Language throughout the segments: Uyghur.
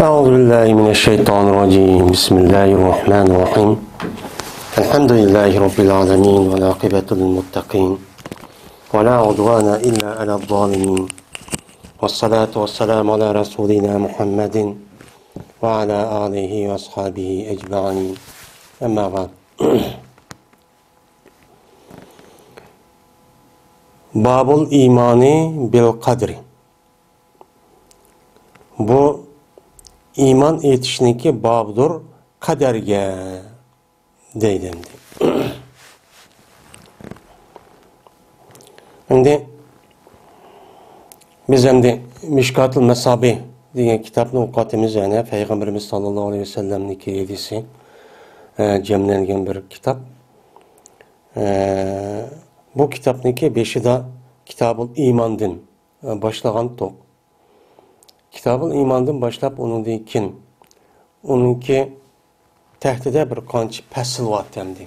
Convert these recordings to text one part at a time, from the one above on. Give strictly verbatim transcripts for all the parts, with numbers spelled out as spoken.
أعوذ بالله من الشيطان الرجيم. بسم الله الرحمن الرحيم. الحمد لله رب العالمين، والعاقبة للمتقين، ولا عدوان إلا على الظالمين، والصلاة والسلام على رسولنا محمد وعلى آله وأصحابه أجمعين. أما بعد. باب الإيمان بالقدر. بۇ ئىمان ئېيتىشنىڭكى بابىدۇر قەدەرگە، دەيدۇ ئەمدى. ئەمدى بىز ئەمدى مىشكاتۇل مەسابىھ دېگەن كىتابنى ئوقۇۋاتىمىز، يەنى پەيغەمبىرىمىز ساللاللاھۇ ئەلەيھى ۋەسەللەمنىڭكى ھەدىسى، ئە، جەملەنگەن بىر كىتاب. ئە، بۇ كىتابنىڭكى بېشىدا كىتابۇل ئىماندىن، ئە، باشلىغانتۇق. كىتابۇل ئىماندىن باشلاپ، ئۇنىڭدىن كېيىن ئۇنىڭكى تەھتىدە بىر قانچە پەسىل بار ئەمدى.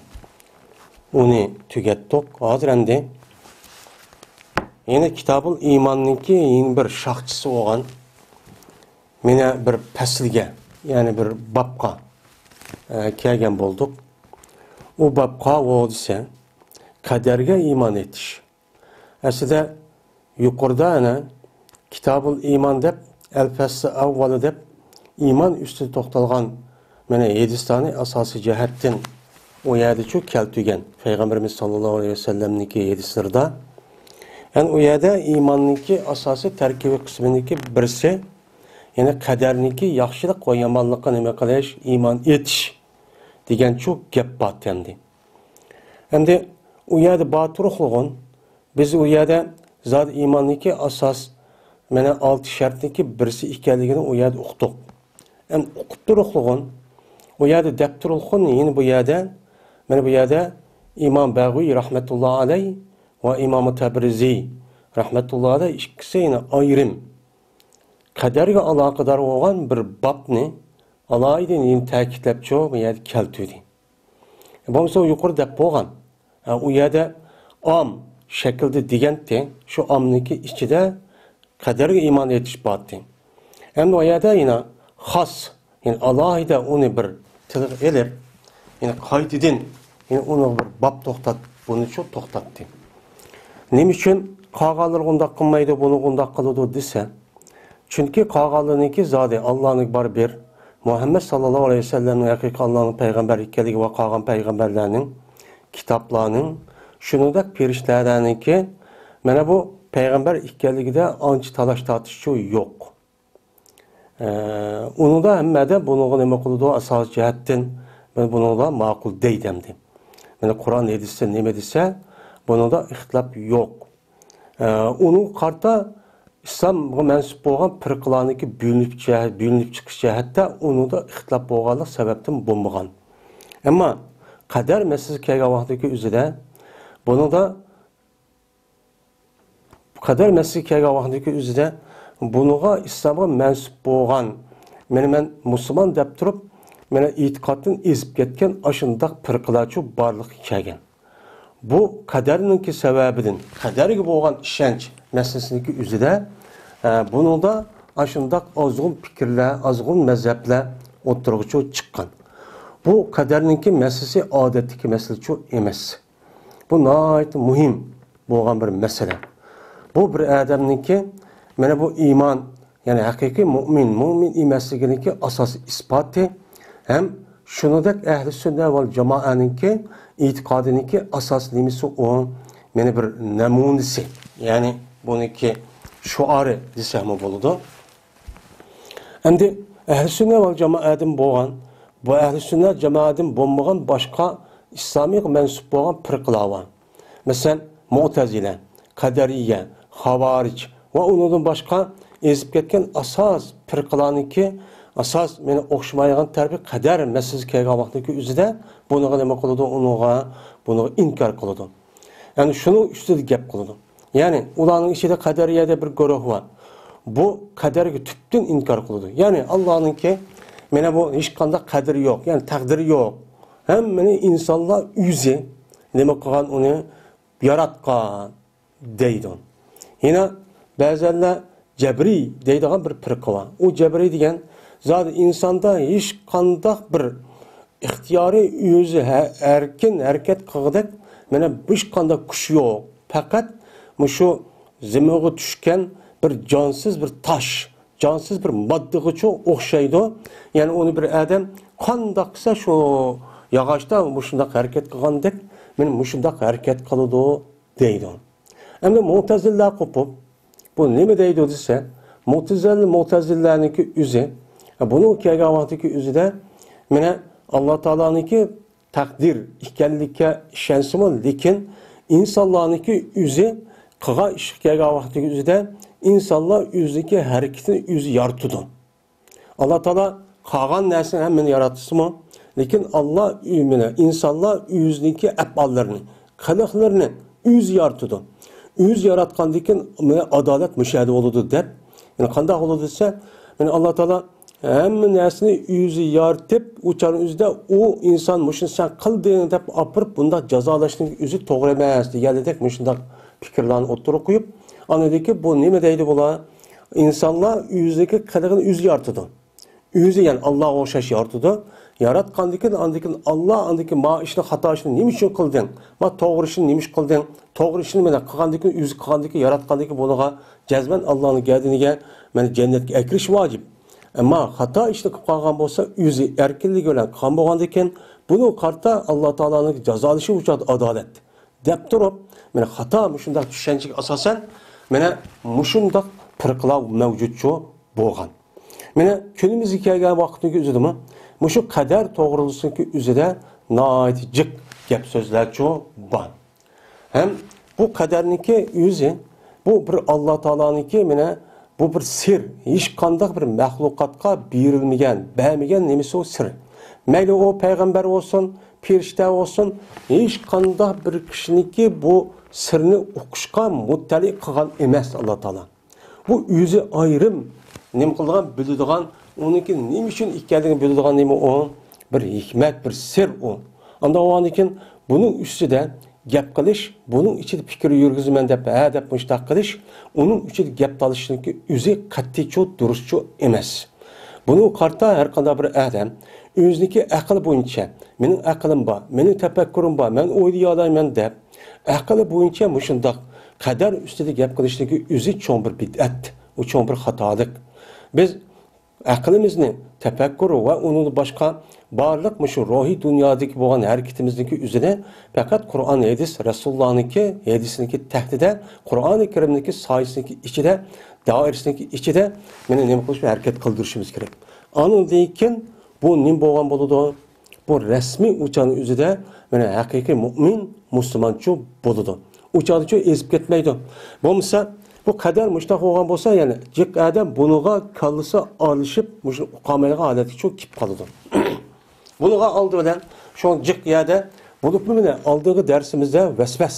ئۇنى تۈگەتتۇق. ھازىر ئەمدى يەنە كىتابۇل ئىماننىڭكى يەنە بىر شاخچىسى بولغان، مانا بىر پەسىلگە، يەنى بىر بابقا، ئە، كەلگەن بولدۇق. ئۇ بابقا ئۇ دېسە، قەدەرگە ئىمان ئېيتىش. ئەسلىدە يۇقىرىدا ئەنە كىتابۇل ئىمان دەپ، ئەل پەسلى ئەۋۋالى دەپ ئىمان ئۈستىدە توختالغان مانا ھەدىسلەرنى ئاساسىي جەھەتتىن ئۇ يەردىچۇ كەلتۈرگەن پەيغەمبىرىمىز ساللاللاھۇ ئەلەيھى ۋەسەللەمنىڭكى ھەدىسلىرىدا. يەنى ئۇ يەردە ئىماننىڭكى ئاساسىي تەركىبىي قىسمىنىڭكى بىرسى، يەنى قەدەرنىڭكى ياخشىلىق ۋە يامانلىققا نېمە قىلىش، ئىمان ئېيتىش دېگەنچۇ گەپ بار ئەمدى. ئەمدى ئۇ يەردە بار تۇرۇقلىغۇن، بىز ئۇ يەردە زادى ئىماننىڭكى ئاساس، مانا ئالتە شەرتنىڭكى بىرسى ئىكەنلىكىنى ئۇ يەردە ئۇقتۇق. ئەمدى ئۇقۇپ تۇرۇقلىغۇن، ئۇ يەردە دەپ تۇرۇلغۇن، يەنە بۇ يەردە، مانا بۇ يەردە ئىمام بەغۋىي رەھمەتۇللا ئەلەي ۋە ئىمام تەبرىزى رەھمەتۇللا ئەلەي ئىككىسى يەنە ئايرىم قەدەرگە ئالاقىدار بولغان بىر بابنى ئالاھىدە يەنە تەكىتلەپچۇ بۇ يەردە كەلتۈردى. بولمىسا يۇقىرى دەپ بولغان. ھە، ئۇ يەردە ئام شەكىلدە دېگەنتى، شۇ ئامنىڭكى ئىچىدە قەدەرگە ئىمان ئېيتىش بارتى. ئەمدى ئۇ يەردە يەنە خاس، يەنى ئالاھىدە ئۇنى بىر تىلغا ئېلىپ، يەنى قايتىدىن، يەنى ئۇنىڭغا بىر باب توختات، بۇنىچۇ توختاتتى. نېمە ئۈچۈن قالغانلىرى ئۇنداق قىلمايدۇ، بۇنى ئۇنداق قىلىدۇ دېسە، چۈنكى قالغانلىرىنىڭكى زادى ئاللانىڭ بار بىر، مۇھەممەد ساللاللاھۇ ئەلەيھى ۋەسەللەمنىڭ ھەقىقىي ئاللانىڭ پەيغەمبەر ئىكەنلىكى ۋە قالغان پەيغەمبەرلەرنىڭ، كىتابلارنىڭ، شۇنىڭدەك پېرىشتىلەرنىڭكى، مانا بۇ پەيغەمبەر ئىكەنلىكىدە ئانچە تالاش تارتىشچۇ يوق. ئە، ئۇنىڭدا ھەممە ئادەم بۇنىڭغا نېمە قىلىدۇ؟ ئاساسىي جەھەتتىن مانا بۇنىڭغا ماقۇل دەيدۇ ئەمدى. مانا قۇرئان ھەدىستە نېمە دېسە، بۇنىڭدا ئىختىلاپ يوق. ئە، ئۇنىڭغا قارىتا ئىسلامغا مەنسۇپ بولغان پىرقىلارنىڭكى بۆلۈنۈپ جەھ-، بۆلۈنۈپ چىقىش جەھەتتە ئۇنىڭدا ئىختىلاپ بولغانلىق سەۋەبتىن بولمىغان. ئەمما قەدەر مەسىلىسى كەلگەن ۋاقىتتىكى ئۆزىدە بۇنىڭدا قەدەر مەسىلىسى كەلگەن ۋاقىتتىكى ئۆزىدە بۇنىڭغا ئىسلامغا مەنسۇپ بولغان، مېنى مەن مۇسۇلمان دەپ تۇرۇپ، مېنى ئېتىقادتىن ئېزىپ كەتكەن ئاشۇنداق پىرقىلارچۇ بارلىققا كەلگەن. بۇ قەدەرنىڭكى سەۋەبىدىن، قەدەرگە بولغان ئىشەنچ مەسىلىسىنىڭكى ئۆزىدە، ئە، بۇنىڭدا ئاشۇنداق ئازغۇن پىكىرلەر، ئازغۇن مەزھەپلەر ئوتتۇرىغىچۇ چىققان. بۇ قەدەرنىڭكى مەسىلىسى ئادەتتىكى مەسىلىچۇ ئەمەس. بۇ ناھايىتى مۇھىم بولغان بىر مەسىلە. بۇ بىر ئادەمنىڭكى، مانا بۇ ئىمان، يەنى ھەقىقىي مۇئمىن، مۇئمىن ئەمەسلىكىنىڭكى ئاساسىي ئىسپاتى ھەم شۇنىڭدەك ئەھلى سۈننە ۋەل جامائەنىڭكى ئېتىقادىنىڭكى ئاساسىي نېمىسى ئۇ، مانا بىر نەمۇنىسى، يەنى بۇنىڭكى شوئارى دېسەكمۇ بولىدۇ. ئەمدى ئەھلى سۈننە ۋەل جامائەدىن بولغان، بۇ ئەھلى سۈننە جامائەدىن بولمىغان باشقا ئىسلامىيغا مەنسۇپ بولغان پىرقىلار بار. مەسىلەن، مۇئتەزىلە، قەدەرىيە، خاۋارىج ۋە ئۇنىڭدىن باشقا ئېزىپ كەتكەن ئاساس پىرقىلارنىڭكى، ئاساس مېنى ئوخشىمايدىغان تەرىپى قەدەر مەسىلىسى كەلگەن ۋاقىتتىكى ئۆزىدە بۇنىڭغا نېمە قىلىدۇ؟ ئۇنىڭغا، بۇنىڭغا ئىنكار قىلىدۇ. يەنى شۇنىڭ ئۈستىدە گەپ قىلىدۇ. يەنى ئۇلارنىڭ ئىچىدە قەدەرىيەدە بىر گۇرۇھ بار. بۇ قەدەرگە تۈپتىن ئىنكار قىلىدۇ. يەنى ئاللانىڭكى، مانا بۇ ھېچقانداق قەدرى يوق، يەنى تەقدىرى يوق. ھەممىنى ئىنسانلار ئۆزى نېمە قىلغان، ئۇنى ياراتقان دەيدۇ. يەنە بەزەنلەر جەبرىي دەيدىغان بىر پىرقە بار. ئۇ جەبرىي دېگەن زادى ئىنساندا ھېچقانداق بىر ئىختىيارىي ئۆزى ھە-، ئەركىن ھەرىكەت قىلغۇدەك مانا ھېچقانداق كۈچ يوق. پەقەت مۇشۇ زېمىنغا چۈشكەن بىر جانسىز بىر تاش، جانسىز بىر ماددىغىچۇ ئوخشايدۇ. يەنى ئۇنى بىر ئادەم قانداق قىلسا شۇ ياغاچتا مۇشۇنداق ھەرىكەت قىلغاندەك، مانا مۇشۇنداق ھەرىكەت قىلىدۇ دەيدۇ. ئەمدى مۇتەزىللە قوپۇپ، بۇ نېمە دەيدۇ دېسە، مۇتەزىل-، مۇتەزىللەنىڭكى ئۆزى، بۇنىڭ كەلگەن ۋاقتىدىكى ئۆزىدە، مانا، ئاللا تائالانىڭكى تەقدىر ئىكەنلىكىگە ئىشەنسىمۇ، لېكىن ئىنسانلارنىڭكى ئۆزى قىلغان ئىشقا كەلگەن ۋاقتىدىكى ئۆزىدە، ئىنسانلار ئۆزىنىڭكى ھەرىكىتىنى ئۆزى يارىتىدۇ. ئاللا تائالا قالغان نەرسىنى ھەممىنى ياراتسىمۇ، لېكىن ئاللا ئۆ-، مانا، ئىنسانلار ئۆزىنىڭكى ئەپئاللىرىنى، قىلىقلىرىنى ئۆزى يارىتىدۇ. ئۆزى ياراتقاندىن كېيىن، مانا، ئادالەت مۇشۇ يەردە بولىدۇ دەپ، يەنى قانداق بولىدۇ دېسە، مانا، ئاللا تائالا ھەممە نەرسىنى ئۆزى يارىتىپ، ئۇ چاغنىڭ ئۆزىدە ئۇ ئىنسان مۇشۇنى سەن قىلدىڭ دەپ ئاپىرىپ، بۇنداق جازالاشنىڭ ئۆزى توغرا ئەمەس دېگەندەك مۇشۇنداق پىكىرلەرنى ئوتتۇرىغا قويۇپ، ئاندىن كېيىن بۇ نېمە دەيدۇ بۇلار؟ ئىنسانلار ئۆزىنىڭكى قىلىقىنى ئۆزى يارىتىدۇ. ئۆزى، يەنى ئاللاغا ئوخشاش يارىتىدۇ. ياراتقاندىن كېيىن، ئاندىن كېيىن ئاللا، ئاندىن كېيىن ما ئىشنى، خاتا ئىشنى نېمە ئۈچۈن قىلدىڭ؟ ما توغرا ئىشنى نېمە ئۈچۈن قىلدىڭ؟ توغرا ئىشنى مانا قىلغاندىن كېيىن، ئۆزى قىلغاندىن كېيىن، ياراتقاندىن كېيىن بۇنىڭغا جەزمەن ئاللانىڭ گەدىنىگە مانا جەننەتكە ئەكىرىش ۋاجىپ. ئەمما خاتا ئىشنى قىلىپ قالغان بولسا، ئۆزى ئەركىنلىكى بىلەن قىلغان بولغاندىكىن، بۇنىڭغا قارىتا ئاللا تائالانىڭ جازالىشى ئۇ چاغدا ئادالەت دەپ تۇرۇپ، مانا خاتا مۇشۇنداق چۈشەنچىگە ئاساسەن، مانا مۇشۇنداق پىرقىلار مەۋجۇتچۇ بولغان. مانا كۈنىمىزگە كەلگەن ۋاقىتنىڭ ئۆزىدىمۇ مۇشۇ قەدەر توغرىلىقىنىڭ ئۆزىدە ناھايىتى جىق گەپ سۆزلەرچۇ بار. ھەم بۇ قەدەرنىڭكى ئۆزى، بۇ بىر ئاللا تائالانىڭكى، مانا، بۇ بىر سىر، ھېچقانداق بىر مەخلۇقاتقا بېرىلمىگەن، بەرمىگەن نېمىسى ئۇ سىر. مەيلى ئۇ پەيغەمبەر بولسۇن، پېرىشتە بولسۇن، ھېچقانداق بىر كىشىنىڭكى بۇ سىرنى ئۇقۇشقا مۇتتەلى قىلغان ئەمەس ئاللا تائالا. بۇ ئۆزى ئايرىم نېمە قىلىدىغان، بىلىدىغان، ئۇنىڭكى نېمە ئۈچۈن ئىكەنلىكىنى بىلىدىغان نېمە ئۇ؟ بىر ھېكمەت، بىر سىر ئۇ. ئانداق بولغاندىكىن بۇنىڭ ئۈستىدە گەپ قىلىش، بۇنىڭ ئىچىدە پىكىر يۈرگۈزىمەن دەپ، ھە دەپ مۇشۇنداق قىلىش، ئۇنىڭ ئۈچىدە گەپ تالىشىشنىڭكى ئۆزى قەتئىيچۇ، دۇرۇسچۇ ئەمەس. بۇنىڭغا قارىتا ھەر قانداق بىر ئادەم ئۆزىنىڭكى ئەقلى بويىچە، مېنىڭ ئەقلىم بار، مېنىڭ تەپەككۇرۇم بار، مەن ئويلىيالايمەن دەپ، ئەقلى بويىچە مۇشۇنداق قەدەر ئۈستىدە گەپ قىلىشنىڭكى ئۆزى چوڭ بىر بىدئەت، ئۇ چوڭ بىر خاتالىق. بىز ئەقلىمىزنى، تەپەككۇر ۋە ئۇنىڭدىن باشقا بارلىق مۇشۇ روھىي دۇنيادىكى بولغان ھەرىكىتىمىزنىڭكى ئۆزىنى پەقەت قۇرئان، ھەدىس، رەسۇلۇللانىڭكى ھەدىسىنىڭكى تەھتىدە، قۇرئانى كەرىمنىڭكى سايىسىنىڭكى ئىچىدە، دائىرىسىنىڭكى ئىچىدە مانا نېمە قىلىش، ھەرىكەت قىلدۇرۇشىمىز كېرەك. ئاندىن كېيىن بۇ نېمە بولغان بولىدۇ؟ بۇ رەسمىي ئۇ چاغنىڭ ئۆزىدە مانا ھەقىقىي مۇئمىن، مۇسۇلمانچۇ بولىدۇ. ئۇ چاغدىچۇ ئېزىپ كەتمەيدۇ. بولمىسا، بۇ قەدەر مۇشۇنداق بولغان بولسا، يەنى جىق ئادەم بۇنىڭغا كاللىسى ئارىلىشىپ، مۇشۇنى ئۇقالمايدىغان ھالەتكىچۇ كېلىپ قالىدۇ. بۇنىڭغا ئالدى بىلەن شۇ جىق يەردە بولۇپمۇ مانا ئالدىنقى دەرسىمىزدە ۋەسۋەس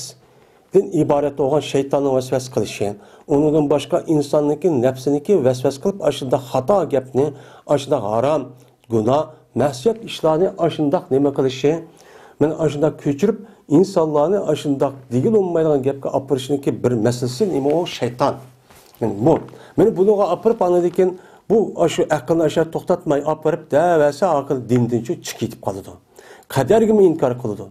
دىن ئىبارەت بولغان شەيتاننىڭ ۋەسۋەسە قىلىشى، ئۇنىڭدىن باشقا ئىنساننىڭكى نەپسىنىڭكى ۋەسۋەسە قىلىپ، ئاشۇنداق خاتا گەپنى، ئاشۇنداق ھارام، گۇناھ، مەسىيەت ئىشلارنى ئاشۇنداق نېمە قىلىشى، مانا ئاشۇنداق كۆچۈرۈپ، ئىنسانلارنى ئاشۇنداق دېگىلى بولمايدىغان گەپكە ئاپىرىشنىڭكى بىر مەسىلىسى نېمە؟ ئۇ شەيتان. مانا بۇ. مانا بۇنىڭغا ئاپىرىپ، ئاندىن كېيىن بۇ، ئاشۇ ئەقىلنى ئاشۇ توختاتماي ئاپىرىپ دەۋەرسە، ئاخىرى دىندىنچۇ چىقىپ كېتىپ قالىدۇ. قەدەرگىمۇ ئىنكار قىلىدۇ.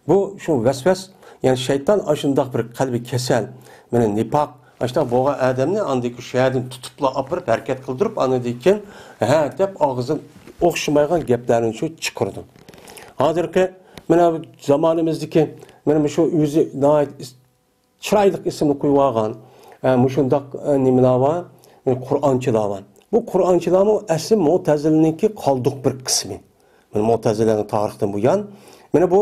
بۇ شۇ ۋەسۋەس، يەنى شەيتان ئاشۇنداق بىر قەلبى كېسەل، مانا نىپاق، ئاشۇنداق بولغان ئادەمنى ئاندىن كېيىن شۇ يەردىن تۇتۇپلا ئاپىرىپ ھەرىكەت قىلدۇرۇپ، ئاندىن كېيىن ھە دەپ ئاغزىدىن ئوخشىمايدىغان گەپلەرنى شۇ چىقىرىدۇ. ھازىرقى مانا زامانىمىزدىكى مانا شۇ ئۆزى ناھايىتى ئىس-، چىرايلىق ئىسىمنى قويۇۋالغان، ئە، مۇشۇنداق، ئە، نېمىلەر بار، قۇرئانچىلار بار. بۇ قۇرئانچىلارمۇ ئەسلى مۇتەزىلىنىڭكى قالدۇق بىر قىسمى. مانا مۇتەزىلەنىڭ تارىختىن بۇيان. مانا بۇ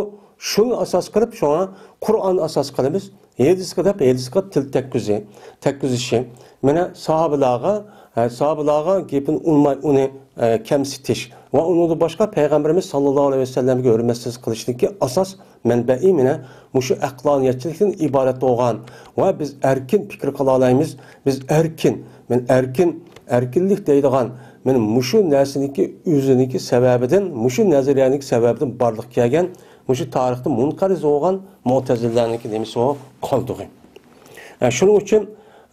شۇنى ئاساس قىلىپ، شۇڭا قۇرئان ئاساس قىلىمىز. ھەدىسكە دەپ، ھەدىسكە تىل تەگكۈزى-، تەگكۈزۈشى. مانا ساھابىلارغا، ھە، ساھابىلارغا گېپىنى ئۇنماي ئۇنى، ئە، كەمسىتىش ۋە ئۇنىڭدىن باشقا پەيغەمبىرىمىز ساللاللاھۇ ئەلەيھى ۋەسەللەمگە ھۆرمەتسىزلىك قىلىشتىكى ئاساس مەنبەئى مانا مۇشۇ ئەقلانىيەتچىلىكتىن ئىبارەت بولغان ۋە بىز ئەركىن پىكىر قىلالايمىز، بىز ئەركىن، مەن ئەركىن، ئەركىنلىك دەيدىغان، مانا مۇشۇ نەرسىنىڭكى ئۆزىنىڭكى سەۋەبىدىن، مۇشۇ نەزەرىيەنىڭكى سەۋەبىدىن بارلىققا كەلگەن، مۇشۇ تارىختا مۇنقەرز بولغان مۇتەزىلىلەرنىڭكى نېمىسى ئۇ؟ قالدۇقى. ئە، شۇنىڭ ئۈچۈن،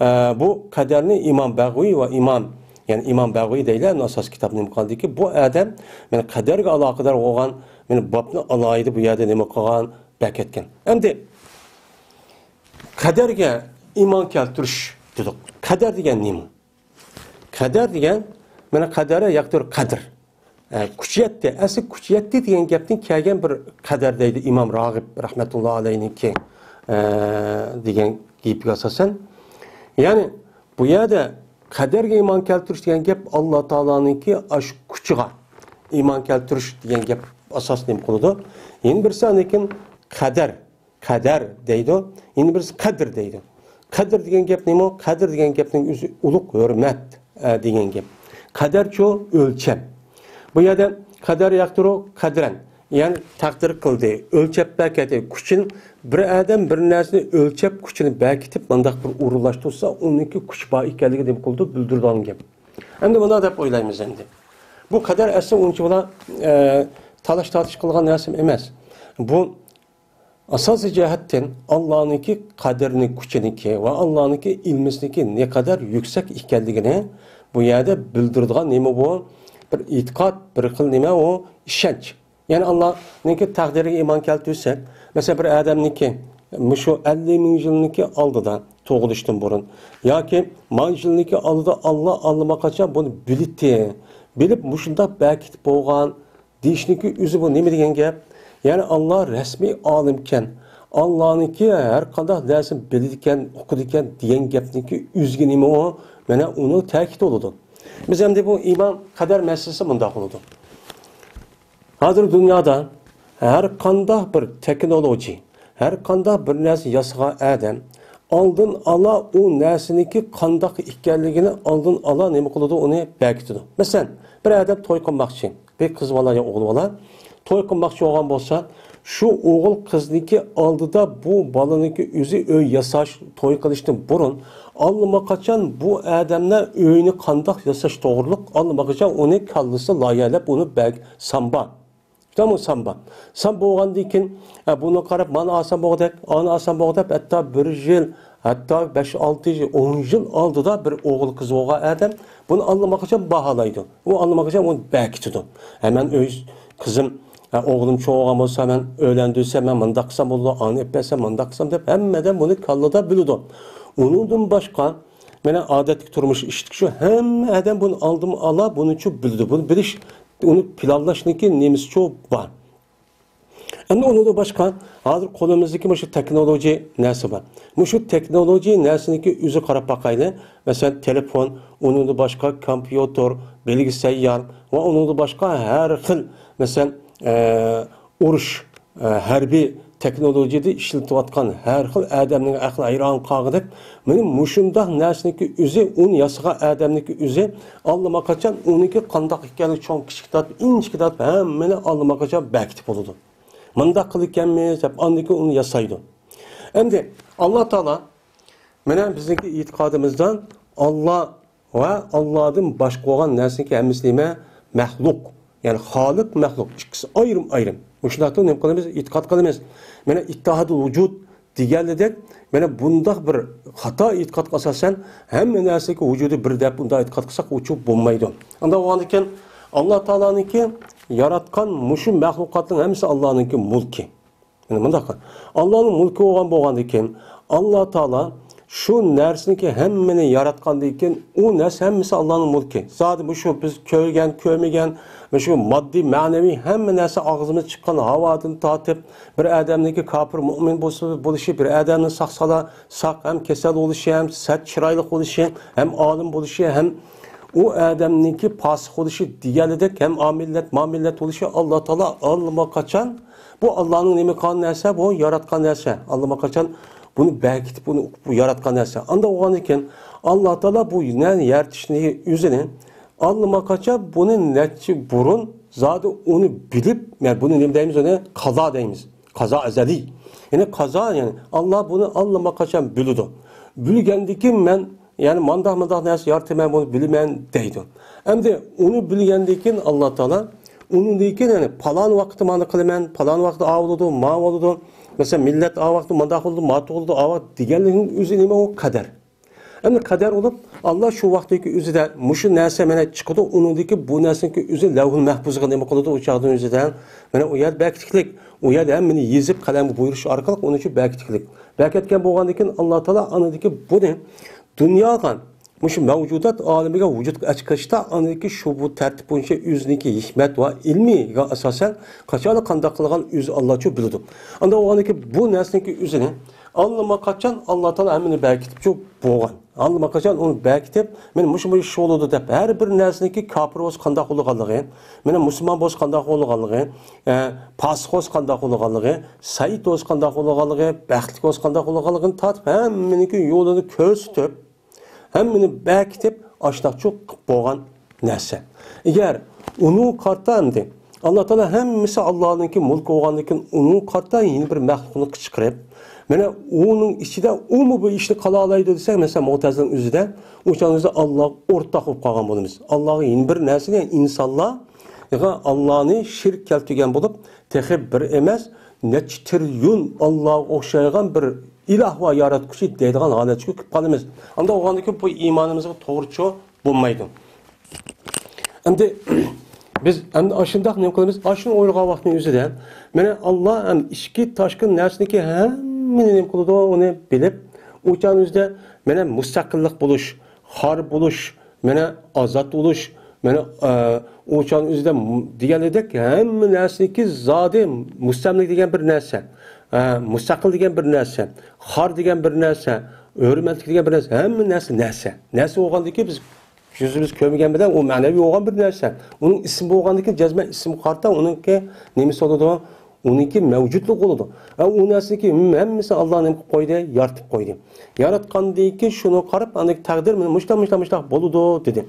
ئە، بۇ قەدەرنى ئىمام بەغۋى ۋە ئىمام يەنى ئىمام بەغۋىي دەيلى، ئەمدى ئاساسىي كىتابنى نېمە قىلغاندىكى، بۇ ئادەم مانا قەدەرگە ئالاقىدار بولغان مانا بابنى ئالاھىدە بۇ يەردە نېمە قىلغان، بەركەتكەن. ئەمدى قەدەرگە ئىمان كەلتۈرۈش دېدۇق. قەدەر دېگەن نېمە؟ قەدەر دېگەن، مانا قەدەر ياقتۇر قەدر. ئە، كۈچ يەتتى. ئەسلى كۈچ يەتتى دېگەن گەپتىن كەلگەن بىر قەدەر دەيدۇ ئىمام راغىب رەھمەتۇللا ئەلەيھنىڭكى، ئە، دېگەن گېپىگە ئاساسەن. يەنى بۇ يەردە قەدەرگە ئىمان كەلتۈرۈش دېگەن گەپ ئاللا تائالانىڭكى ئاشۇ كۈچىگە ئىمان كەلتۈرۈش دېگەن گەپ ئاساس نېمە قىلىدۇ؟ يەنە بىرسى ئاندىن كېيىن قەدەر، قەدەر دەيدۇ. يەنە بىرسى قەدىر دەيدۇ. قەدىر دېگەن گەپ نېمە؟ قەدىر دېگەن گەپنىڭ ئۆزى ئۇلۇغ ھۆرمەت، ئە، دېگەن گەپ. قەدەرچۇ ئۆلچەم. بۇ يەردە قەدەر يەقتۇرۇ قەدرەن. يەنى تەقدىر قىلدى، ئۆلچەپ بەركەتتى. كۈچىنى، بىر ئادەم بىر نەرسىنى ئۆلچەپ، كۈچىنى بەركىتىپ، مۇنداق بىر ئورۇنلاشتۇرسا، ئۇنىڭكى كۈچ بار ئىكەنلىكى نېمە قىلىدۇ؟ بىلدۈرىدىغان گەپ. ئەمدى مۇنداق دەپ ئويلايمىز ئەمدى. بۇ قەدەر ئەسلى ئۇنچە بۇلا، ئە، تالاش-تارتىش قىلغان نەرسە ئەمەس. بۇ ئاساسىي جەھەتتىن ئاللانىڭكى قەدرىنى، كۈچىنىكى ۋە ئاللانىڭكى ئىلمىسىنىكى نەقەدەر يۈكسەك ئىكەنلىكىنى بۇ يەردە بىلدۈرىدىغان نېمە بۇ؟ بىر ئېتىقاد، بىر خىل نېمە ئۇ؟ ئىشەنچ. يەنى ئاللانىڭكى تەقدىرىگە ئىمان كەلتۈرسەك، مەسىلەن، بىر ئادەمنىڭكى مۇشۇ ئەللىك مىڭ يىلنىڭكى ئالدىدا تۇغۇلۇشتىن بۇرۇن ياكى مىڭ يىلنىڭكى ئالدىدا ئاللا ئاللىماقاچان بۇنى بىلىتتى، بىلىپ مۇشۇنداق بەركىتىپ بولغان، دېيىشنىكى ئۆزى بۇ نېمە دېگەن گەپ؟ يەنى ئاللا رەسمىي ئالىمكەن، ئاللانىڭكى ھەر قانداق نەرسىنى بىلىدىكەن، ئۇقىدىكەن دېگەن گەپنىڭكى ئۆزىگە نېمە ئۇ؟ مانا ئۇنىڭ تەكىتى بولىدۇ. بىز ئەمدى بۇ ئىمان قەدەر مەسىلىسى مۇنداق بولىدۇ. ھازىر دۇنيادا ھەر قانداق بىر تېخنولوگىيە، ھەر قانداق بىر نەرسە ياسىغان ئادەم ئالدىن ئالا ئۇ نەرسىنىڭكى قانداق ئىكەنلىكىنى ئالدىن ئالا نېمە قىلىدۇ؟ ئۇنى بەركىتىدۇ. مەسىلەن، بىر ئادەم توي قىلماقچى. بىر قىز بالا يا ئوغۇل بالا توي قىلماقچى بولغان بولسا، شۇ ئوغۇل قىزنىڭكى ئالدىدا بۇ بالىنىڭكى ئۆزى ئۆي ياساش، توي قىلىشتىن بۇرۇن ئاللىماقاچان بۇ ئادەملەر ئۆينى قانداق ياساش توغرۇلۇق ئاللىماقاچان ئۇنى كاللىسى لايىھەلەپ ئۇنى بەگ سامبا. شۇنداقمۇ سامبا. سامبا بولغاندىن كېيىن، ئە، بۇنى قاراپ، مانا ئالسام بولغۇدەك، ئانى ئالسام بولغۇدەك، ھەتتا بىر يىل، ھەتتا بەش، ئالتە يىل، ئون يىل ئالدىدا بىر ئوغۇل قىز بولغان ئادەم بۇنى ئاللىماقاچان باھالايدۇ. ئۇ ئاللىماقاچان ئۇنى بەركىتىدۇ. ھە، مەن ئۆي، قىزىم، ھە، ئوغلۇم چوڭ بولغان بولسا، مەن ئۆيلەندۈرسەم، مەن مۇنداق قىلسام بولىدۇ، ئانى ئېلىپ بەرسەم، مۇنداق قىلسام دەپ، ھەممە ئادەم بۇنى كاللىدا بىلىدۇ. ئۇنىڭدىن باشقا، مانا ئادەتتىكى تۇرمۇش ئىشتىكى شۇ، ھەممە ئادەم بۇنى ئالدىن ئالا بۇنىچۇ بىلىدۇ. بۇنى بىلىش، ئۇنى پىلانلاشنىكى نېمىسىچۇ بار. ئەمدى ئۇنىڭدىن باشقا، ھازىر قولىمىزدىكى مۇشۇ تېخنولوگىيە نەرسە بار. مۇشۇ تېخنولوگىيە نەرسىنىڭكى ئۆزى قاراپ باقايلى. مەسىلەن، تېلېفون، ئۇنىڭدىن باشقا كومپيۇتېر، بىلگىسەييار ۋە ئۇنىڭدىن باشقا ھەر خىل، مەسىلەن، ئە، ئۇرۇش، ئە، ھەربىي تېخنولوگىيەدە ئىشلىتىۋاتقان ھەر خىل ئادەمنىڭ ئەقلى ھەيران قالغۇدەك، مانا مۇشۇنداق نەرسىنىڭكى ئۆزى، ئۇنى ياسىغان ئادەمنىڭكى ئۆزى ئاللىماقاچان ئۇنىڭكى قانداق ئىكەنلىكى چوڭ كىچىك تارتىپ، ئىنچىكە تارتىپ ھەممىنى ئاللىماقاچان بەركىتىپ بولىدۇ. مۇنداق قىلىدىكەنمىز دەپ ئاندىن كېيىن ئۇنى ياسايدۇ. ئەمدى ئاللا تائالا، مانا بىزنىڭكى ئېتىقادىمىزدا ئاللا ۋە ئاللادىن باشقا بولغان نەرسىنىڭكى ھەممىسى نېمە؟ مەخلۇق. يەنى خالىق، مەخلۇق. ئىككىسى ئايرىم-ئايرىم. مۇشۇنداقتا نېمە قىلىمىز؟ ئېتىقاد قىلىمىز. مانا ئىتتىھادۇل ۋۇجۇد دېگەنلىدەك، مانا بۇنداق بىر خاتا ئېتىقادقا ئاساسەن ھەممە نەرسىگە ۋۇجۇدى بىر دەپ بۇنداق ئېتىقاد قىلساق، ئۇچۇپ بولمايدۇ. ئانداق بولغاندىكىن، ئاللا تائالانىڭكى ياراتقان مۇشۇ مەخلۇقاتنىڭ ھەممىسى ئاللانىڭكى مۈلكى. يەنى مۇنداق، ئاللانىڭ مۈلكى بولغان بولغاندىكىن، ئاللا تائالا شۇ نەرسىنىكى ھەممىنى ياراتقاندىن كېيىن، ئۇ نەرسە ھەممىسى ئاللانىڭ مۈلكى. زادى مۇشۇ بىز كۆرگەن، كۆرمىگەن، مۇشۇ ماددىي، مەنىۋى ھەممە نەرسە ئاغزىمىز چىققان ھاۋادىن تارتىپ، بىر ئادەمنىڭكى كاپىر، مۇئمىن بولسا، بولۇشى، بىر ئادەمنىڭ ساق-سالا، ساق ھەم كېسەل بولۇشى، ھەم سەت چىرايلىق بولۇشى، ھەم ئالىم بولۇشى، ھەم ئۇ ئادەمنىڭكى پاسىق بولۇشى دېگەنلىدەك، ھەم ئامىللەت، مامىللەت بولۇشى، ئاللا تائالا ئاللىماقاچان بۇ ئاللانىڭ نېمە قىلغان نەرسە، بۇ ياراتقان نەرسە. ئاللىماقاچان بۇنى بەركىتىپ، بۇنى ياراتقان نەرسە. ئانداق بولغاندىكىن، ئاللا تائالا بۇ نەرسىنى يارىتىشنى ئۆزىنى، ئاللىماقاچان بۇنى نەچچە بۇرۇن زادى ئۇنى بىلىپ، يەنى بۇنى نېمە دەيمىز، ئۇنى قازا دەيمىز. قازا ئەزەلىي. يەنى قازا، يەنى ئاللا بۇنى ئاللىماقاچان بىلىدۇ. بىلگەندىكىن مەن يەنى مانداق-مانداق نەرسە يارىتىمەن، بۇنى بىلىمەن دەيدۇ. ئەمدى ئۇنى بىلگەندىن كېيىن ئاللا تائالا، ئۇنىڭدىن كېيىن، يەنى پالان ۋاقىتتا مانا قىلىمەن، پالان ۋاقىتتا ئاۋۇ بولىدۇ، ماۋۇ بولىدۇ، مەسىلەن، مىللەت ئاۋۇ ۋاقىتتا مانداق بولىدۇ، ماۋۇ بولىدۇ، ئاۋۇ دېگەنلىكىنىڭ ئۆزى نېمە؟ ئۇ قەدەر. ئەمدى قەدەر بولۇپ، ئاللا شۇ ۋاقىتتىكى ئۆزىدە مۇشۇ نەرسە مانا چىقىدۇ، ئۇنىڭدىكى بۇ نەرسىنىڭكى ئۆزى لەۋھۇل مەھپۇزغا نېمە قىلىدۇ، ئۇ چاغدىن ئۆزىدە مانا ئۇ يەر بەكىتلىك، ئۇ يەردە ھەممىنى يېزىپ قەلەمگە بۇيرۇش ئارقىلىق ئۇنىڭ ئۈچۈن بەكىتلىك. بەكەتكەن بولغاندىن كېيىن ئاللا تائالا ئاندىكى بۇنى دۇنياغا، مۇشۇ مەۋجۇدات ئالىمىگە ۋۇجۇدقا ئەكىرىشتە ئاندىكى شۇ بۇ تەرتىپ بويىچە ئۆزىنىڭكى ھېكمەت ۋە ئىلمىگە ئاساسەن قاچانلا قانداق قىلغان ئۆزى ئاللاچۇ بىلىدۇ. ئاندا بولغاندىكى بۇ نەرسىنىڭكى ئۆزىنى ئاللىماقاچان ئاللا تائالا ھەممىنى بەكىتىپچۇ بولغان. ئاللىماقاچان ئۇنى بەكىتىپ، مانا مۇشۇ، مۇشۇ ئىش بولىدۇ دەپ، ھەر بىر نەرسىنىڭكى كاپىر بولسا قانداق بولىدىغانلىقى، مانا مۇسۇلمان بولسا قانداق بولىدىغانلىقى، ئە، پاسىق بولسا قانداق بولىدىغانلىقى، سەئىد بولسا قانداق بولىدىغانلىقى، بەختلىك بولسا قانداق بولىدىغانلىقىنى تارتىپ، ھەممىنىڭكى يولىنى كۆرسىتىپ، ھەممىنى بەكىتىپ، ئاشۇنداقچۇ قىلىپ بولغان نەرسە. ئەگەر ئۇنىڭغا قارىتا ئەمدى، ئاللا تائالا ھەممىسى ئاللانىڭكى مۈلكى بولغاندىن كېيىن، ئۇنىڭغا قارىتا يەنە بىر مەخلۇقنى چىقىرىپ، مانا ئۇنىڭ ئىچىدە ئۇمۇ بۇ ئىشنى قىلالايدۇ دېسەك، مەسىلەن، مۇئتەزىلىنىڭ ئۆزىدە، ئۇ چاغنىڭ ئۆزىدە ئاللاغا ئورتاق بولۇپ قالغان بولىمىز. ئاللاغا يەنە بىر نەرسىنى، يەنى ئىنسانلار، يەنى ئاللانى شېرىك كەلتۈرگەن بولۇپ، تېخى بىر ئەمەس، نەچچە تىرىليون ئاللاغا ئوخشايدىغان بىر ئىلاھ ۋە ياراتقۇچى دەيدىغان ھالەتكە كېلىپ قالىمىز. ئاندا بولغاندىكىن بۇ ئىمانىمىزغا توغرىچۇ بولمايدۇ. ئەمدى بىز ئەمدى ئاشۇنداق نېمە قىلىمىز؟ ئاشۇنى ئويلىغان ۋاقىتنىڭ ئۆزىدە، مانا، ئاللا ھەم ئىچكى تاشقى نەرسىنىڭكى ھەممىنى نېمە قىلىدۇ، ئۇنى بىلىپ، ئۇ چاغنىڭ ئۆزىدە، مانا، مۇستەقىللىق بولۇش، خار بولۇش، مانا، ئازاد بولۇش، مانا، ئە، ئۇ چاغنىڭ ئۆزىدە م-، دېگەنلىدەك ھەممە نەرسىنىڭكى زادى مۇستەملىك دېگەن بىر نەرسە، ئە، مۇستەقىل دېگەن بىر نەرسە، خار دېگەن بىر نەرسە، ھۆرمەتلىك دېگەن بىر نەرسە، ھەممە نەرسە نەرسە. نەرسە بولغاندىكىن بىز يۈزىمىز كۆرمىگەن بىلەن ئۇ مەنىۋى بولغان بىر نەرسە. ئۇنىڭ ئىسمى بولغاندىكىن جەزمەن ئىسمىغا قارىتا ئۇنىڭكى نېمىسى بولىدۇ؟ ئۇنىڭكى مەۋجۇتلۇقى بولىدۇ. ھە، ئۇ نەرسىنىڭكى ھەممىسىنى ئاللا نېمە قىلىپ قويدى؟ يارىتىپ قويدى. ياراتقاندىن كېيىن شۇنى قاراپ، ئاندىكى تەقدىر مانا مۇشۇنداق، مۇشۇنداق، مۇشۇنداق بولىدۇ دېدى.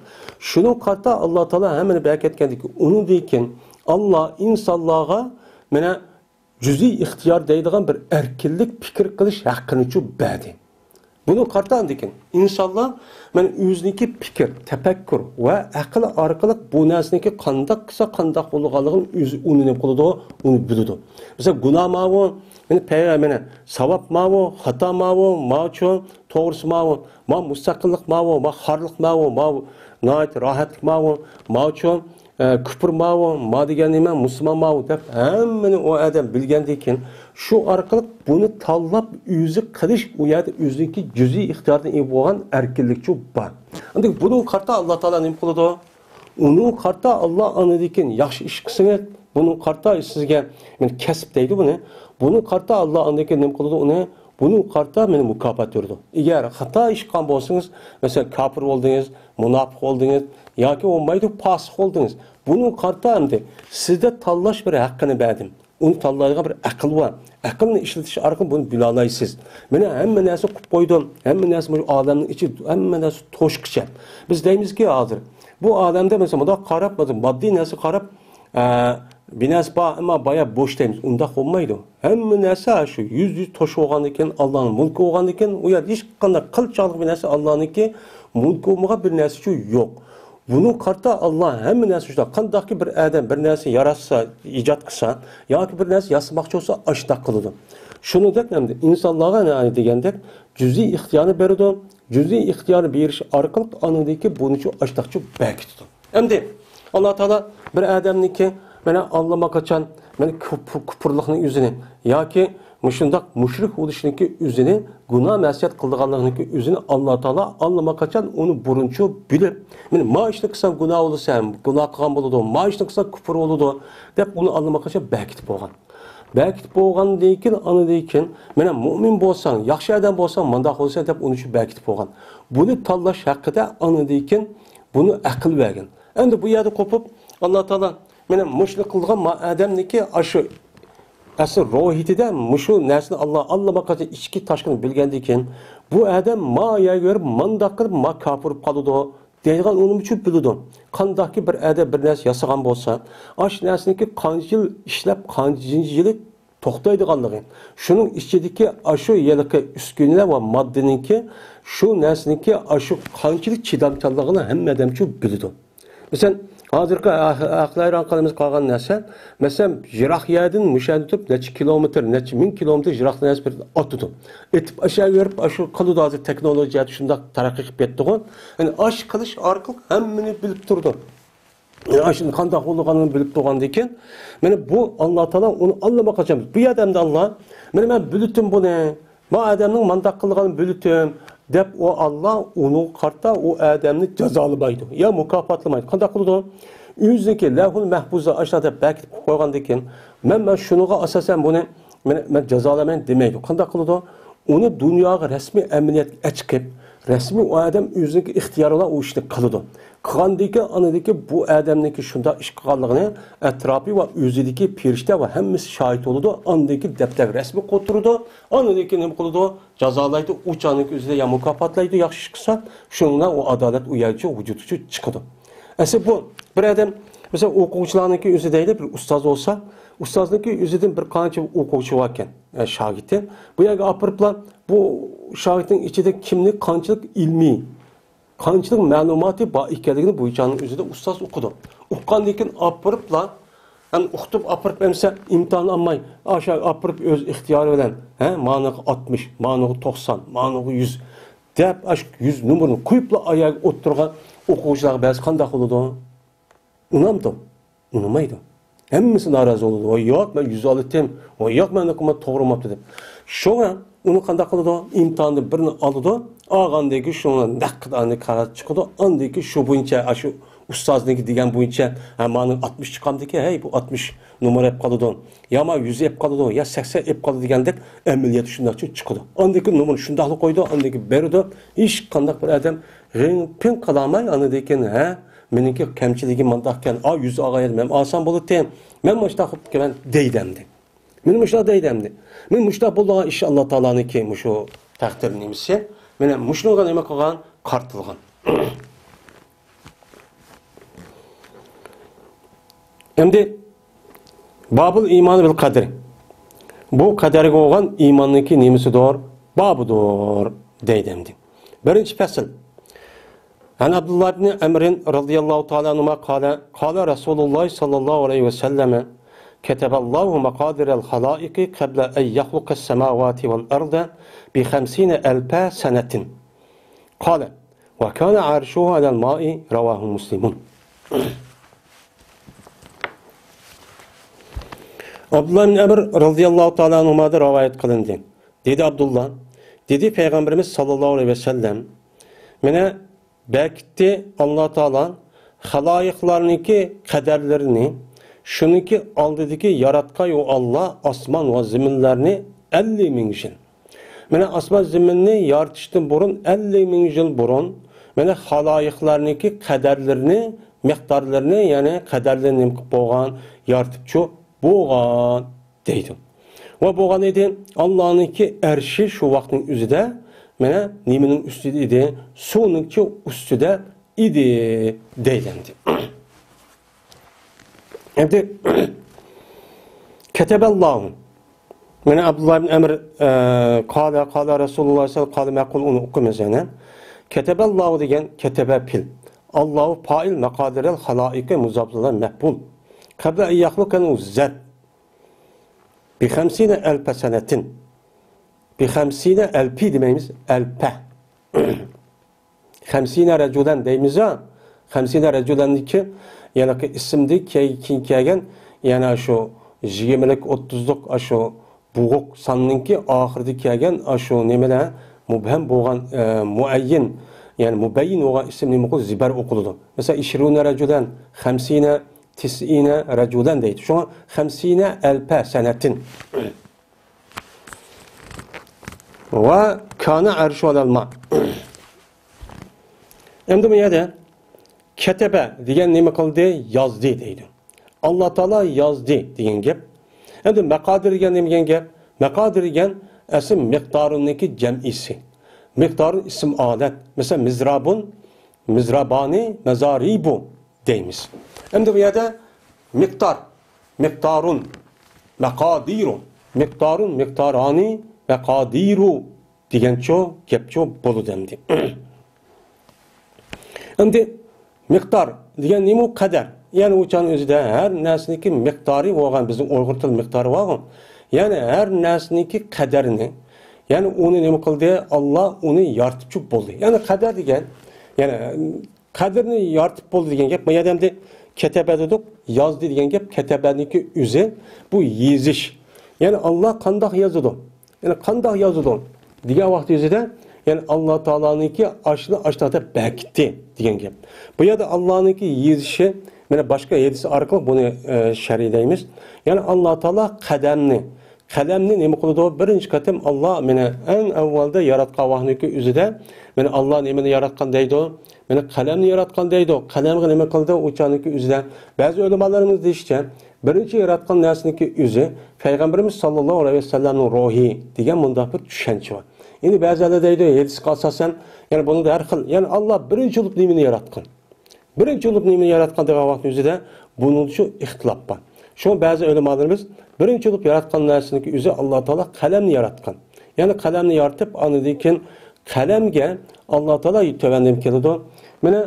شۇنى قارىتا ئاللا تائالا ھەممىنى بەرىكەتكەندىن كېيىن، ئۇنىڭدىن كېيىن ئاللا ئىنسانلارغا مانا جۈزئىي ئىختىيار دەيدىغان بىر ئەركىنلىك پىكىر قىلىش ھەققىنىچۇ بەردى. بۇنى قارىتا ئاندىكىن ئىنسانلار مانا ئۆزىنىڭكى پىكىر، تەپەككۇر ۋە ئەقىل ئارقىلىق بۇ نەرسىنىڭكى قانداق قىلسا قانداق بولىدىغانلىقىنى ئۆزى ئۇنى نېمە قىلىدۇ، ئۇنى بىلىدۇ. مىسال، گۇناھ ماۋۇ، مانا پەي-، مانا ساۋاب ماۋۇ، خاتا ماۋۇ، ماچۇ، توغرىسى ماۋۇ، ما مۇستەقىللىق ماۋۇ، ما خارلىق ماۋۇ، ما ناھايىتى راھەتلىك ماۋۇ، ماچۇ، ئە، كۇپۇر ماۋۇ، ما دېگەن نېمە، مۇسۇلمان ماۋۇ دەپ ھەممىنى ئۇ ئادەم بىلگەندىن كېيىن، شۇ ئارقىلىق بۇنى تاللاپ ئۆزى قىلىش، ئۇ يەردە ئۆزىنىڭكى جۈزئىي ئىختىيارىدىن ئىگە بولغان ئەركىنلىكچۇ بار. ئەمدى بۇنىڭغا قارىتا ئاللا تائالا نېمە قىلىدۇ؟ ئۇنىڭغا قارىتا ئاللا ئاندىن كېيىن ياخشى ئىش قىلسىڭىز، بۇنىڭغا قارىتا سىزگە، مانا، كەسىپ دەيدۇ بۇنى. بۇنىڭغا قارىتا ئاللا ئاندىن كېيىن نېمە قىلىدۇ ئۇنى؟ بۇنىڭغا قارىتا مانا مۇكاپات بېرىدۇ. ئەگەر خاتا ئىش قىلغان بولسىڭىز، مەسىلەن، كاپىر بولدىڭىز، مۇناپىق بولدىڭىز ياكى بولمايدۇ، پاسىق بولدىڭىز. بۇنىڭغا قارىتا ئەمدى سىزدە تاللاش بىر ھەققىنى بەردىم. ئۇنى تاللايدىغان بىر ئەقىل بار. ئەقىلنى ئىشلىتىش ئارقىلىق بۇنى بىلالايسىز. مانا ھەممە نەرسە قىلىپ قويدۇم. ھەممە نەرسە مۇشۇ ئالەمنىڭ ئىچى، ھەممە نەرسە توشقىچە. بىز دەيمىزكى ھازىر، بۇ ئالەمدە مەسىلەن، مۇنداق قاراپ، مەسىلەن، ماددىي نەرسىگە قاراپ، ئە، بىر نەرسە بار، ئەمما بايا بوش دەيمىز. ئۇنداق بولمايدۇ. ھەممە نەرسە شۇ يۈز يۈز توشۇپ بولغاندىن كېيىن، ئاللانىڭ مۇلكى بولغاندىن كېيىن، ئۇ يەردە ھېچقانداق قىلچىلىق بىر نەرسە ئاللانىڭكى مۇلكى بولمىغان بىر نەرسىچۇ يوق. بۇنىڭغا قارىتا ئاللا ھەممە نەرسە شۇنداق. قانداقكى بىر ئادەم بىر نەرسە ياراتسا، ئىجاد قىلسا ياكى بىر نەرسە ياسىماقچى بولسا، ئاشۇنداق قىلىدۇ. شۇنىڭدەك ئەمدى ئىنسانلارغا نە دېگەندەك جۈزئىي ئىختىيارنى بېرىدۇ. جۈزئىي ئىختىيارنى بېرىش ئارقىلىق ئانىڭدىكى بۇنىچۇ ئاشۇنداقچۇ بەكىتىدۇ. ئەمدى ئاللا تائالا بىر ئادەمنىڭكى مانا ئاللىماقاچان مانا كۇپ-، كۇپۇرلۇقنىڭ ئۆزىنى ياكى مۇشۇنداق مۇشرىك بولۇشنىڭكى ئۆزىنى، گۇناھ مەسىيەت قىلىدىغانلىقنىڭكى ئۆزىنى ئاللا تائالا ئاللىماقاچان ئۇنى بۇرۇنچۇ بىلىپ، مانا، ما ئىشنى قىلساڭ گۇناھ بولىسەن، گۇناھ قىلغان بولىدۇ، ما ئىشنى قىلساڭ كۇپۇر بولىدۇ دەپ ئۇنى ئاللىماقاچان بەكىتىپ بولغان. بەكىتىپ بولغاندىن كېيىن، ئاندىن كېيىن مانا مۇئمىن بولساڭ، ياخشى ئادەم بولساڭ، مانداق بولىسەن دەپ ئۇنى شۇ بەكىتىپ بولغان. بۇنى تاللاش ھەققىدە ئاندىن كېيىن بۇنى ئەقىل بەرگەن. ئەمدى بۇ يەردە قوپۇپ، ئاللا تائالا مانا مۇشۇنى قىلغان ما ئادەمنىكى ئاشۇ ئەسلى روھىيىتىدە مۇشۇ نەرسىنى ئاللا ئاللىماقاچان ئىچكى تاشقىنى بىلگەندىن كېيىن، بۇ ئادەم ما يەرگە بېرىپ مانداق قىلىپ ما كاپىر بولۇپ قالىدۇ دەيدىغان ئۇنىمۇچۇ بىلىدۇ. قانداقكى بىر ئادەم بىر نەرسە ياسىغان بولسا، ئاشۇ نەرسىنىڭكى قانچە يىل ئىشلەپ، قانچىنچى يىلى توختايدىغانلىقى، شۇنىڭ ئىچىدىكى ئاشۇ ھېلىقى ئۈسكۈنىلەر ۋە ماددىنىڭكى شۇ نەرسىنىڭكى ئاشۇ قانچىلىك چىدامچانلىقىنى ھەممە ئادەمچۇ بىلىدۇ. مەسىلەن، ھازىرقى ئەق-، ئەقىل ھەيران قالىمىز قالغان نەرسە، مەسىلەن، يىراق يەردىن مۇشۇ يەردىن تۇرۇپ نەچچە كىلومېتىر، نەچچە مىڭ كىلومېتىر يىراقتا نەرسە بىر ئاتىدۇ. ئېتىپ ئاشۇ بېرىپ، ئاشۇ قىلىدۇ، ھازىر تېخنولوگىيە شۇنداق تەرەققىي قىلىپ كەتتىغۇ. يەنى ئاش قىلىش ئارقىلىق ھەممىنى بىلىپ تۇرىدۇ. ئاشۇنى قانداق بولىدىغانلىقىنى بىلىپ تۇرغاندىن كېيىن، مانا بۇ ئاللا تائالا ئۇنى ئاللىماقچى ئەمەس. بۇ يەردە ئەمدى ئاللا، مانا مەن بىلىتتىم بۇنى، ما ئادەمنىڭ مانداق قىلغاننى بىلىتتىم، دەپ ئۇ ئاللا ئۇنىڭغا قارىتا ئۇ ئادەمنى جازالىمايدۇ، يا مۇكاپاتلىمايدۇ. قانداق قىلىدۇ؟ ئۆزىنىڭكى لەۋھۇل مەھپۇزدا ئاشۇنداق دەپ بەكىتىپ قويغاندىن كېيىن، مەن، مەن شۇنىڭغا ئاساسەن بۇنى مەن، مەن جازالايمەن دېمەيدۇ. قانداق قىلىدۇ؟ ئۇنى دۇنياغا رەسمىي ئەمەلىيەتكە ئەچىقىپ، رەسمىي ئۇ ئادەم ئۆزىنىڭكى ئىختىيارى بىلەن ئۇ ئىشنى قىلىدۇ. قىلغاندىن كېيىن، ئاندىن كېيىن بۇ ئادەمنىڭكى شۇنداق ئىش قىلغانلىقىنى ئەتراپى ۋە ئۆزىدىكى پېرىشتە ۋە ھەممىسى شاھىت بولىدۇ. ئاندىن كېيىن دەپتەرگە رەسمىي قويدۇرىدۇ. ئاندىن كېيىن نېمە قىلىدۇ؟ جازالايدۇ. ئۇ چاغنىڭكى ئۆزىدە يا مۇكاپاتلايدۇ، ياخشى ئىش قىلسا، شۇنىڭ بىلەن ئۇ ئادالەت ئۇ يەرگىچە ۋۇجۇدقا چىقىدۇ. ئەسلى بۇ بىر ئادەم، مەسىلەن، ئوقۇغۇچىلارنىڭكى ئۆزى دەيلى، بىر ئۇستاز بولسا، ئۇستازنىڭكى ئۆزىدىن بىر قانچە ئوقۇغۇچى باركەن، ئە، شاگىرتى. بۇ يەرگە ئاپىرىپلا، بۇ شاگىرتنىڭ ئىچىدە كىمنىڭ قانچىلىك ئىلمىي، قانچىلىك مەلۇماتى بار ئىكەنلىكىنى بۇ چاغنىڭ ئۆزىدە ئۇستاز ئۇقىدۇ. ئۇققاندىن كېيىن ئاپىرىپلا، يەنى ئۇقتۇرۇپ ئاپىرىپ ئەمسە ئىمتىھان ئالماي، ئاشۇ ئاپىرىپ ئۆز ئىختىيارى بىلەن، ھە، مانىغا ئاتمىش، مانىغا توقسان، مانىغا يۈز دەپ، ئاشۇ يۈز نومۇرنى قويۇپلا ئاياغ ئولتۇرغان ئوقۇغۇچىلارغا بەرسە قانداق بولىدۇ؟ ئۇنامدۇ؟ ئۇنىمايدۇ. ھەممىسى نارازى بولىدۇ. ۋاي ياق، مەن يۈز ئالدىم. ۋاي ياق، مەن قىلماي توغرا بولماپتۇ دەپ. شۇڭا ئۇنى قانداق قىلىدۇ؟ ئىمتىھاندىن بىرنى ئالىدۇ. ئالغاندىن كېيىن شۇنىڭ نەق قەدەرنى قەغەز چىقىدۇ. ئاندىن كېيىن شۇ بويىچە، ئاشۇ ئۇستازنىڭكى دېگەن بويىچە، ھە، مانىڭ ئاتمىش چىقامدىكى، ھەي، بۇ ئاتمىش نومۇر ئېلىپ قالىدۇ. يا ما يۈز ئېلىپ قالىدۇ، يا سەكسەن ئېلىپ قالىدۇ دېگەندەك ئەمەلىيەتتە شۇنداق چىقىدۇ. ئاندىن كېيىن نومۇرنى شۇنداقلا قويىدۇ، ئاندىن كېيىن بېرىدۇ. ھېچقانداق بىر ئادەم غىڭ پىڭ قىلالماي، ئاندىن كېيىن، ھە، مېنىڭكى كەمچىلىكىم مۇنداقكەن، ئا، يۈز ئالغان ئىدىم، مەن ئالسام بولاتتى، مەن مۇشۇنداق قىلىپتىكەنمەن دەيدۇ ئەمدى. مېنى مۇشۇنداق دەيدۇ ئەمدى. مېنى مۇشۇنداق بولىدىغان ئىش ئاللا تائالانىڭكى مۇشۇ تەقدىر نېمىسى. مېنى مۇشۇنىڭغا نېمە قىلغان؟ قارىتىلغان. ئەمدى بابۇل ئىمانى بىل قەدىر. بۇ قەدەرگە بولغان ئىماننىڭكى نېمىسىدۇر؟ بابىدۇر دەيدۇ ئەمدى. بىرىنچى پەسىل. عن عبد الله بن عمرو رضي الله تعالى عنهما قال، قال رسول الله صلى الله عليه وسلم، كتب الله مقادير الخلائق قبل أن يخلق السماوات والأرض بخمسين ألف سنة. قال، وكان عرشه على الماء. رواه مسلم. ئابدۇللا ئىبن ئەمر رەزىياللاھۇ تائالا ئەنھۇمادىن رىۋايەت قىلىندى. دېدى ئابدۇللا، دېدى پەيغەمبىرىمىز ساللاللاھۇ ئەلەيھى ۋەسەللەم، مانا بەكىتتى ئاللا تائالا خالايىقلارنىڭكى قەدەرلىرىنى، شۇنىڭكى ئالدىدىكى ياراتقان ئۇ ئاللا ئاسمان ۋە زېمىنلارنى ئەللىك مىڭ يىل. مانا ئاسمان زېمىننى يارىتىشتىن بۇرۇن، ئەللىك مىڭ يىل بۇرۇن، مانا خالايىقلارنىڭكى قەدەرلىرىنى، مىقدارلىرىنى، يەنى قەدەرلىرىنى نېمە قىلىپ بولغان، يارىتىپچۇ بولغان دەيدۇ. ۋە بولغان ئىدى، ئاللانىڭكى ئەرشى شۇ ۋاقىتنىڭ ئۆزىدە، مانا نېمىنىڭ ئۈستىدە ئىدى؟ سۇنىڭكى ئۈستىدە ئىدى دەيدۇ ئەمدى. ئەمدى كەتەبەللاھۇ. مانا ئابدۇللا ئىبن ئەمر، ئە، قالە، قالە رەسۇلۇللاھ سەللەللاھۇ ئەلەيھى ۋەسەللەم، قالە مەقۇل، ئۇنى ئوقۇيمىز يەنە. كەتەبەللاھۇ دېگەن كەتەبە پېئىل. ئاللاھۇ پائىل، مەقادىرەل خالائىقى مۇزاپلىلار مەپئۇل. قەبلە ئەن يەخلۇقەن ئۇ زات. بىخەمسىنە ئەلپە سەنەتىن. بىخەمسىنە ئەلپى دېمەيمىز، ئەلپە. خەمسىنە رەجۇلەن دەيمىز يا، خەمسىنە رەجۇلەننىكى، يەنى ئىسىمدىن كېيىن كەلگەن، يەنى شۇ يىگىرمىلىك، ئوتتۇزلۇق، شۇ بوغۇق ساننىڭكى ئاخىرىدا كەلگەن، شۇ نېمىلەر، مۇبھەم بولغان، ئە، مۇئەييەن، يەنى مۇبەييىن بولغان ئىسىم نېمە قىلىدۇ؟ زىبەر ئوقۇلىدۇ. مەسىلەن، ئىشرۇنە رەجۇلەن، خەمسىنە، تىسئىنە رەجۇلەن دەيدۇ. شۇڭا خەمسىنە ئەلپە سەنەتىن. ۋە كانە ئەرشۇ ئەلەل ما. ئەمدى بۇ يەردە كەتەبە دېگەن نېمە قىلدى؟ يازدى دەيدۇ. ئاللا تائالا يازدى دېگەن گەپ. ئەمدى مەقادىر دېگەن نېمە دېگەن گەپ؟ مەقادىر دېگەن ئەسلى مىقدارۇننىڭكى جەمئىسى. مىقدارۇن ئىسىم ئالەت. مەسىلەن، مىزرابۇن، مىزرابانى، مەزارىبۇ دەيمىز. ئەمدى بۇ يەردە مىقدار، مىقدارۇن، مەقادىرۇ، مىقدارۇن، مىقدارانى، مەقادىرۇ دېگەنچۇ گەپچۇ بولىدۇ ئەمدى. ئەمدى مىقدار دېگەن نېمە؟ قەدەر. يەنى ئۇ چاغنىڭ ئۆزىدە ھەر نەرسىنىڭكى مىقدارى بولغان، بىزنىڭ ئۇيغۇر تىل مىقدارى بارغۇ. يەنى ھەر نەرسىنىڭكى قەدرىنى، يەنى ئۇنى نېمە قىلدى؟ ئاللا ئۇنى يارىتىپ چۈپ بولدى. يەنى قەدەر دېگەن، يەنى قەدرىنى يارىتىپ بولدى دېگەن گەپ. ما يەردە ئەمدى كەتەبە دېدۇق، يازدى دېگەن گەپ. كەتەبەنىڭكى ئۆزى بۇ يېزىش. يەنى ئاللا قانداق يازىدۇ؟ يەنى قانداق يازىدۇ دېگەن ۋاقىت يۈزىدە، يەنى ئاللا تائالانىڭكى ئاشۇنى ئاشتاقتا بەكىتتى دېگەن گەپ. بۇ يەردە ئاللانىڭكى يېزىشى، مانا باشقا ھەدىس ئارقىلىق بۇنى، ئە، شەرھلەيمىز. يەنى ئاللا تائالا قەدەمنى، قەلەمنى نېمە قىلىدۇ؟ بىرىنچى قېتىم ئاللا مانا ئەڭ ئەۋۋەلدە ياراتقان ۋاقتىنىڭكى ئۆزىدە، مانا ئاللا نېمىنى ياراتقان دەيدۇ؟ مانا قەلەمنى ياراتقان دەيدۇ. قەلەمگە نېمە قىلدى؟ ئۇ چاغنىڭكى ئۆزىدە. بەزى ئۆلىمالىرىمىز دېيىشىچە، بىرىنچى ياراتقان نەرسىنىڭكى ئۆزى پەيغەمبىرىمىز ساللاللاھۇ ئەلەيھى ۋەسەللەمنىڭ روھى دېگەن مۇنداق بىر چۈشەنچە بار. ئەمدى بەزىلەر دەيدۇ، ھەدىسكە ئاساسەن، يەنى بۇنىڭدا ھەر خىل، يەنى ئاللا بىرىنچى بولۇپ نېمىنى ياراتقان؟ بىرىنچى بولۇپ نېمىنى ياراتقان دېگەن ۋاقىتنىڭ ئۆزىدە بۇنىڭدا شۇ ئىختىلاپ بار. شۇڭا بەزى ئۆلىمالىرىمىز بىرىنچى بولۇپ ياراتقان نەرسىنىڭكى ئۆزى ئاللا تائالا قەلەمنى ياراتقان. يەنى قەلەمنى يارىتىپ، ئاندىن كېيىن قەلەمگە ئاللا تائالا تۆۋەندىن كېلىدۇ. مانا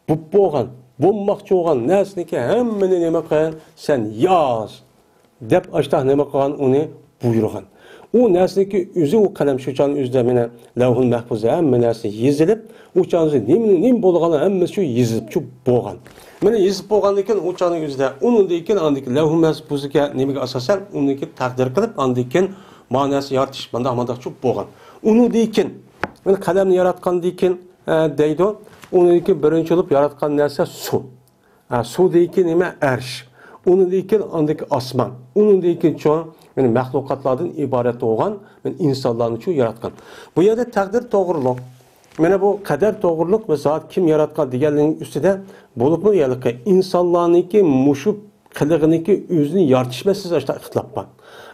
بولۇپ بولغان، بولماقچى بولغان نەرسىنىڭكى ھەممىنى نېمە قىل، سەن ياز دەپ ئاشتاق نېمە قىلغان، ئۇنى بۇيرۇغان. ئۇ نەرسىنىڭكى ئۆزى، ئۇ قەلەم شۇ چاغنىڭ ئۆزىدە مانا لەۋھۇل مەھپۇزدا ھەممە نەرسە يېزىلىپ، ئۇ چاغنىڭ ئۆزىدە نېمىنى، نېمە بولىدىغانلىقى ھەممىسى شۇ يېزىلىپ شۇ بولغان. مانا يېزىپ بولغاندىن كېيىن ئۇ چاغنىڭ ئۆزىدە ئۇنىڭدىن كېيىن ئاندىن كېيىن لەۋھۇل مەھپۇزغا نېمىگە ئاساسەن ئۇنىڭدىن كېيىن تەقدىر قىلىپ ئاندىن كېيىن مانا نەرسە يارىتىش مانداق مانداق شۇ بولغان. ئۇنىڭدىن كېيىن مانا قەلەمنى ياراتقاندىن كېيىن، ئە، دەيدۇ، ئۇنىڭدىن كېيىن بىرىنچى بولۇپ ياراتقان نەرسە سۇ. ھە، سۇدىكى نېمە؟ ئەرش. ئۇنىڭدىن كېيىن ئاندىكى ئاسمان. ئۇنىڭدىن كېيىن چوڭ، يەنى مەخلۇقاتلاردىن ئىبارەت بولغان، يەنى ئىنسانلارنى چوڭ ياراتقان. بۇ يەردە تەقدىر توغرۇلۇق، مانا بۇ قەدەر توغرۇلۇق ۋە زات كىم ياراتقان دېگەنلىكنىڭ ئۈستىدە بولۇپمۇ ھېلىقى ئىنسانلارنىڭكى مۇشۇ قىلىقىنىڭكى ئۆزىنى يارىتىش مەسىلىسىدە ئاشۇنداق ئىختىلاپ بار.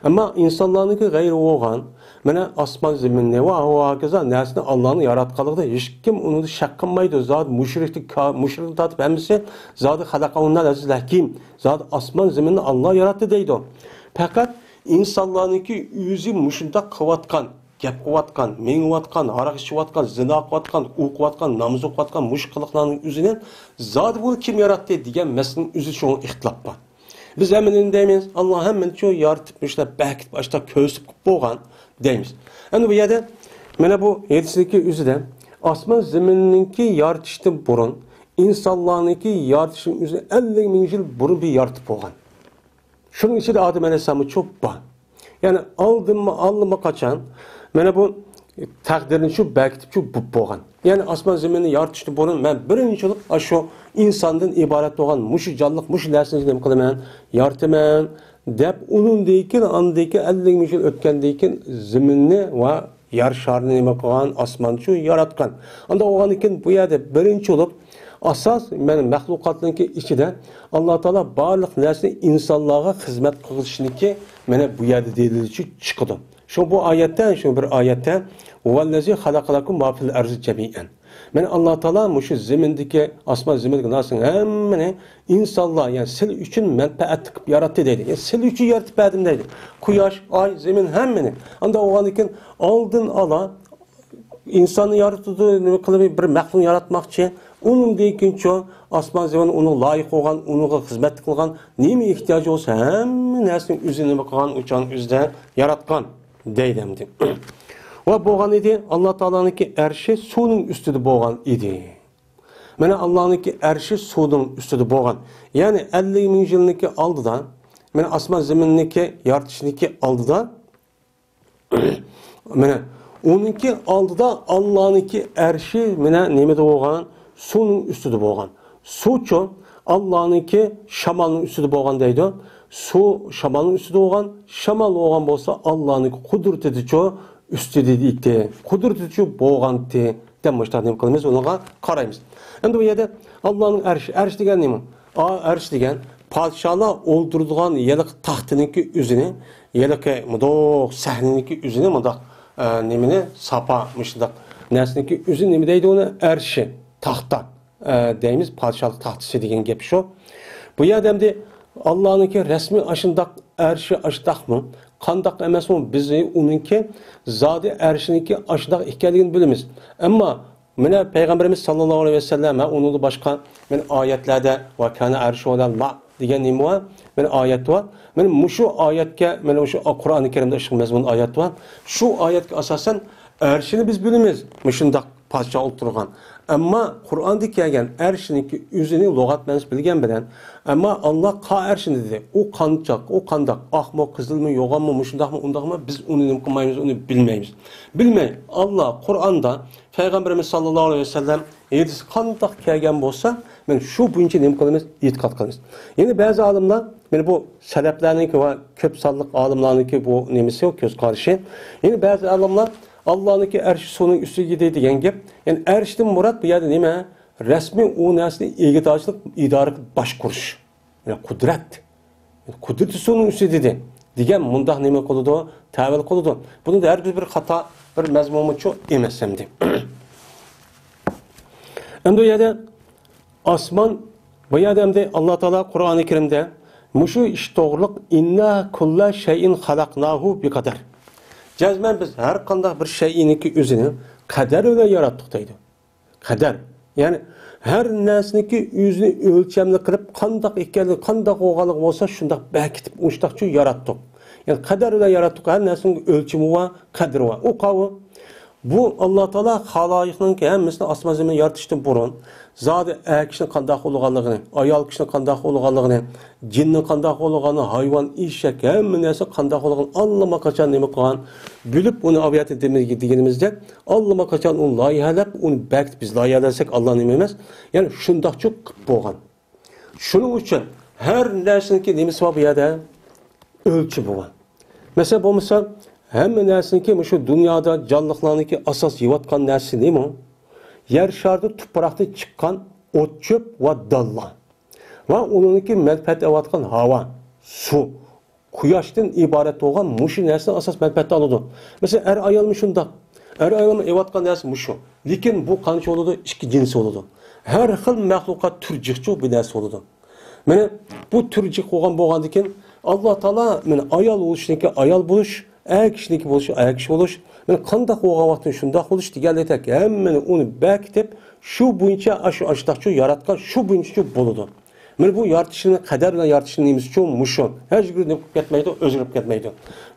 ئەمما ئىنسانلارنىڭكى غەيرى بولغان، مانا ئاسمان زېمىننى ۋە ھاۋا ھاكازا نەرسىنى ئاللانىڭ ياراتقانلىقىدا ھېچكىم ئۇنىڭدا شەك قىلمايدۇ. زادى مۇشرىكتىن، مۇشرىكتىن تارتىپ ھەممىسى زادى خەلەقەھۇننەل ئەزىزىل ھەكىم. زادى ئاسمان زېمىننى ئاللا ياراتتى دەيدۇ. پەقەت ئىنسانلارنىڭكى ئۆزى مۇشۇنداق قىلىۋاتقان، گەپ قىلىۋاتقان، مېڭىۋاتقان، ھاراق ئىچىۋاتقان، زىنا قىلىۋاتقان، ئوقۇۋاتقان، ناماز ئوقۇۋاتقان مۇشۇ قىلىقلارنىڭ ئۆزىنى زادى بۇنى كىم ياراتتى دېگەن مەسىلىنىڭ ئۆزى شۇڭا ئىختىلاپ بار. بىز ھەممىنى دەيمىز، ئاللا ھەممىنى شۇ يارىتىپ، مۇشۇنداق بەكىتىپ، ئاشتا كۆرسىتىپ قىلىپ بولغان دەيمىز. ئەمدى بۇ يەردە مانا بۇ ھەدىسنىڭكى ئۆزىدە ئاسمان زېمىننىڭكى يارىتىشتىن بۇرۇن ئىنسانلارنىڭكى يارىتىشىنىڭ ئۆزىنى ئەللىك مىڭ يىل بۇرۇن بىر يارىتىپ بولغان. شۇنىڭ ئىچىدە ئادەم ئەلەيھىسسالاممۇ چوپ بار. يەنى ئالدىنمۇ، ئاللىمۇ قاچان مانا بۇ تەقدىرنى شۇ بەكىتىپ شۇ بولۇپ بولغان. يەنى ئاسمان زېمىننى يارىتىشتىن بۇرۇن مەن بىرىنچى بولۇپ ئاشۇ ئىنساندىن ئىبارەت بولغان مۇشۇ جانلىق، مۇشۇ نەرسىنى نېمە قىلىمەن؟ يارىتىمەن دەپ، ئۇنىڭدىن كېيىن، ئاندىن كېيىن ئەللىك مىڭ يىل ئۆتكەندىن كېيىن زېمىننى ۋە يەر شارىنى نېمە قىلغان؟ ئاسماننى شۇ ياراتقان. ئانداق بولغاندىن كېيىن بۇ يەردە بىرىنچى بولۇپ ئاساس، مانا مەخلۇقاتنىڭكى ئىچىدە ئاللا تائالا بارلىق نەرسىنى ئىنسانلارغا خىزمەت قىلىشنىكى مانا بۇ يەردە دەلىلى چىقىدۇ. شۇ بۇ ئايەتتە، شۇ بىر ئايەتتە، ھۇۋەللەزى خەلەقەلەكۇم ما فىل ئەرزى جەمىئەن. مانا ئاللا تائالا مۇشۇ زېمىندىكى، ئاسمان زېمىندىكى نەرسىنىڭ ھەممىنى ئىنسانلار، يەنى سىلى ئۈچۈن مەنپەئەتلىك قىلىپ ياراتتى دەيدۇ. يەنى سىلى ئۈچۈن يارىتىپ بەردىم دەيدۇ. قۇياش، ئاي، زېمىن ھەممىنى. ئانداق بولغاندىن كېيىن ئالدىن ئالا ئىنساننى يارىتىدۇ، نېمە قىلىپ بىر مەخلۇقنى ياراتماقچى. ئۇنىڭدىن كېيىن چوڭ ئاسمان زېمىن ئۇنىڭغا لايىق بولغان، ئۇنىڭغا خىزمەتلىك قىلغان، نېمە ئېھتىياجى بولسا ھەممە نەرسىنى ئۆزى نېمە قىلغان، ئۇ چاغنىڭ ئۆزىدە ياراتقان دەيدۇ ئەمدى. ۋە بولغان ئىدى، ئاللا تائالانىڭكى ئەرشى سۇنىڭ ئۈستىدە بولغان ئىدى. مانا ئاللانىڭكى ئەرشى سۇنىڭ ئۈستىدە بولغان. يەنى ئەللىك مىڭ يىلنىڭكى ئالدىدا، مانا ئاسمان زېمىننىڭكى يارىتىشنىڭكى ئالدىدا، مانا ئۇنىڭكى ئالدىدا ئاللانىڭكى ئەرشى مانا نېمىدە بولغان؟ سۇنىڭ ئۈستىدە بولغان. سۇچۇ ئاللانىڭكى شامالنىڭ ئۈستىدە بولغان دەيدۇ. سۇ شامالنىڭ ئۈستىدە بولغان، شامال بولغان بولسا ئاللانىڭكى قۇدرىتىدىچۇ ئۈستىدە ئىدى، قۇدرىتىچۇ بولغانتى دەپ مۇشۇنداق نېمە قىلىمىز، ئۇنىڭغا قارايمىز. ئەمدى بۇ يەردە ئاللانىڭ ئەرشى، ئەرش دېگەن نېمە؟ ئا، ئەرش دېگەن پادىشاھلار ئولتۇرىدىغان ھېلىقى تاختىنىڭكى ئۆزىنى، ھېلىقى مۇنداق سەھنىنىڭكى ئۆزىنى مۇنداق، ئە، نېمىنى ساپا مۇشۇنداق نەرسىنىڭكى ئۆزى نېمە دەيدۇ ئۇنى؟ ئەرشى، تاختا. ئە، دەيمىز، پادىشاھلىق تاختىسى دېگەن گەپ شۇ. بۇ يەردە ئەمدى ئاللانىڭكى رەسمىي ئاشۇنداق ئەرشى ئاشۇنداقمۇ؟ قانداق ئەمەسمۇ؟ بىز ئۇنىڭكى زادى ئەرشىنىڭكى ئاشۇنداق ئىكەنلىكىنى بىلىمىز. ئەمما مانا پەيغەمبىرىمىز ساللاللاھۇ ئەلەيھى ۋەسەللەم ۋە ئۇنىڭدىن باشقا مانا ئايەتلەردە «ۋە كانە ئەرشۇھۇ ئەلەل ماء» دېگەن نېمە بار؟ مانا ئايەت بار. مانا مۇشۇ ئايەتكە، مانا مۇشۇ قۇرئانى كەرىمدە ئىشقىلىپ مەزمۇن ئايەت بار. شۇ ئايەتكە ئاساسەن ئەرشنى بىز بىلىمىز، مۇشۇنداق پادىشاھ ئولتۇرغان. ئەمما قۇرئاندا كەلگەن ئەرشنىڭكى ئۆزىنى لۇغەت مەنىسى بىلگەن بىلەن، ئەمما ئاللا قا ئەرشىنى دېدى. ئۇ قانچاق، ئۇ قانداق، ئاقمۇ، قىزىلمۇ، يوغانمۇ، مۇشۇنداقمۇ، ئۇنداقمۇ، بىز ئۇنى نېمە قىلمايمىز، ئۇنى بىلمەيمىز. بىلمەي، ئاللا قۇرئاندا پەيغەمبىرىمىز ساللاللاھۇ ئەلەيھى ۋەسەللەم ھەدىسى قانداق كەلگەن بولسا، مانا شۇ بويىچە نېمە قىلىمىز؟ ئېتىقاد قىلىمىز. يەنە بەزى ئالىملار، مانا بۇ سەلەپلەرنىڭكى ۋە كۆپ سانلىق ئالىملارنىڭكى بۇ نېمىسى، كۆز قارىشى. يەنە بەزى ئالىملار «ئاللانىڭكى ئەرشى سۇنىڭ ئۈستىدە» دېگەن گەپ. يەنى ئەرشتىن مۇراد بۇ يەردە نېمە؟ رەسمىي ئۇ نەرسىنى ئىگىدارچىلىق، ئىدارە قىلىپ باشقۇرۇش. يەنى قۇدرەت. قۇدرىتى سۇنىڭ ئۈستىدە دېدى دېگەن مۇنداق نېمە قىلىدۇ؟ تەۋىل قىلىدۇ. بۇنىڭدا ھەرگىز بىر خاتا، بىر مەزمۇنمۇچۇ ئەمەس ئەمدى. ئەمدى ئۇ يەردە ئاسمان، بۇ يەردە ئەمدى ئاللا تائالا قۇرئانى كەرىمدە مۇشۇ ئىش توغرىلىق «ئىننا كۇللا شەيئىن خەلەقناھۇ بىقەدەر». جەزمەن بىز ھەر قانداق بىر شەيئىنىڭكى ئۆزىنى قەدەر بىلەن ياراتتۇق دەيدۇ. قەدەر. يەنى ھەر نەرسىنىڭكى ئۆزىنى ئۆلچەملىك قىلىپ، قانداق ئىكەنلىكى، قانداق بولغانلىقى بولسا، شۇنداق بەكىتىپ، مۇشۇنداقچۇ ياراتتۇق. يەنى قەدەر بىلەن ياراتتۇق، ھەر نەرسىنىڭ ئۆلچىمى بار، قەدرى بار. ئۇ قاۋۇ. بۇ ئاللا تائالا خالايىقنىڭكى ھەممىسىنى ئاسمان زېمىن يارىتىشتىن بۇرۇن، زادى ئەر كىشىنىڭ قانداق بولغانلىقىنى، ئايال كىشىنىڭ قانداق بولغانلىقىنى، جىننىڭ قانداق بولغانلىقىنى، ھايۋان، ئېشەك، ھەممە نەرسە قانداق بولغانلىقىنى ئاللىماقاچان نېمە قىلغان؟ بىلىپ ئۇنى ئاۋىياتى دېگىنىمىزدەك، ئاللىماقاچان ئۇنى لايىھەلەپ، ئۇنى بەكىتىپ، بىز لايىھەلەسەك، ئاللا نېمە ئەمەس؟ يەنى شۇنداقچۇ قىلىپ بولغان. شۇنىڭ ئۈچۈن ھەر نەرسىنىڭكى نېمىسى بار بۇ يەردە؟ ئۆلچىمى بار. مەسىلەن، بولمىسا، ھەممە نەرسىنىڭكى، مۇشۇ دۇنيادا جانلىقلارنىڭكى ئاساس يەۋاتقان نەرسىسى نېمە؟ يەر شارىدا تۇپراقتىن چىققان ئوت-چۆپ ۋە دانلار. ۋە ئۇنىڭدىكى مەنپەئەت ئېلىۋاتقان ھاۋا، سۇ، قۇياشتىن ئىبارەت بولغان مۇشۇ نەرسىدىن ئاساس مەنپەئەت ئالىدۇ. مەسىلەن، ئەر-ئايالمۇ شۇنداق. ئەر-ئايالمۇ ئېلىۋاتقان نەرسە مۇشۇ. لېكىن بۇ قانچە بولىدۇ؟ ئىككى جىنسى بولىدۇ. ھەر خىل مەخلۇقات تۈر جىقچۇ بىر نەرسە بولىدۇ. مانا بۇ تۈر جىق بولغان بولغاندىن كېيىن، ئاللا تائالا مانا ئايال بولۇشنىڭكى ئايال بولۇش، ئەر كىشىنىڭكى بولۇشى ئەر كىشى بولۇش، مانا قانداق بولغان ۋاقتىدا شۇنداق بولۇش دېگەنلىكتەك ھەممىنى ئۇنى بەكىتىپ، شۇ بويىچە ئاشۇ ئاشتاقچۇ ياراتقان، شۇ بويىچە بولىدۇ. مانا بۇ يارىتىشنى، قەدەر بىلەن يارىتىشنى نېمىسىچۇ مۇشۇ. ھەرگىز نېمە قىلىپ كەتمەيدۇ، ئۆزگىرىپ كەتمەيدۇ.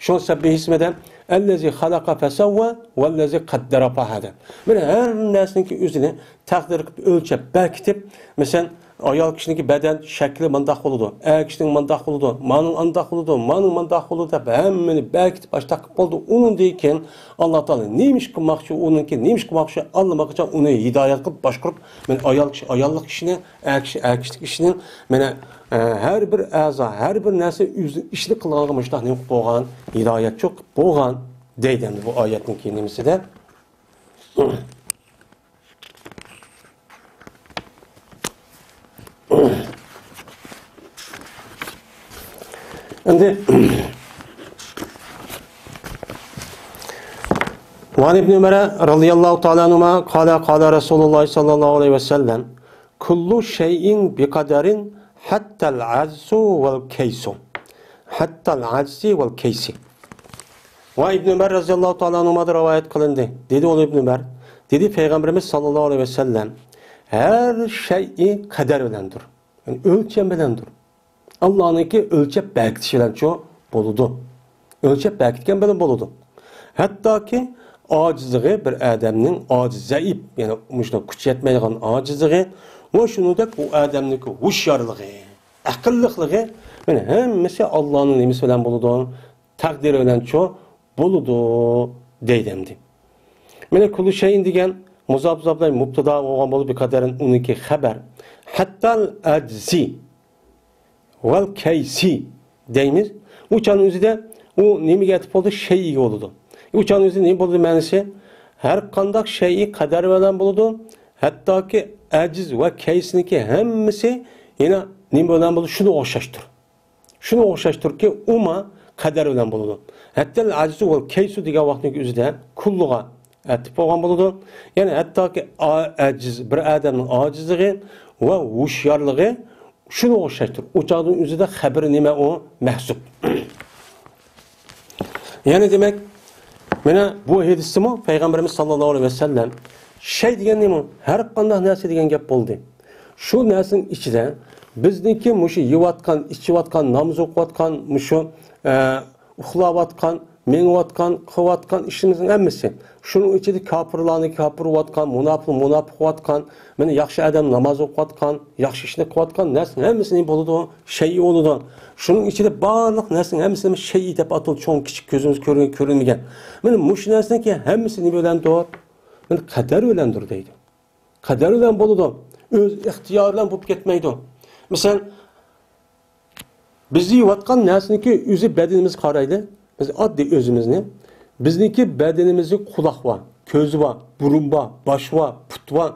شۇڭا سەببىھىسمىدە «ئەللەزى خەلەقە فەسەۋۋە ۋەللەزى قەددەرە فەھەدە». مانا ھەر نەرسىنىڭكى ئۆزىنى تەقدىر قىلىپ، ئۆلچەپ، بەكىتىپ، مەسىلەن، ئايال كىشىنىڭكى بەدەن شەكلى مۇنداق بولىدۇ، ئەر كىشىنىڭ مۇنداق بولىدۇ، مانىڭ ئانداق بولىدۇ، مانىڭ مۇنداق بولىدۇ دەپ ھەممىنى بەكىتىپ، ئاشتاق قىلىپ بولدى. ئۇنىڭدىن كېيىن ئاللا تائالا نېمە ئىش قىلماقچى، ئۇنىڭكى نېمە ئىش قىلماقچى، ئاللىماقچى ئۇنى ھىدايەت قىلىپ باشقۇرۇپ، مانا ئايال كىشى ئاياللىق ئىشنى، ئەر كىشى ئەر كىشىلىك ئىشنى، مانا، ئە، ھەر بىر ئەزا، ھەر بىر نەرسە ئۆزىنىڭ ئىشىنى قىلغانغا مۇشۇنداق نېمە قىلىپ بولغان، ھىدايەتچۇ قىلىپ بولغان دەيدۇ ئەمدى بۇ ئايەتنىڭكى نېمىسىدە. ئەمدى، وعن ابن عمر رضي الله تعالى عنهما قال قال رسول الله صلى الله عليه وسلم: كل شيء بقدر حتى العجز والكيس. حتى العجز والكيس. ۋە ئىبن ئۆمەر رەزىياللاھۇ تائالا ئەنھۇمادىن رىۋايەت قىلىندى. دېدى ئۇ ئىبن ئۆمەر، دېدى پەيغەمبىرىمىز ساللاللاھۇ ئەلەيھى ۋەسەللەم، ھەر شەيئى قەدەر بىلەندۇر. يەنى ئۆلچەم بىلەندۇر. ئاللانىڭكى ئۆلچەپ بەكىتىش بىلەنچۇ بولىدۇ. ئۆلچەپ بەكىتكەن بىلەن بولىدۇ. ھەتتاكى ئاجىزلىقى، بىر ئادەمنىڭ ئاجىز، زەئىپ، يەنى مۇشۇنداق كۈچى يەتمەيدىغان ئاجىزلىقى ۋە شۇنىڭدەك ئۇ ئادەمنىڭكى ھوشيارلىقى، ئەقىللىقلىقى، مانا ھەممىسى ئاللانىڭ نېمىسى بىلەن بولىدۇ؟ تەقدىرى بىلەنچۇ بولىدۇ دەيدۇ ئەمدى. مانا كۇللۇ شەيئىن دېگەن مۇزاپ، مۇزاپ بىلەن مۇبتىدا بولغان بولۇپ، بىقەدەرىن ئۇنىڭكى خەبەر. ھەتتەل ئەجزى ۋەل كەيسى دەيمىز. ئۇ چاغنىڭ ئۆزىدە ئۇ نېمىگە ئەتىپ بولىدۇ؟ شەيئىگە بولىدۇ. ئۇ چاغنىڭ ئۆزىدە نېمە بولىدۇ مەنىسى؟ ھەر قانداق شەيئى قەدەر بىلەن بولىدۇ. ھەتتاكى ئەجىز ۋە كەيسىنىڭكى ھەممىسى يەنە نېمە بىلەن بولىدۇ؟ شۇنىڭغا ئوخشاشتۇر. شۇنىڭغا ئوخشاشتۇركى، ئۇمۇ قەدەر بىلەن بولىدۇ. ھەتتەل ئەجزۇ ۋەل كەيسۇ دېگەن ۋاقىتنىڭ ئۆزىدە كۇللۇغا ئەتىپ بولغان بولىدۇ. يەنى ھەتتاكى ئا-، ئەجىز، بىر ئادەمنىڭ ئاجىزلىقى ۋە ھوشيارلىقى شۇنىڭغا ئوخشاشتۇر. ئۇ چاغنىڭ ئۆزىدە خەبىرى نېمە ئۇ؟ مەھزۇپ. يەنى دېمەك، مانا بۇ ھەدىستىمۇ پەيغەمبىرىمىز ساللاللاھۇ ئەلەيھى ۋەسەللەم شەي دېگەن نېمە؟ ھەر قانداق نەرسە دېگەن گەپ بولدى. شۇ نەرسىنىڭ ئىچىدە بىزنىڭكى مۇشۇ يەۋاتقان، ئىچىۋاتقان، ناماز ئوقۇۋاتقان، مۇشۇ، ئە، ئۇخلاۋاتقان، مېڭىۋاتقان، قىلىۋاتقان ئىشىمىزنىڭ ھەممىسى. شۇنىڭ ئىچىدە كاپىرلارنى كاپىر قىلىۋاتقان، مۇناپىق مۇناپىق قىلىۋاتقان، مانا ياخشى ئادەم ناماز ئوقۇۋاتقان، ياخشى ئىشنى قىلىۋاتقان نەرسىنىڭ ھەممىسى نېمە بولىدۇ؟ شەيئى بولىدۇ. شۇنىڭ ئىچىدە بارلىق نەرسىنىڭ ھەممىسىنى شەيئى دەپ ئاتىلىدۇ، چوڭ، كىچىك، كۆزىمىز كۆرگەن، كۆرۈنمىگەن. مانا مۇشۇ نەرسىنىڭكى ھەممىسى نېمە بىلەندۇر؟ مانا قەدەر بىلەندۇر دەيدۇ. قەدەر بىلەن بولىدۇ. ئۆز ئىختىيارى بىلەن بولۇپ كەتمەيدۇ. مىسال، بىز يەۋاتقان نەرسىنىڭكى ئۆزى بەدىنىمىزگە قارايلى. بىز ئاددىي ئۆزىمىزنى. بىزنىڭكى بەدىنىمىزدە قۇلاق بار، كۆز بار، بۇرۇن بار، باش بار، پۇت بار.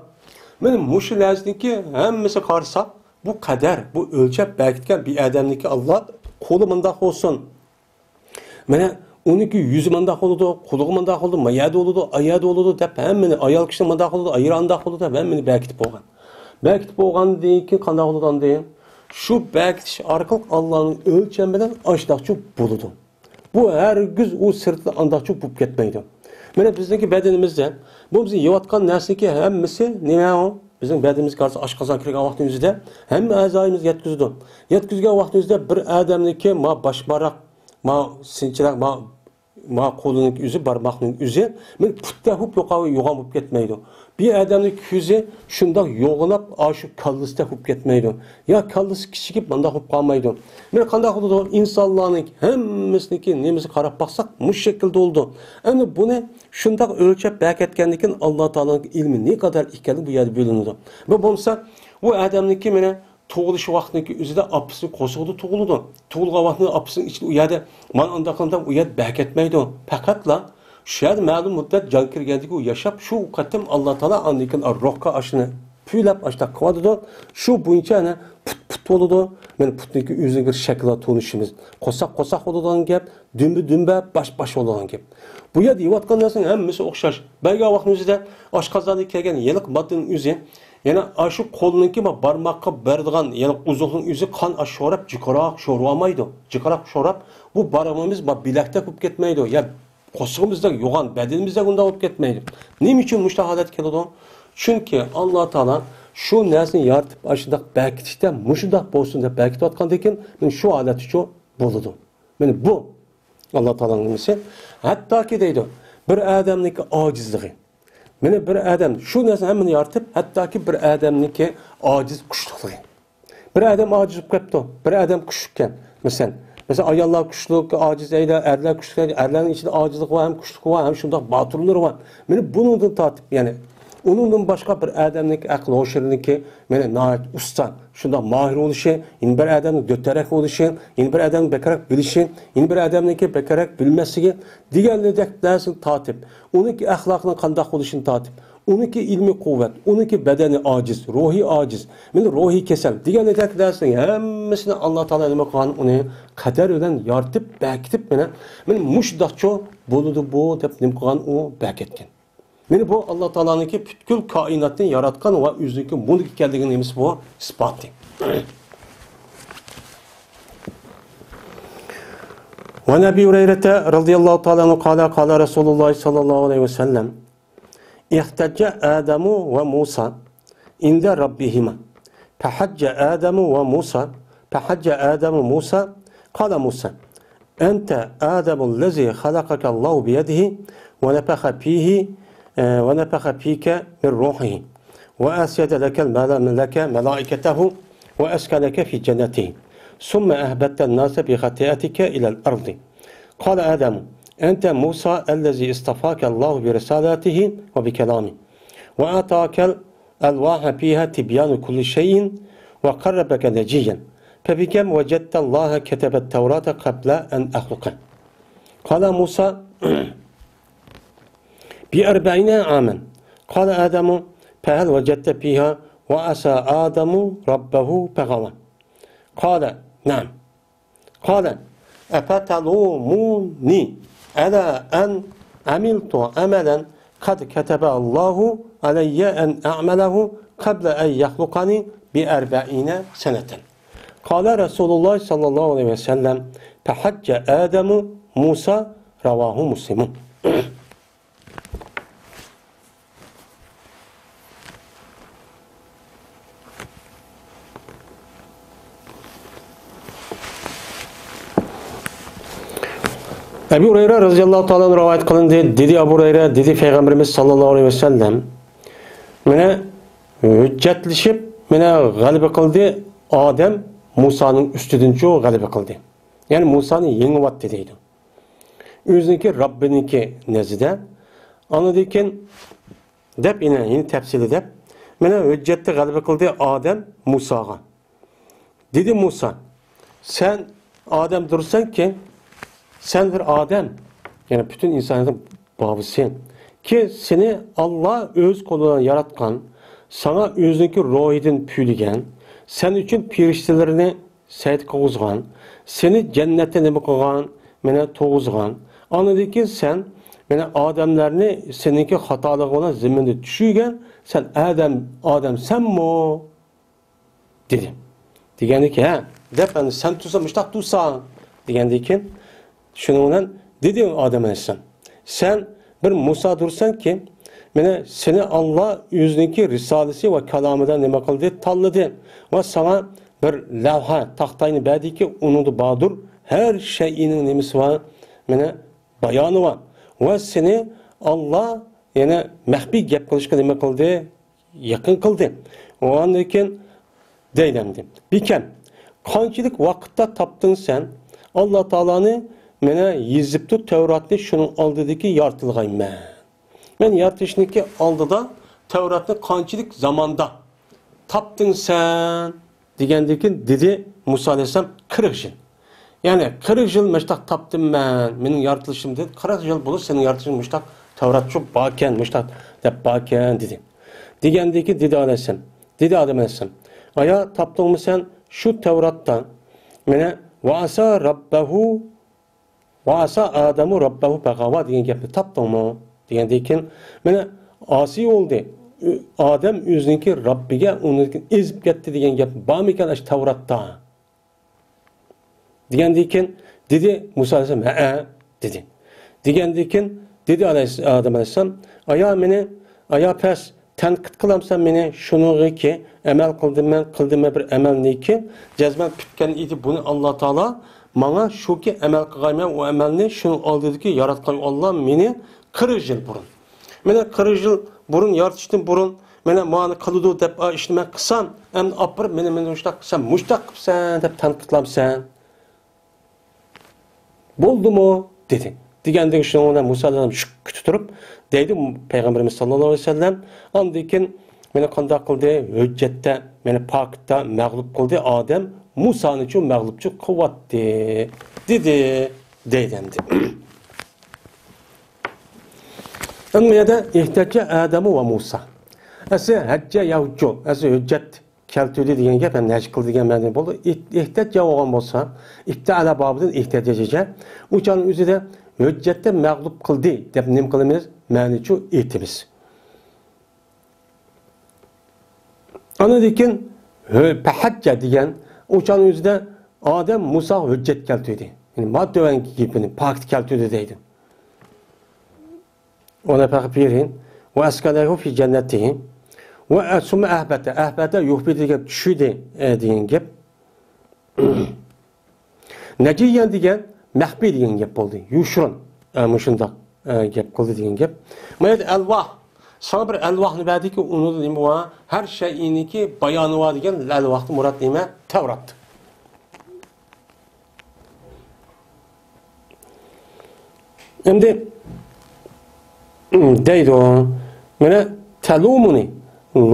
مانا مۇشۇ نەرسىنىڭكى ھەممىسى قارىساق، بۇ قەدەر، بۇ ئۆلچەپ بەكىتكەن بىر ئادەمنىڭكى ئاللا قولى مۇنداق بولسۇن. مانا ئۇنىڭكى يۈزى مۇنداق بولىدۇ، قۇلىقى مۇنداق بولىدۇ، ما يەردە بولىدۇ، ئا يەردە بولىدۇ دەپ ھەممىنى، ئايال كىشىنىڭ مۇنداق بولىدۇ، ئېرى ئانداق بولىدۇ دەپ ھەممىنى بەكىتىپ بولغان. بەكىتىپ بولغاندىن كېيىن قانداق بولىدۇ ئاندىن؟ شۇ بەكىتىش ئارقىلىق ئاللانىڭ ئۆلچەمى بىلەن ئاشۇنداقچە بولىدۇ. بۇ ھەرگىز ئۇ سىرتىدا ئانداقچە بولۇپ كەتمەيدۇ. مانا بىزنىڭكى بەدىنىمىزدە، بۇ بىز يەۋاتقان نەرسىنىڭكى ھەممىسى نېمە ئۇ؟ بىزنىڭ بەدىنىمىزگە قارىسا ئاشقازان كىرگەن ۋاقىتنىڭ ئۆزىدە ھەممە ئەزايىمىزغا يەتكۈزىدۇ. يەتكۈزگەن ۋاقىتنىڭ ئۆزىدە بىر ئادەمنىڭكى ما باش بارماق، ما سىنچىراق، ما، ما قولىنىڭ ئۆزى، بارماقنىڭ ئۆزى، مانا پۇتتەك بولۇپ يوغان بولۇپ كەتمەيدۇ. بىر ئادەمنىڭ كۆزى شۇنداق يوغىناپ، ئاشۇ كاللىسىدەك بولۇپ كەتمەيدۇ. يا كاللىسى كىچىكىپ، مانداق بولۇپ قالمايدۇ. مانا قانداق بولىدۇ؟ ئىنسانلارنىڭ ھەممىسىنىڭكى نېمىسىگە قاراپ باقساق، مۇشۇ شەكىلدە بولىدۇ. ئەنە بۇنى شۇنداق ئۆلچەپ بەكەتكەندىن كېيىن، ئاللا تائالانىڭ ئىلمى نېقەدەر ئىكەنلىكى بۇ يەردە بىلىنىدۇ. بۇ بولمىسا، ئۇ ئادەمنىڭكى مانا تۇغۇلۇش ۋاقتىنىڭكى ئۆزىدە ئاپىسىنىڭ قورسىقىدا تۇغۇلىدۇ. تۇغۇلغان ۋاقتىدا ئاپىسىنىڭ ئىچىدە ئۇ يەردە مانا ئانداق قىلىپ ئۇ يەردە بەكەتمەيدۇ. پەقەتلا شۇ يەردە مەلۇم مۇددەت جان كىرگەندىكىن ئۇ ياشاپ، شۇ قېتىم ئاللا تائالا ئاندىن كېيىن روھقا ئاشۇنى پۈۋلەپ ئاشۇنداق قىلىۋاتىدۇ. شۇ بويىچە يەنە پۇت پۇت بولىدۇ. مانا پۇتنىڭكى ئۆزىنىڭ بىر شەكلى تونۇشىمىز. قورساق قورساق بولىدىغان گەپ، دۈمبە دۈمبە، باش باش بولىدىغان گەپ. بۇ يەردە يەۋاتقان نەرسىنىڭ ھەممىسى ئوخشاش. بەرگەن ۋاقتىنىڭ ئۆزىدە ئاشقازاندىن كەلگەن ھېلىقى ماددىنىڭ ئۆزى يەنە ئاشۇ قولنىڭكى بارماققا بېرىدىغان، يەنى ئۇزۇقنىڭ ئۆزى قان ئاش شوراپ، جىقراق شورىۋالمايدۇ. جىقراق شوراپ، بۇ بارمىقىمىز بار بىلەكتەك بولۇپ كەتمەيدۇ. يا قورسىقىمىزدەك يوغان، بەدىنىمىزدەك ئۇنداق بولۇپ كەتمەيدۇ. نېمە ئۈچۈن مۇشۇنداق ھالەتكە كېلىدۇ؟ چۈنكى ئاللا تائالا شۇ نەرسىنى يارىتىپ، ئاشۇنداق بەكىتىشتە، مۇشۇنداق بولسۇن دەپ بەكىتىۋاتقاندىكىن، مانا شۇ ھالەتتىچۇ بولىدۇ. مانا بۇ ئاللا تائالانىڭ نېمىسى. ھەتتاكى دەيدۇ، بىر ئادەمنىڭكى ئاجىزلىقى. مانا بىر ئادەم شۇ نەرسىنى ھەممىنى يارىتىپ، ھەتتاكى بىر ئادەمنىڭكى ئاجىز قۇشلۇقلۇقى. بىر ئادەم ئاجىز بولۇپ قاپتۇ، بىر ئادەم كۈچلۈككەن. مەسىلەن، مەسىلەن، ئاياللار كۈچلۈك، ئاجىز دەيدۇ، ئەرلەر كۈچلۈك دەيدۇ. ئەرلەرنىڭ ئىچىدە ئاجىزلىقى بار، ھەم كۈچلۈكى بار، ھەم شۇنداق باتۇرلىرى بار. مانا بۇنىڭدىن تارتىپ، يەنى ئۇنىڭدىن باشقا بىر ئادەمنىڭكى ئەقىل ھوشىنىڭكى مانا ناھايىتى ئۇستا، شۇنداق ماھىر بولۇشى، يەنە بىر ئادەمنىڭ دۆتەرەك بولۇشى، يەنە بىر ئادەمنىڭ بەكرەك بىلىشى، يەنە بىر ئادەمنىڭكى بەكرەك بىلمەسلىكى دېگەندەك نەرسىنى تارتىپ، ئۇنىڭكى ئەخلاقىنىڭ قانداق بولۇشىنى تارتىپ، ئۇنىڭكى ئىلمىي قۇۋۋەت، ئۇنىڭكى بەدەنى ئاجىز، روھى ئاجىز، مانا روھىي كېسەل دېگەندەك نەرسىنىڭ ھەممىسىنى ئاللا تائالا نېمە قىلغان؟ ئۇنى قەدەر بىلەن يارىتىپ، بەكىتىپ، مانا، مانا مۇشۇنداقچۇ بولىدۇ بۇ دەپ نېمە قىلغان؟ ئۇ بەكەتكەن. مانا بۇ ئاللا تائالانىڭكى پۈتكۈل كائىناتنى ياراتقان ۋە ئۆزىنىڭكى مۇلكى ئىكەنلىكىنىڭ نېمىسى بۇ؟ ئىسپاتى. وعن أبي هريرة رضي الله تعالى عنه قال: قال رسول الله صلى الله عليه وسلم: احتج آدم وموسى عند ربهما، فحج آدم وموسى، فحج آدم موسى، قال موسى: أنت آدم الذي خلقك الله بيده ونفخ فيه، آه، ونفخ فيك من روحه، وأسجد لك الملا-، لك ملائكته، وأسكنك في جنته، ثم أهبطت الناس بخطيئتك إلى الأرض. قال آدم: أنت موسى الذي اصطفاك الله برسالته وبكلامه، وأعطاك الألواح فيها تبيان كل شيء وقربك نجيا، فبكم وجدت الله كتب التوراة قبل أن أخلق؟ قال موسى: بأربعين عاما. قال آدم: فهل وجدت فيها وعصى آدم ربه فغوى؟ قال: نعم. قال: أفتلوموني على أن عملت عملا قد كتب الله علي أن أعمله قبل أن يخلقني بأربعين سنة؟ قال رسول الله صلى الله عليه وسلم: فحج آدم موسى. رواه مسلم. ئەبۇ ھۇرەيرە رەزىياللاھۇ تائالا ئەنھۇ رىۋايەت قىلىندى. دېدى ئەبۇ ھۇرەيرە، دېدى پەيغەمبىرىمىز ساللاللاھۇ ئەلەيھى ۋەسەللەم، مانا ھۆججەتلىشىپ، مانا غەلىبە قىلدى ئادەم مۇسانىڭ ئۈستىدىنچۇ غەلىبە قىلدى. يەنى مۇسانى يېڭىۋاتتى دەيدۇ. ئۆزىنىڭكى رەببىنىڭكى نەزىدە. ئاندىن كېيىن دەپ يەنە، يەنە تەپسىلىي دەپ، مانا ھۆججەتتە غەلىبە قىلدى ئادەم مۇساغا. دېدى مۇسا، سەن ئادەمدۇرسەنكى، سەن بىر ئادەم، يەنى پۈتۈن ئىنسانىيەتنىڭ بابىسى. كى سېنى ئاللا ئۆز قولى بىلەن ياراتقان، ساڭا ئۆزىنىڭكى روھىدىن پۈۋلىگەن، سەن ئۈچۈن پېرىشتىلىرىنى سەيد قىلغۇزغان، سېنى جەننەتتە نېمە قىلغان؟ مانا تۇغۇزغان. ئاندىن كېيىن سەن، مانا ئادەملەرنى سېنىڭكى خاتالىقىڭ بىلەن زېمىندا چۈشۈرگەن، سەن ئادەم، ئادەمسەنمۇ؟ دېدى. دېگەندىن كېيىن، ھە، دەپ، ئەمدى سەن تۇرسا مۇشتاق تۇرساڭ، دېگەندىن كېيىن، شۇنىڭ بىلەن دېدى ئادەم ئەلەيھىسسالام، سەن بىر مۇسادۇرسەنكى، مانا سېنى ئاللا ئۆزىنىڭكى رىسالىسى ۋە كالامىدا نېمە قىلدى؟ تاللىدى. ۋە ساڭا بىر لەۋھە، تاختاينى بەردىكى، ئۇنىڭدا باردۇر ھەر شەيئىنىڭ نېمىسى بار؟ مانا بايانى بار. ۋە سېنى ئاللا يەنە مەخپىي گەپ قىلىشقا نېمە قىلدى؟ يېقىن قىلدى. ئاندىن كېيىن دەيدۇ ئەمدى. بىكەم، قانچىلىك ۋاقىتتا تاپتىڭ سەن؟ ئاللا تائالانى مانا يېزىپتۇ تەۋراتنى شۇنىڭ ئالدىدىكى يارىتىلغايمەن. مەن يارىتىشنىڭكى ئالدىدا تەۋراتنى قانچىلىك زاماندا تاپتىڭ سەن؟ دېگەندىن كېيىن دېدى مۇسا ئەلەيھىسسالام، قىرىق يىل. يەنى قىرىق يىل مۇشتاق تاپتىم مەن، مېنىڭ يارىتىلىشىمدىن قىرىق يىل بولۇپ سېنىڭ يارىتىلىشىڭ مۇشتاق تەۋرات شۇ باركەن، مۇشتاق دەپ باركەن دېدى. دېگەندىن كېيىن دېدى ئەلەيھىسسالام، دېدى ئادەم ئەلەيھىسسالام، ئايا تاپتىڭمۇ سەن شۇ تەۋراتتا مانا ۋە ئاسا رەببەھۇ ۋە ئاسا ئادەمۇ رەببەھۇ پەغەۋا دېگەن گەپنى تاپتىڭمۇ؟ دېگەندىن كېيىن، مانا ئاسىي بولدى. ئادەم ئۆزىنىڭكى رەببىگە ئۇنى ئېزىپ كەتتى دېگەن گەپ بارمىكەن ئاشۇ تەۋراتتا؟ دېگەندىن كېيىن دېدى مۇسا ئەلەيھىسسالام، ھەئە، دېدى. دېگەندىن كېيىن دېدى ئەلەيھىس-، ئادەم ئەلەيھىسسالام، ئايا مېنى، ئايا پەس، تەنقىد قىلامسەن مېنى شۇنىڭغىكى ئەمەل قىلدىممەن، قىلدىممەن بىر ئەمەلنىكى جەزمەن پۈتكەن ئىدى بۇنى ئاللا تائالا ماڭا شۇكى ئەمەل قىلغايمەن ئۇ ئەمەلنى شۇنىڭ ئالدىدىكى ياراتقان ئاللا مېنى قىرىق يىل بۇرۇن. مېنى قىرىق يىل بۇرۇن يارىتىشتىن بۇرۇن مېنى مانا قىلىدۇ دەپ ئىشنى مەن قىلسام، ئەمدى ئاپىرىپ مېنى، مېنى مۇشتاق قىلسام، مۇشتاق قىپسەن دەپ تەنقىدلامسەن؟ بولدىمۇ؟ دېدى. دېگەندىن شۇنىڭ بىلەن مۇسا ئەلەيھىسسالام سۈكۈتتە تۇرۇپ، دەيدۇ پەيغەمبىرىمىز ساللاللاھۇ ئەلەيھى ۋەسەللەم، ئاندىن كېيىن مېنى قانداق قىلدى؟ ھۆججەتتە، مېنى پاكىتتا مەغلۇپ قىلدى. ئادەم مۇسانىچۇ مەغلۇپچۇ قىلىۋەتتى، دېدى، دەيدۇ ئەمدى. ئەمما بۇ يەردە ئېھتەججە ئادەمۇ ۋە مۇسا. ئەسلى ھەججە يەھۇججۇ، ئەسلى ھۆججەت كەلتۈردى دېگەن گەپ، يەنى نەج قىلدى دېگەن مەنىدە بولىدۇ. ئېھ-، ئېھتەججە بولغان بولسا، ئىپتەئەلە بابىدىن ئېھتەججە. ئۇ چاغنىڭ ئۆزىدە ھۆججەتتە مەغلۇپ قىلدى دەپ نېمە قىلىمىز؟ مەنىچۇ ئېيتىمىز. ئاندىن كېيىن ھۆ-، پەھەججە دېگەن، ئۇ چاغنىڭ ئۆزىدە ئادەم مۇساغا ھۆججەت كەلتۈردى. يەنى ما تۆۋەنكى گېپىنى، پاكىت كەلتۈردى دەيدۇ. ونفخ فيه وأسكنه في جنته ثم أهبط. أهبط يهبط دېگەن چۈشۈردى، ئە، دېگەن گەپ. نەجىيەن دېگەن مەخپىي دېگەن گەپ بولدى. يوشۇرۇن، ئە، مۇشۇنداق، ئە، گەپ قىلدى دېگەن گەپ. ما يەردە ئەلۋاھ، ساڭا بىر ئەلۋاھنى بەردىكى، ئۇنىڭدا نېمە بار؟ ھەر شەيئىنىڭكى بايانى بار دېگەن ئەلۋاھتىن مۇراد نېمە؟ تەۋرات. ئەمدى، دەيدۇ، مانا، تەلۇمۇنى،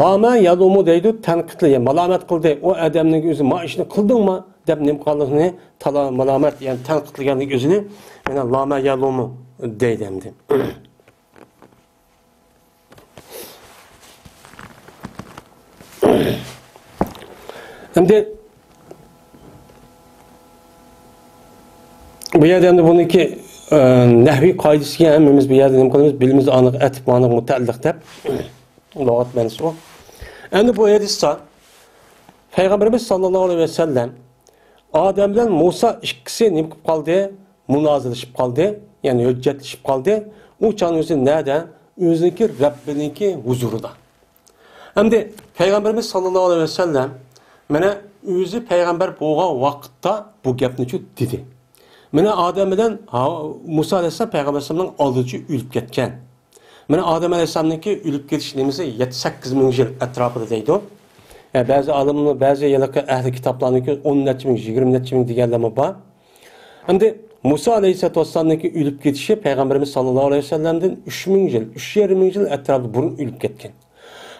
لامە يەلۇمۇ دەيدۇ، تەنقىدلىگەن، مالامەت قىلدى. ئۇ ئادەمنىڭ ئۆزى ما ئىشنى قىلدىڭما دەپ نېمە قىلغانلىقىنى تالا-، مالامەت، يەنى تەنقىدلىگەنلىك ئۆزىنى، مانا، لامە يەلۇمۇ دەيدۇ ئەمدى. ئەمدى بۇ يەردە ئەمدى بۇنىڭكى، ئە، نەھۋىي قائىدىسىگە ھەممىمىز بۇ يەردە نېمە قىلىمىز؟ بىلىمىز ئانىق ئەتىپ مانىغا مۇتەئەللىق دەپ لۇغەت مەنىسى بۇ. ئەمدى بۇ ھەدىستە پەيغەمبىرىمىز ساللاللاھۇ ئەلەيھى ۋەسەللەم ئادەم بىلەن مۇسا ئىككىسى نېمە قىلىپ قالدى؟ مۇنازىرىلىشىپ قالدى، يەنى ھۆججەتلىشىپ قالدى. ئۇ چاغنىڭ ئۆزى نەدە؟ ئۆزىنىڭكى رەببىنىڭكى ھۇزۇرىدا. ئەمدى پەيغەمبىرىمىز ساللاللاھۇ ئەلەيھى ۋەسەللەم مانا ئۆزى پەيغەمبەر بولغان ۋاقىتتا بۇ گەپنىچۇ دېدى. مانا ئادەم بىلەن ھا-، مۇسا ئەلەيھىسسالام پەيغەمبەر ئەلەيھىسسالامنىڭ ئالدىنچە ئۆلۈپ كەتكەن. مانا ئادەم ئەلەيھىسسالامنىڭكى ئۆلۈپ كېتىش نېمىسى يەتتە سەككىز مىڭ يىل ئەتراپىدا دەيدۇ. ئە، بەزى ئالىملار، بەزى ھېلىقى ئەھلى كىتابلارنىڭكى ئون نەچچە مىڭ، يىگىرمە نەچچە مىڭ دېگەنلەرمۇ بار. ئەمدى مۇسا ئەلەيھىسسالاتۇ ۋەسسالامنىڭكى ئۆلۈپ كېتىشى پەيغەمبىرىمىز ساللاللاھۇ ئەلەيھى ۋەسەللەمدىن ئۈچ مىڭ يىل، ئۈچ يېرىم مىڭ يىل ئەتراپىدا بۇرۇن ئۆلۈپ كەتكەن.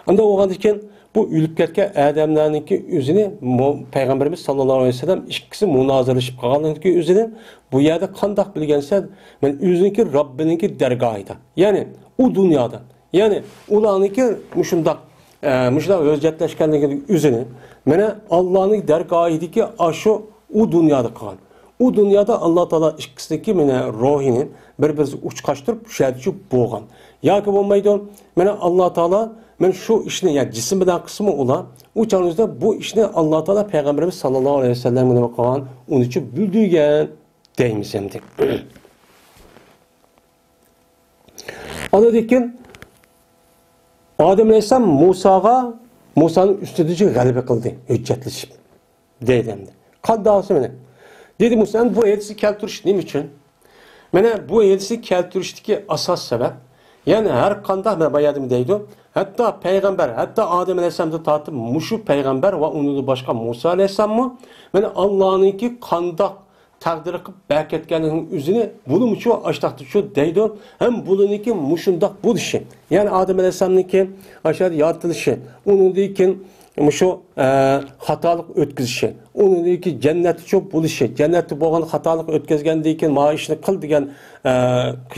ئاندىن بولغاندىن كېيىن بۇ ئۆلۈپ كەتكەن ئادەملەرنىڭكى ئۆزىنى مۇ-، پەيغەمبىرىمىز ساللاللاھۇ ئەلەيھى ۋەسەللەم ئىككىسى مۇنازىرىلىشىپ قالغاندىن كېيىن ئۆزىنى بۇ يەردە قانداق بىلگەنسەن، مەن ئۆزىنىڭكى رەببىنىڭكى دەرگاھىدا، يەنى ئۇ دۇنيادا، يەنى ئۇلارنىڭكى مۇشۇنداق، ئە، مۇشۇنداق ھۆججەتلەشكەنلىكىنى ئۆزىنى، مانا ئاللانىڭ دەرگاھىدىكى ئاشۇ ئۇ دۇنيادا قىلغان. ئۇ دۇنيادا ئاللا تائالا ئىككىسىنىڭكى مانا روھىنى بىر-بىرىگە ئۇچقاشتۇرۇپ، شۇ يەردىچۇ بولغان. ياكى بولمايدۇ، مانا ئاللا تائالا مانا شۇ ئىشنى، يەنى جىسىم بىلەن قىلسىمۇ ئۇلار، ئۇ چاغنىڭ ئۆزىدە بۇ ئىشنى ئاللا تائالا پەيغەمبىرىمىز ساللاللاھۇ ئەلەيھى ۋەسەللەمگە نېمە قىلغان، ئۇنىچۇ بىلدۈرگەن دەيمىز ئەمدى. ئاندىن كېيىن ئادەم ئەلەيھىسسالام مۇساغا، مۇسانىڭ ئۈستىدىچۇ غەلىبە قىلدى، ھۆججەتلىشىپ. دەيدۇ ئەمدى. قانداقسى مانا؟ دېدى مۇسا، ئەمدى بۇ ھەدىسنى كەلتۈرۈش نېمە ئۈچۈن؟ مانا بۇ ھەدىسنى كەلتۈرۈشتىكى ئاساس سەۋەب، يەنى ھەر قانداق، مانا بايادىمۇ دەيدۇ، ھەتتا پەيغەمبەر، ھەتتا ئادەم ئەلەيھىسسالامدىن تارتىپ مۇشۇ پەيغەمبەر ۋە ئۇنىڭدىن باشقا مۇسا ئەلەيھىسسالاممۇ، مانا ئاللانىڭكى قانداق تەقدىر قىلىپ بەركەتكەنلىكىنىڭ ئۆزىنى بۇلىمۇچۇ ئاشتاقتىچۇ دەيدۇ. ھەم بۇلىنىڭكى مۇشۇنداق بولۇشى، يەنى ئادەم ئەلەيھىسسالامنىڭكى ئاشۇ يەردە يارىتىلىشى، ئۇنىڭدىن كېيىن مۇشۇ، ئە، خاتالىق ئۆتكۈزۈشى، ئۇنىڭدىن كېيىن جەننەتتە چوپ بولۇشى، جەننەتتە بولغان خاتالىق ئۆتكۈزگەندىن كېيىن ما ئىشنى قىل دېگەن، ئە،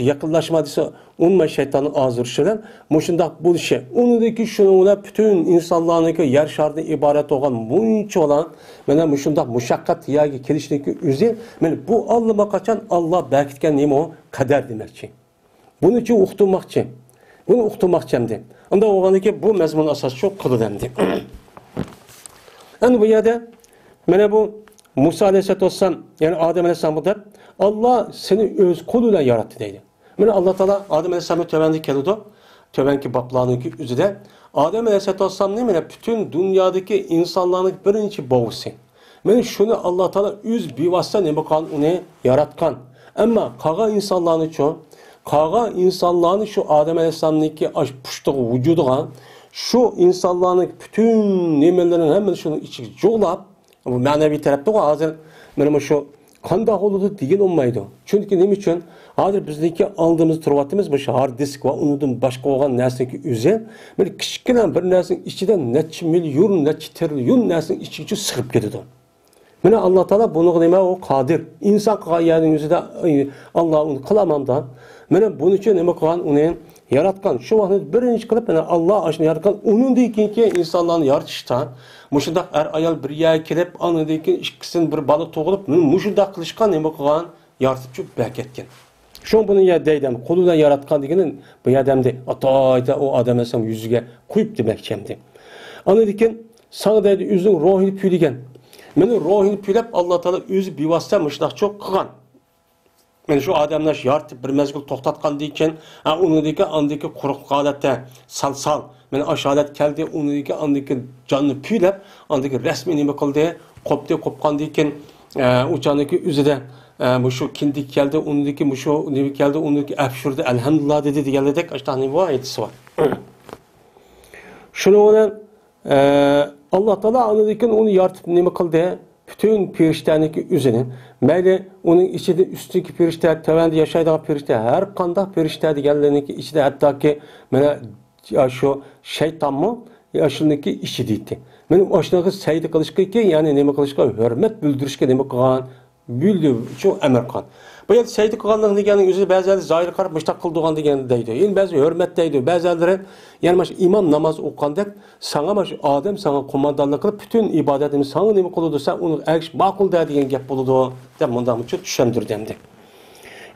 يېقىنلاشما دېسە، ئۇنىماي شەيتاننىڭ ئازدۇرۇشى بىلەن مۇشۇنداق بولۇشى، ئۇنىڭدىن كېيىن شۇنىڭ بىلەن پۈتۈن ئىنسانلارنىڭكى يەر شارىدىن ئىبارەت بولغان مۇنچىۋالا مانا مۇشۇنداق مۇشەققەت يەرگە كېلىشنىڭكى ئۆزى، مانا بۇ ئاللىماقاچان ئاللا بەركىتكەن نېمە ئۇ؟ قەدەر دېمەكچى. بۇنى چۈ ئۇقتۇرماقچى. بۇنى ئۇقتۇرماقچى ئەمدى. ئۇنداق بولغاندىن كېيىن بۇ مەزمۇن ئاساس شۇ قىلىدۇ ئەمدى. ئەمدى بۇ يەردە مانا بۇ مۇسا ئەلەيھىسسالاتۇ ۋەسسالام، يەنى ئادەم ئەلەيھىسسالامغا دەپ، ئاللا سېنى ئۆز قولى بىلەن ياراتتى دەيدۇ. مانا ئاللا تائالا ئادەم ئەلەيھىسسالامنى تۆۋەندە كېلىدۇ. تۆۋەنكى بابلارنىڭكى ئۆزىدە ئادەم ئەلەيھىسسالاتۇ ۋەسسالامنى مانا پۈتۈن دۇنيادىكى ئىنسانلارنىڭ بىرىنچى بوۋىسى. مانا شۇنى ئاللا تائالا ئۆز بىۋاسىتە نېمە قىلغان، ئۇنى ياراتقان. ئەمما قالغان ئىنسانلارنىچۇ؟ قالغان ئىنسانلارنى شۇ ئادەم ئەلەيھىسسالامنىڭكى ئاش پۇشتىغا، ۋۇجۇدىغا، شۇ ئىنسانلارنىڭ پۈتۈن نېمىلىرىنى ھەممىسىنى شۇنىڭ ئىچىگە جۇغلاپ، بۇ مەنىۋى تەرەپتىغۇ ھازىر. مانا مۇشۇ قانداق بولىدۇ دېگىلى بولمايدۇ. چۈنكى نېمە ئۈچۈن؟ ھازىر بىزنىڭكى ئالدىمىزدا تۇرۇۋاتىمىز مۇشۇ ھارد دىسك ۋە ئۇنىڭدىن باشقا بولغان نەرسىنىڭكى ئۆزى، بىر كىچىككىنە بىر نەرسىنىڭ ئىچىدە نەچچە مىليون، نەچچە تىرىليون نەرسىنىڭ ئىچىگىچە سىغىپ كېتىدۇ. مانا ئاللا تائالا بۇنىڭغا نېمە ئۇ قادىر. ئىنسان قىلغان يەرنىڭ ئۆزىدە، ئى، ئاللا ئۇنى قىلالمامدا. مانا بۇنىڭ ئۈچۈن نېمە قىلغان ئۇنى؟ ياراتقان. شۇ ۋاقىتنى بىرىنچى قىلىپ، مانا، ئاللا ئاشۇنى ياراتقان. ئۇنىڭدىن كېيىنكى ئىنسانلارنى يارىتىشتا مۇشۇنداق ئەر-ئايال بىر يەرگە كېلىپ، ئاندىن كېيىن ئىككىسىدىن بىر بالا تۇغۇلۇپ، مۇشۇنداق قىلىشقا نېمە قىلغان؟ يارىتىپ چۈ بەركەتكەن. شۇڭا بۇنى يە دەيدۇ، قولى بىلەن ياراتقان دېگىنى بۇ يەردە ئەمدى ئاتايدا ئۇ ئادەم ئەلەيھىسسالام يۈزىگە قويۇپ دېمەكچى ئەمدى. ئاندىن كېيىن ساڭا دەيدۇ، ئۆزىنىڭ روھىنى پۈيلىگەن. مېنىڭ روھىنى پۈيلەپ، ئاللا تائالا ئۆزى بىۋاسىتە مۇشۇنداقچۇ قىلغان. مانا شۇ ئادەمنى يارىتىپ بىر مەزگىل توختاتقاندىن كېيىن، ھە، ئۇنىڭدىن كېيىن ئاندىن كېيىن قۇرۇق ھالەتتە سەلسال، مانا ئاشۇ ھالەت كەلدى، ئۇنىڭدىن كېيىن ئاندىن كېيىن جاننى پۈيلەپ، ئاندىن كېيىن رەسمىي نېمە قىلدى، قوپتى، قوپقاندىن كېيىن، ئە، ئۇ چاغنىڭكى ئۆزىدە، ئە، مۇشۇ كىندىك كەلدى، ئۇنىڭدىن كېيىن مۇشۇ نېمە كەلدى، ئۇنىڭدىن كېيىن ئەپشۇردى، ئەلھەمدۇلىللا دېدى دېگەنلىرىدەك ئاشۇنداق نېمە بار، ھەدىسى بار. شۇنىڭ بىلەن ئە، ئاللا تائالا ئاندىن كېيىن ئۇنى يارىتىپ نېمە قىلدى؟ پۈتۈن پېرىشتەنىڭكى ئۆزىنى. مەيلى ئۇنىڭ ئىچىدە ئۈستىدىكى پېرىشتە، تۆۋەندە ياشايدىغان پېرىشتە، ھەر قانداق پېرىشتە دېگەنلەرنىڭكى ئىچىدە ھەتتاكى مانا شۇ شەيتانمۇ ئاشۇنىڭكى ئىچىدە ئىدى. مانا ئاشۇنىڭغا سەجدە قىلىشقا، يەنى نېمە قىلىشقا، ھۆرمەت بىلدۈرۈشكە نېمە قىلغان؟ بىلدى شۇ ئەمىر قىلغان. بۇ يەردە سەجدە قىلغانلىق دېگەننىڭ ئۆزى بەزىلەر زاھىرغا قاراپ مۇشۇنداق قىلىدىغان دېگەن دەيدۇ. يەنە بەزى ھۆرمەت دەيدۇ، بەزىلەر يەنە مانا ئىمام ناماز ئوقۇغاندەك، ساڭا مانا شۇ ئادەم ساڭا قوماندانلىق قىلىپ، پۈتۈن ئىبادەتنى ساڭا نېمە قىلىدۇ، سەن ئۇنىڭغا ئەگىشىپ ماقۇل دە دېگەن گەپ بولىدۇ، دەپ مۇنداقمۇ چۈشەندۈردى ئەمدى.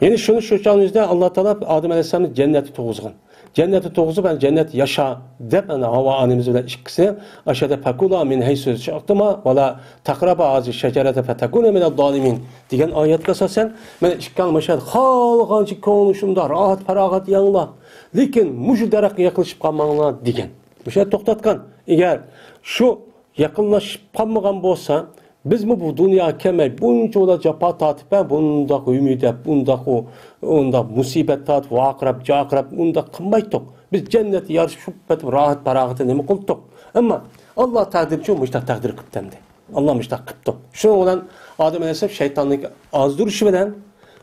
يەنى شۇنى شۇ چاغنىڭ ئۆزىدە ئاللا تائالا ئادەم ئەلەيھىسسالامنى جەننەتتە تۇرغۇزغان. جەننەتتە تۇرغۇزۇپ، يەنى جەننەتتە ياشا دەپ، يەنى ھاۋا ئانىمىز بىلەن ئىككىسى ئاشۇ يەردە فەكۇلا مىن ھەيسۇ شىئتۇما ۋە لا تەقرەبا ھازىھىز شەجەرەتە فەتەكۇنا مىنەز زالىمىن دېگەن ئايەتكە ئاساسەن، مانا ئىككىڭلار مۇشۇ يەردە خالىغانچە كۆڭلۈڭ شۇنداق راھەت پاراغەت يەڭلار. لېكىن مۇشۇ دەرەخكە يېقىنلىشىپ قالماڭلار دېگەن. مۇشۇ يەردە توختاتقان. ئەگەر شۇ يېقىنلىشىپ قالمىغان بولسا، بىزمۇ بۇ دۇنياغا كەلمەي، بۇنچىۋالا جاپا تارتىپ، ھە، بۇنداق ھۆمۈدەپ، بۇنداق ئۇ-، ئۇنداق مۇسىبەت تارتىپ، ۋارقىراپ، جارقىراپ، ئۇنداق قىلمايتتۇق. بىز جەننەتتە يارىشىپ، شۇ پېتىپ راھەت-پاراغەتتە نېمە قىلدۇق؟ ئەمما ئاللا تەقدىرچۇ مۇشۇنداق تەقدىر قىپتۇ ئەمدى. ئاللا مۇشۇنداق قىپتۇ. شۇنىڭ بىلەن ئادەم ئەلەيھىسسالام شەيتاننىڭ ئازدۇرۇشى بىلەن،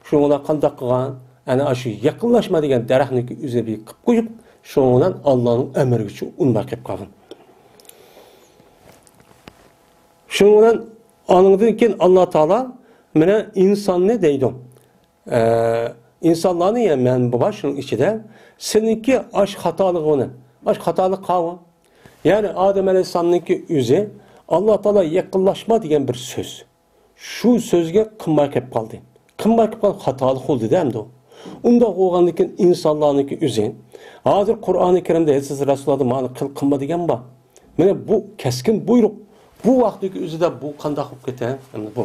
شۇنىڭ بىلەن قانداق قىلغان؟ ئەنە ئاشۇ يېقىنلاشما دېگەن دەرەخنىڭكى ئۆزىنى بىر قىپ قويۇپ، شۇنىڭ بىلەن ئاللانىڭ ئەمرىگىچۇ ئۇنىماي قېلىپ قالغان. شۇنىڭ بىلەن ئانىڭدىن كېيىن ئاللا تائالا مانا ئىنساننى دەيدۇ. ئە، ئىنسانلارنى، يەنى مەن بار شۇنىڭ ئىچىدە، سېنىڭكى ئاش خاتالىقىڭنى، ئاش خاتالىق قاۋۇ. يەنى ئادەم ئەلەيھىسسالامنىڭكى ئۆزى ئاللا تائالا يېقىنلاشما دېگەن بىر سۆز. شۇ سۆزگە قىلماي قېلىپ قالدى. قىلماي قېلىپ قالغان خاتالىق بولدى-دە ئەمدى. ئۇنداق بولغاندىن كېيىن ئىنسانلارنىڭكى ئۆزى. ھازىر قۇرئانى كەرىمدە، ھەدىسى رەسۇلۇللاھدا مانا قىل، قىلما دېگەن بار. مانا بۇ كەسكىن بۇيرۇق. بۇ ۋاقىتتىكى ئۆزىدە بۇ قانداق بولۇپ كېتە؟ ئەمدى بۇ.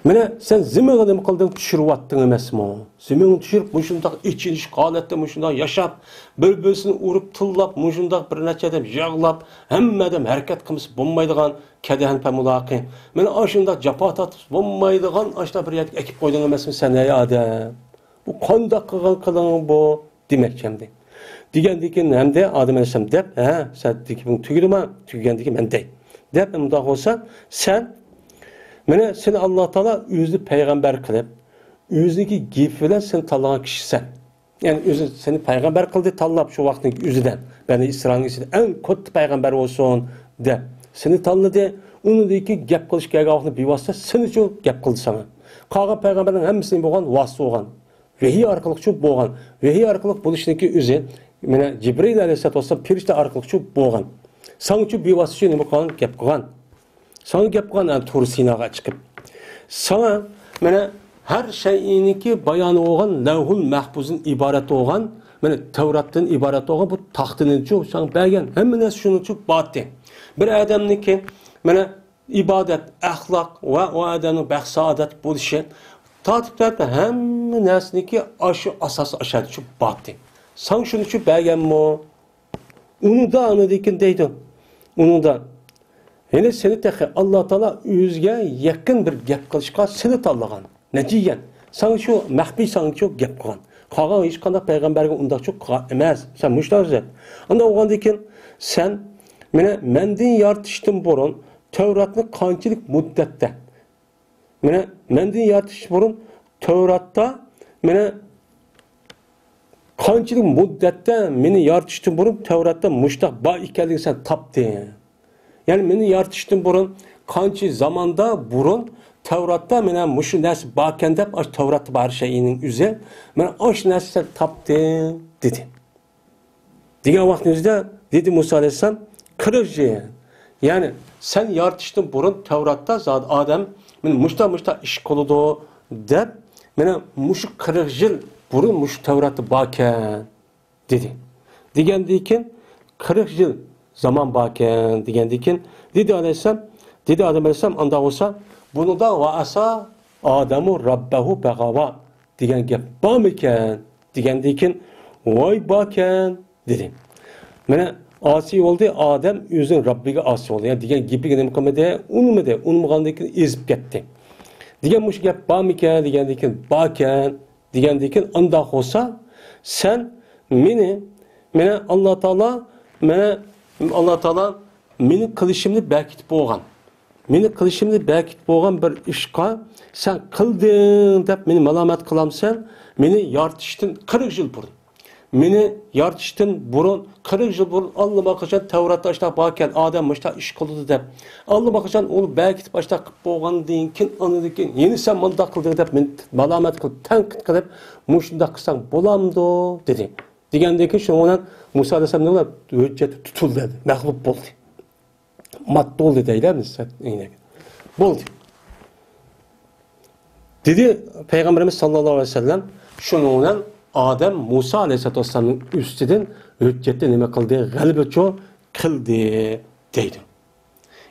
مانا سەن زېمىنغا نېمە قىلدىڭ؟ چۈشۈرۈۋەتتىڭ ئەمەسمۇ؟ زېمىنغا چۈشۈرۈپ، مۇشۇنداق ئېچىنىش ھالەتتە مۇشۇنداق ياشاپ، بىر-بىرسىنى ئۇرۇپ تىللاپ، مۇشۇنداق بىر نەچچە ئادەم يىغلاپ، ھەممە ئادەم ھەرىكەت قىلمىسا بولمايدىغان كەدەھەن پەمۇلاقى. مانا ئاشۇنداق جاپا تارتىپ بولمايدىغان ئاشۇنداق بىر يەرگە ئەكىپ قويدۇڭ ئەمەسمۇ سەن، ھەي ئادەم؟ بۇ قانداق قىلغان قىلىڭ بۇ؟ دېمەكچى ئەمدى. دېگەندىن كېيىن ھەمدە ئادەم ئەلەيھىسسالام دەپ، ھە، سەن گېپىڭ تۈگىدىمۇ؟ تۈگىگەندىن كېيىن مەن دەي. دەپ، مۇنداق بولسا، سەن، مانا سېنى ئاللا تائالا ئۆزىنى پەيغەمبەر قىلىپ، ئۆزىنىڭكى گېپى بىلەن سېنى تاللىغان كىشى سەن. يەنى ئۆزى سېنى پەيغەمبەر قىلدى، تاللاپ شۇ ۋاقىتنىڭ ئۆزىدە، بەنى ئىسرائىلنىڭ ئىچىدە ئەڭ كاتتا پەيغەمبەر بولسۇن دەپ سېنى تاللىدى. ئۇنىڭدىن كېيىن گەپ قىلىش كەلگەن ۋاقتىدا بىۋاسىتە سېنىچۇ گەپ قىلدى ساڭا. قالغان پەيغەمبەرنىڭ ھەممىسى بولغان، ۋاسىتە بولغان. ۋەھىي ئارقىلىقچۇ بولغان. ۋەھىي ئارقىلىق بولۇشنىڭكى ئۆزى، مانا، جىبرىئىل ئەلەيھىسسالاتۇ ۋەسسالام پەرىشتە ئارقىلىقچۇ بولغان. ساڭىچۇ بىۋاسىتىچۇ نېمە قىلغان؟ گەپ قىلغان. ساڭا گەپ قىلغان، ئەنە، تۇر سىناغا چىقىپ. ساڭا، مانا، ھەر شەيئىنىڭكى بايانى بولغان، لەۋھۇل مەھپۇزدىن ئىبارەت بولغان، مانا، تەۋراتتىن ئىبارەت بولغان بۇ تاختىنىچۇ ساڭا بەرگەن، ھەممە نەرسە شۇنىچۇ بارتى. بىر ئادەمنىڭكى، مانا، ئىبادەت، ئەخلاق ۋە ئۇ ئادەمنىڭ بەخت-سائادەت بولۇشى تارتىپ تارتىپ ھەممە نەرسىنىڭكى ئاشۇ ئاساس ئاشادىچۇ بارتى. ساڭا شۇنىچۇ بەرگەنمۇ؟ ئۇنىڭدا ئاندىن كېيىن دەيدۇ. ئۇنىڭدا يەنى سېنى تېخى ئاللا تائالا ئۆزىگە يېقىن بىر گەپ قىلىشقا سېنى تاللىغان. نەتىجە، ساڭا شۇ مەخپىي ساڭىچۇ گەپ قىلغان. قالغان ھېچقانداق پەيغەمبەرگە ئۇنداقچۇ قىلغان ئەمەس. سەن مۇشۇنداق دەپ. ئانداق بولغاندىن كېيىن سەن مانا مەندىن يارىتىشتىن بۇرۇن تەۋراتنى قانچىلىك مۇددەتتە، مانا مەندىن يارىتىشتىن بۇرۇن تەۋراتتا، مانا قانچىلىك مۇددەتتە مېنى يارىتىشتىن بۇرۇن تەۋراتتا مۇشۇنداق بار ئىكەنلىكىنى سەن تاپتىڭ. يەنى مېنى يارىتىشتىن بۇرۇن قانچە زاماندا بۇرۇن تەۋراتتا مانا مۇشۇ نەرسە باركەن دەپ، ئاشۇ تەۋراتتا بار شەيئىنىڭ ئۆزى، مانا ئاشۇ نەرسىنى سەن تاپتىڭ، دېدى. دېگەن ۋاقىتنىڭ ئۆزىدە دېدى مۇسا ئەلەيھىسسالام، قىرىق يىل، يەنى سەن يارىتىشتىن بۇرۇن تەۋراتتا زادى ئادەم مانا مۇشتا مۇشتا ئىش قىلىدۇ دەپ، مانا مۇشۇ قىرىق يىل بۇرۇن مۇشۇ تەۋراتتا باركەن. دېدى. دېگەندىن كېيىن، قىرىق يىل زامان باركەن، دېگەندىن كېيىن، دېدى ئەلەيھىسسالام، دېدى ئادەم ئەلەيھىسسالام، ئانداق بولسا، بۇنىڭدا ۋە ئەسا ئادەمۇ رەببەھۇ پەغەۋا دېگەن گەپ بارمىكەن؟ دېگەندىن كېيىن، ۋاي باركەن، دېدى. مانا ئاسىي بولدى، ئادەم ئۆزىنىڭ رەببىگە ئاسىي بولدى. يەنى دېگەن گېپىگە نېمە قىلمىدى؟ ئۇنىمىدى. ئۇنىمىغاندىن كېيىن ئېزىپ كەتتى. دېگەن مۇشۇ گەپ بارمىكەن؟ دېگەندىن كېيىن، باركەن. دېگەندىن كېيىن، ئانداق بولسا، سەن مېنى، مانا ئاللا تائالا، مانا ئاللا تائالا مېنى قىلىشىمنى بەكىتىپ بولغان. مېنى قىلىشىمنى بەكىتىپ بولغان بىر ئىشقا سەن قىلدىڭ دەپ مېنى مالامەت قىلامسەن؟ مېنى يارىتىشتىن قىرىق يىل بۇرۇن. مېنى يارىتىشتىن بۇرۇن، قىرىق يىل بۇرۇن ئاللىماقاچان تەۋراتتا ئاشۇنداق باركەن، ئادەم مۇشۇنداق ئىش قىلىدۇ دەپ. ئاللىماقاچان ئۇنى بەكىتىپ ئاشۇنداق قىلىپ بولغاندىن كېيىن، ئاندىن كېيىن يەنە سەن مۇنداق قىلدىڭ دەپ مېنى مالامەت قىلىپ، تەنقىد قىلىپ، مۇشۇنداق قىلساڭ بولامدۇ؟ دېدى. دېگەندىن كېيىن شۇنىڭ بىلەن مۇسا ئەلەيھىسسالام نېمە بولدى؟ ھۆججەتتە تۇتۇلدى، مەغلۇپ بولدى. مات بولدى دەيلى، مىسال، ئەينەك. بولدى. دېدى پەيغەمبىرىمىز ساللاللاھۇ ئەلەيھى ۋەسەللەم، شۇنىڭ بىلەن ئادەم مۇسا ئەلەيھىسسالاتۇ ۋەسسالامنىڭ ئۈستىدىن ھۆججەتتە نېمە قىلدى؟ غەلىبىچۇ قىلدى، دەيدۇ.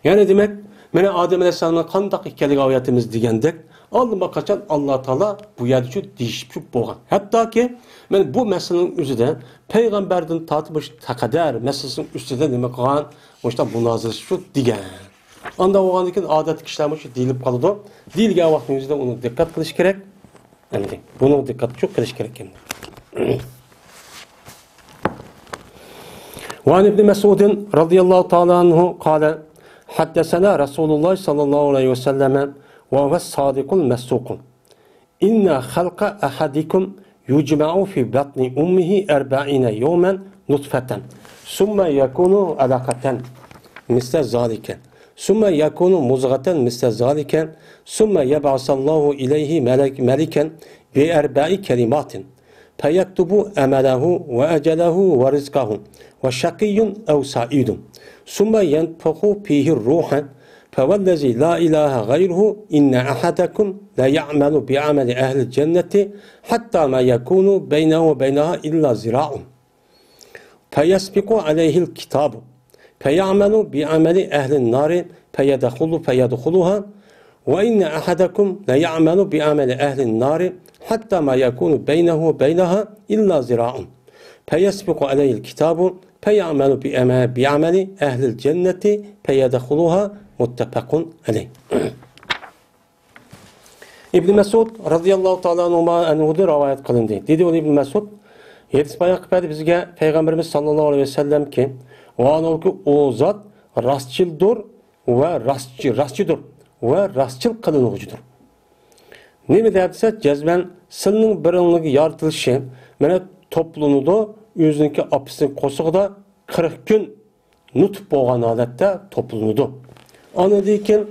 يەنى دېمەك، مانا ئادەم ئەلەيھىسسالامنىڭ قانداق ئىكەنلىكى ئايەتىمىز دېگەندەك، ئاللىماقاچان ئاللا تائالا بۇ يەردىچۇ دېيىشىپچۇ بولغان. ھەتتاكى، مانا بۇ مەسىلىنىڭ ئۆزىدە پەيغەمبەردىن تارتىپ مۇشۇ تەقەدەر مەسىلىسىنىڭ ئۈستىدە نېمە قىلغان؟ مۇشۇنداق مۇنازىرىشىپچۇ دېگەن. ئانداق بولغاندىن كېيىن ئادەتتىكى كىشىلەرمۇ شۇ دېيىلىپ قالىدۇ. دېيىلگەن ۋاقىتنىڭ ئۆزىدە ئۇنى دىققەت قىلىش كېرەك. ئەمدى بۇنىڭغا دىققەت چوڭ قىلىش كېرەك ئەمدى. وعن ابن مسعود رضي الله تعالى عنه قال: حدثنا رسول الله صلى الله عليه وسلم وهو الصادق المصدوق: إن خلق أحدكم يجمع في بطن أمه أربعين يوما نطفة، ثم يكون علقة مثل ذلك، ثم يكون مضغة مثل ذلك، ثم يبعث الله إليه ملك-، ملكا بأربع كلمات، فيكتب أمله وأجله ورزقه وشقي أو سعيد، ثم ينفخ فيه الروح، فوالذي لا إله غيره إن أحدكم ليعمل بعمل أهل الجنة حتى ما يكون بينه وبينها إلا ذراع، فيسبق عليه الكتاب، فيعمل بعمل أهل النار فيدخل، فيدخلها، وإن أحدكم ليعمل بعمل أهل النار حتى ما يكون بينه وبينها إلا ذراع، فيسبق عليه الكتاب، فيعمل بعم-، بعمل أهل الجنة فيدخلها، متفق عليه. ئىبن مەسئۇد رەزىياللاھۇ تائالا ئەنھۇما، ئەنھۇدىن رىۋايەت قىلىندى. دېدى ئۇ ئىبن مەسئۇد، ھەدىس بايان قىلىپ بەردى بىزگە پەيغەمبىرىمىز ساللاللاھۇ ئەلەيھى ۋەسەللەمكى، ۋاھالەنكى، ئۇ زات راستچىلدۇر ۋە راستچى-، راستچىدۇر ۋە راستچىل قىلىنغۇچىدۇر. نېمە دەپ دېسە، جەزمەن سىلىنىڭ بىرىڭلارنىڭ يارىتىلىشى مانا توپلىنىدۇ، ئۆزىنىڭكى ئاپىسىنىڭ قورسىقىدا قىرىق كۈن نۇتۇپ بولغان ھالەتتە توپلىنىدۇ. ئاندىن كېيىن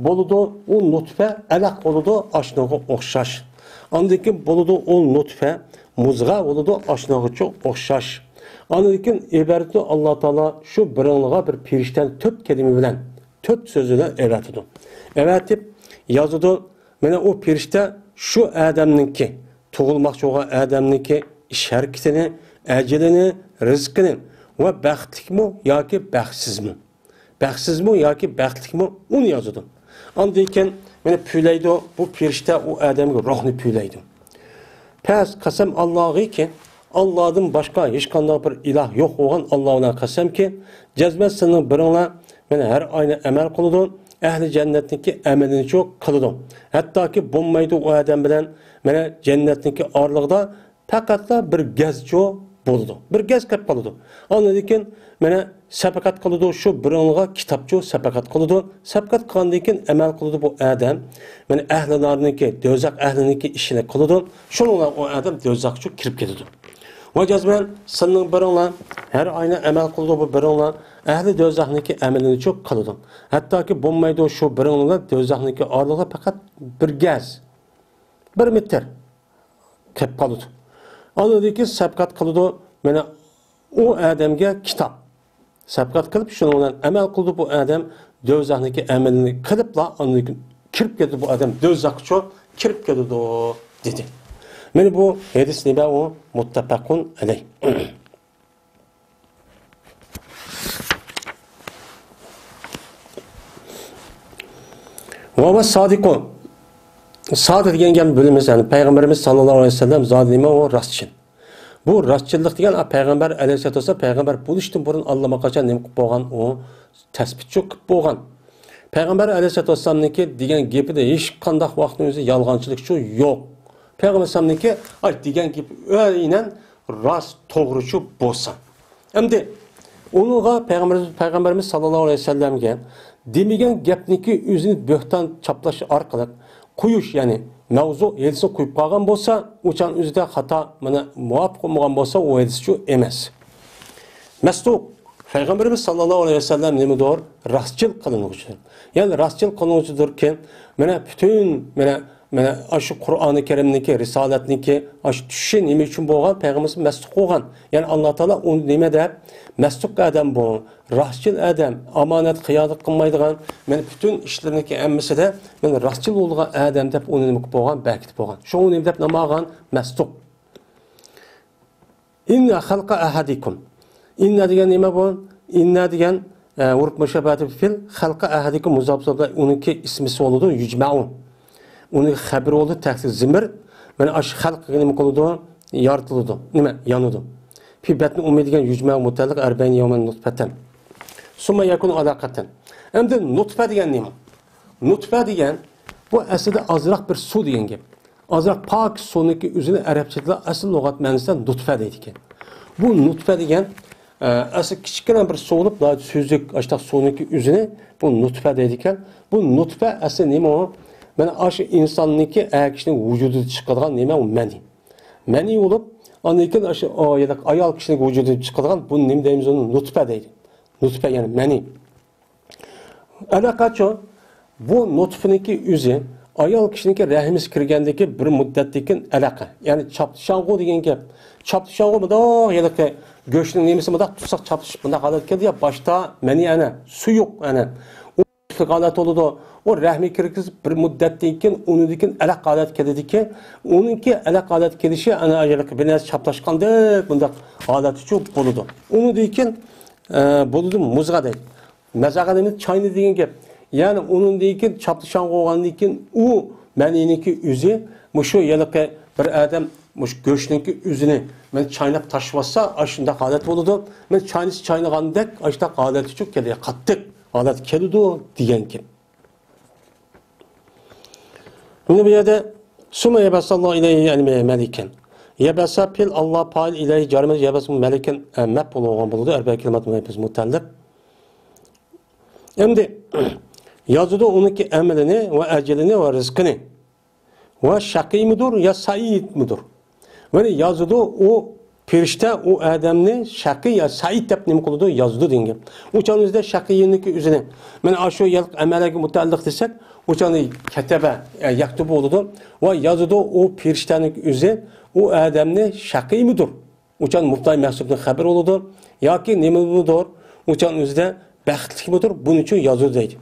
بولىدۇ، ئۇ نۇتپە ئەلەق بولىدۇ، ئاشنىغا ئوخشاش. ئاندىن كېيىن بولىدۇ، ئۇ نۇتپە مۇزغا بولىدۇ، ئاشنىغىچە ئوخشاش. ئاندىن كېيىن ئىبارىتى ئاللا تائالا شۇ بىرىڭلىغا بىر پېرىشتەنى تۆت كەلىمە بىلەن، تۆت سۆز بىلەن ئەۋەتىدۇ. ئەۋەتىپ يازىدۇ. مانا ئۇ پېرىشتە شۇ ئادەمنىڭكى، تۇغۇلماقچى بولغان ئادەمنىڭكى ئىش ھەرىكىتىنى، ئەجىلىنى، رىزقىنى ۋە بەختلىكمۇ ياكى بەختسىزمۇ، بەختسىزمۇ ياكى بەختلىكمۇ، ئۇنى يازىدۇ. ئاندىن كېيىن مانا پۈۋلەيدۇ، بۇ پېرىشتە ئۇ ئادەمگە روھنى پۈۋلەيدۇ. پەس قەسەم ئاللاغىكى، ئاللادىن باشقا ھېچقانداق بىر ئىلاھ يوق بولغان ئاللا بىلەن قەسەمكى، جەزمەن سىلىنىڭ بىرىڭلار مانا ھەر ئاينى ئەمەل قىلىدۇ، ئەھلى جەننەتنىڭكى ئەمىلىنىچۇ قىلىدۇ. ھەتتاكى بولمايدۇ ئۇ ئادەم بىلەن مانا جەننەتنىڭكى ئارىلىقىدا پەقەتلا بىر گەزچۇ بولىدۇ. بىر گەز كەپ قالىدۇ. ئاندىن كېيىن مانا سەپقەت قىلىدۇ، شۇ بىرىڭلىغا كىتابچۇ سەپقەت قىلىدۇ. سەپقەت قىلغاندىن كېيىن ئەمەل قىلىدۇ بۇ ئادەم. مانا ئەھلى نارنىڭكى، دوزاخ ئەھلىنىڭكى ئىشىنى قىلىدۇ. شۇنىڭ بىلەن ئۇ ئادەم دوزاخقىچۇ كىرىپ كېتىدۇ. ۋە جەزمەن سىلىنىڭ بىرىڭلار ھەر ئاينى ئەمەل قىلىدۇ، بۇ بىرىڭلار ئەھلى دوزاخنىڭكى ئەمىلىنىچۇ قىلىدۇ. ھەتتاكى بولمايدۇ شۇ بىرىڭلار دوزاخنىڭكى ئارىلىقى پەقەت بىر گەز، بىر مېتىر كەپ قالىدۇ. ئاندىن كېيىن سەپقەت قىلىدۇ. مانا ئۇ ئادەمگە كىتاب سەپقەت قىلىپ، شۇنىڭ بىلەن ئەمەل قىلىدۇ بۇ ئادەم، دوزاخنىڭكى ئەمىلىنى قىلىپلا، ئاندىن كېيىن كىرىپ كېتىدۇ بۇ ئادەم، دوزاخقىچۇ كىرىپ كېتىدۇ، دېدى. مانا بۇ ھەدىس نېمە ئۇ؟ مۇتتەپەقۇن ئەلەيھ. ۋە ۋە سادىقۇ. سادىق دېگەن گەپنى بىلىمىز، يەنى پەيغەمبىرىمىز ساللاللاھۇ ئەلەيھى ۋەسەللەم زادى نېمە ئۇ؟ راستچىل. بۇ راستچىللىق دېگەن، ئا، پەيغەمبەر ئەلەيھىسسالاتۇ ۋەسسالام پەيغەمبەر بولۇشتىن بۇرۇن ئاللىماقاچان نېمە قىلىپ بولغان ئۇ؟ تەسبىتچۇ قىلىپ بولغان. پەيغەمبەر ئەلەيھىسسالاتۇ ۋەسسالامنىڭكى دېگەن گېپىدە ھېچقانداق ۋاقىتنىڭ ئۆزى يالغانچىلىقچۇ يوق. پەيغەمبەر ئەلەيھىسسالامنىڭكى، ئاي، دېگەن گېپى ئەينەن راست، توغرىچۇ بولسا. ئەمدى ئۇنىڭغا پەيغەمبەر، پەيغەمبىرىمىز ساللاللاھۇ ئەلەيھى ۋەسەللەمگە دېمىگەن گەپنىكى ئۆزىنى بۆھتان چاپلاش ئارقىلىق قويۇش، يەنى مەۋزۇ ھەدىسنى قويۇپ قالغان بولسا، ئۇ چاغ ئۆزىدە خاتا، مانا، مۇۋاپىق بولمىغان بولسا، ئۇ ھەدىسچۇ ئەمەس. مەسدۇق، پەيغەمبىرىمىز ساللاللاھۇ ئەلەيھى ۋەسەللەم نېمىدۇر؟ راستچىل قىلىنغۇچىدۇر. يەنى راستچىل قىلىنغۇچىدۇركى، مانا، پۈتۈن، مانا، مانا ئاشۇ قۇرئانى كەرىمنىڭكى، رىسالەتنىڭكى ئاشۇ چۈشۈشى نېمە ئۈچۈن بولغان؟ پەيغەمبىرىمىز مەسدۇق بولغان. يەنى ئاللا تائالا ئۇنى نېمە دەپ؟ مەسدۇق ئادەم بۇ، راستچىل ئادەم، ئامانەت خىيانەت قىلمايدىغان، مانا پۈتۈن ئىشلىرىنىڭكى ھەممىسىدە مانا راستچىل بولىدىغان ئادەم دەپ ئۇنى نېمە قىلىپ بولغان؟ بەكىتىپ بولغان. شۇڭا ئۇنى نېمە دەپ نام ئالغان؟ مەسدۇق. إن خلق أحدكم. إن دېگەن نېمە بۇ؟ إن دېگەن، ئە، ئۇرۇپ مۇشابەتى فىل، خلق أحدكم مۇزاپ، ئۇنىڭكى ئىسمىسى بولىدۇ، يجمع. ئۇنىڭ خەبىرى بولىدۇ، تەھسىل زىمىر. مانا ئاشۇ خەلق نېمە قىلىدۇ؟ يارىتىلىدۇ. نېمە؟ يانىدۇ. في بطن أمه دېگەن يجمع متعلق أربعين يوما نطفة. ثم يكون علقة. ئەمدى نۇتفە دېگەن نېمە؟ نۇتفە دېگەن، بۇ ئەسلىدە ئازراق بىر سۇ دېگەن گەپ. ئازراق پاك سۇنىڭكى ئۆزىنى ئەرەبچىدە ئەسلى لۇغەت مەنىسىدە نۇتفە دەيدىكەن. بۇ نۇتفە دېگەن، ئە، ئەسلى كىچىككىنە بىر سۇ بولۇپ، ناھايىتى سۈزۈك، ئاشتاق سۇنىڭكى ئۆزىنى بۇ نۇتفە دەيدىكەن. بۇ نۇتفە ئەسلى نېمە ئۇ؟ مانا ئاشۇ ئىنساننىڭكى، ئەر كىشىنىڭ ۋۇجۇدىدا چىقىدىغان نېمە ئۇ؟ مەنى. مەنى بولۇپ، ئاندىن كېيىن ئاشۇ، ئايال كىشىنىڭ ۋۇجۇدىدا چىقىدىغان بۇ نېمە دەيمىز ئۇنى؟ نۇتفە دەيدۇ. نۇتفە، يەنى مەنى. ئەلەقەچۇ، بۇ نۇتفىنىڭكى ئۆزى ئايال كىشىنىڭكى رەھمىسىگە كىرگەندىكى بىر مۇددەتتىن كېيىن ئەلەقە. يەنى چاپلىشاڭغۇ دېگەن گەپ. چاپلىشاڭغۇ مۇنداق ھېلىقى گۆشنىڭ نېمىسى مۇنداق تۇتساق چاپلىشىپ مۇنداق ھالەتكە كېلىدۇ يا باشتا مەنى ئەنە سۇيۇق ئەنە. ئۇ ھالەت بولىدۇ. ئۇ رەھمىگە كىرگۈزۈپ بىر مۇددەتتىن كېيىن ئۇنىڭدىن كېيىن ئەلەق ھالەتكە كېلىدىكەن. ئۇنىڭكى ئەلەق ھالەتكە كېلىشى ئەنە ھېلىقى بىر نەرسە چاپلاشقاندەك مۇنداق ھالەتچۇ بولىدۇ. ئۇنىڭدىن كېيىن، ئە، بولىدۇ مۇزغا دەيدۇ. مەزەقە دېگىنى چاينى دېگەن گەپ. يەنى ئۇنىڭدىن كېيىن چاپلىشاڭ بولغاندىن كېيىن ئۇ مەنىنىڭكى ئۆزى مۇشۇ ھېلىقى بىر ئادەم مۇشۇ گۆشنىڭكى ئۆزىنى مەن چايناپ تاشلىۋاتسا، ئاشۇنداق ھالەت بولىدۇ. مەن چاينىسى چاينىغاندەك ئاشۇنداق ھالەتچۇ كېلىدۇ، قاتتىق ھالەت كېلىدۇ دېگەن گەپ. مانا بۇ يەردە سۇمە يەبەسەللاھۇ ئىلەيھى يەنى مەلىكەن. يەبەسە پېئىل ئاللا پائىل ئىلەيھى جارىمىز يەبەسە مەلىكەن، ئە، مەپئۇل بولغان بولىدۇ. ئەربەگە كەلىمەت مۇتەئەللىق. ئەمدى يازىدۇ ئۇنىڭكى ئەمىلىنى ۋە ئەجىلىنى ۋە رىزقىنى. ۋە شەقىيمىدۇر يا سەئىدمىدۇر؟ مانا يازىدۇ ئۇ پېرىشتە ئۇ ئادەمنى شەقىي يا سەئىد دەپ نېمە قىلىدۇ؟ يازىدۇ دېگەن گەپ. ئۇ چاغنىڭ ئۆزىدە شەقىينىڭكى ئۆزىنى، مانا ئاشۇ يەرلىك ئەمەلگە مۇتەئەللىق دېسەك، ئۇ چاغنى كەتەبە، يە، يەكتۇب بولىدۇ. ۋە يازىدۇ ئۇ پېرىشتەنىڭكى ئۆزى ئۇ ئادەمنى شەقىيمىدۇر؟ ئۇ چاغ مۇبتەدا مەھزۇپتىن خەۋەر بولىدۇ. ياكى نېمىدۇر؟ ئۇ چاغنىڭ ئۆزىدە بەختلىكمىدۇر؟ بۇنىڭ ئۈچۈن يازىدۇ دەيدۇ.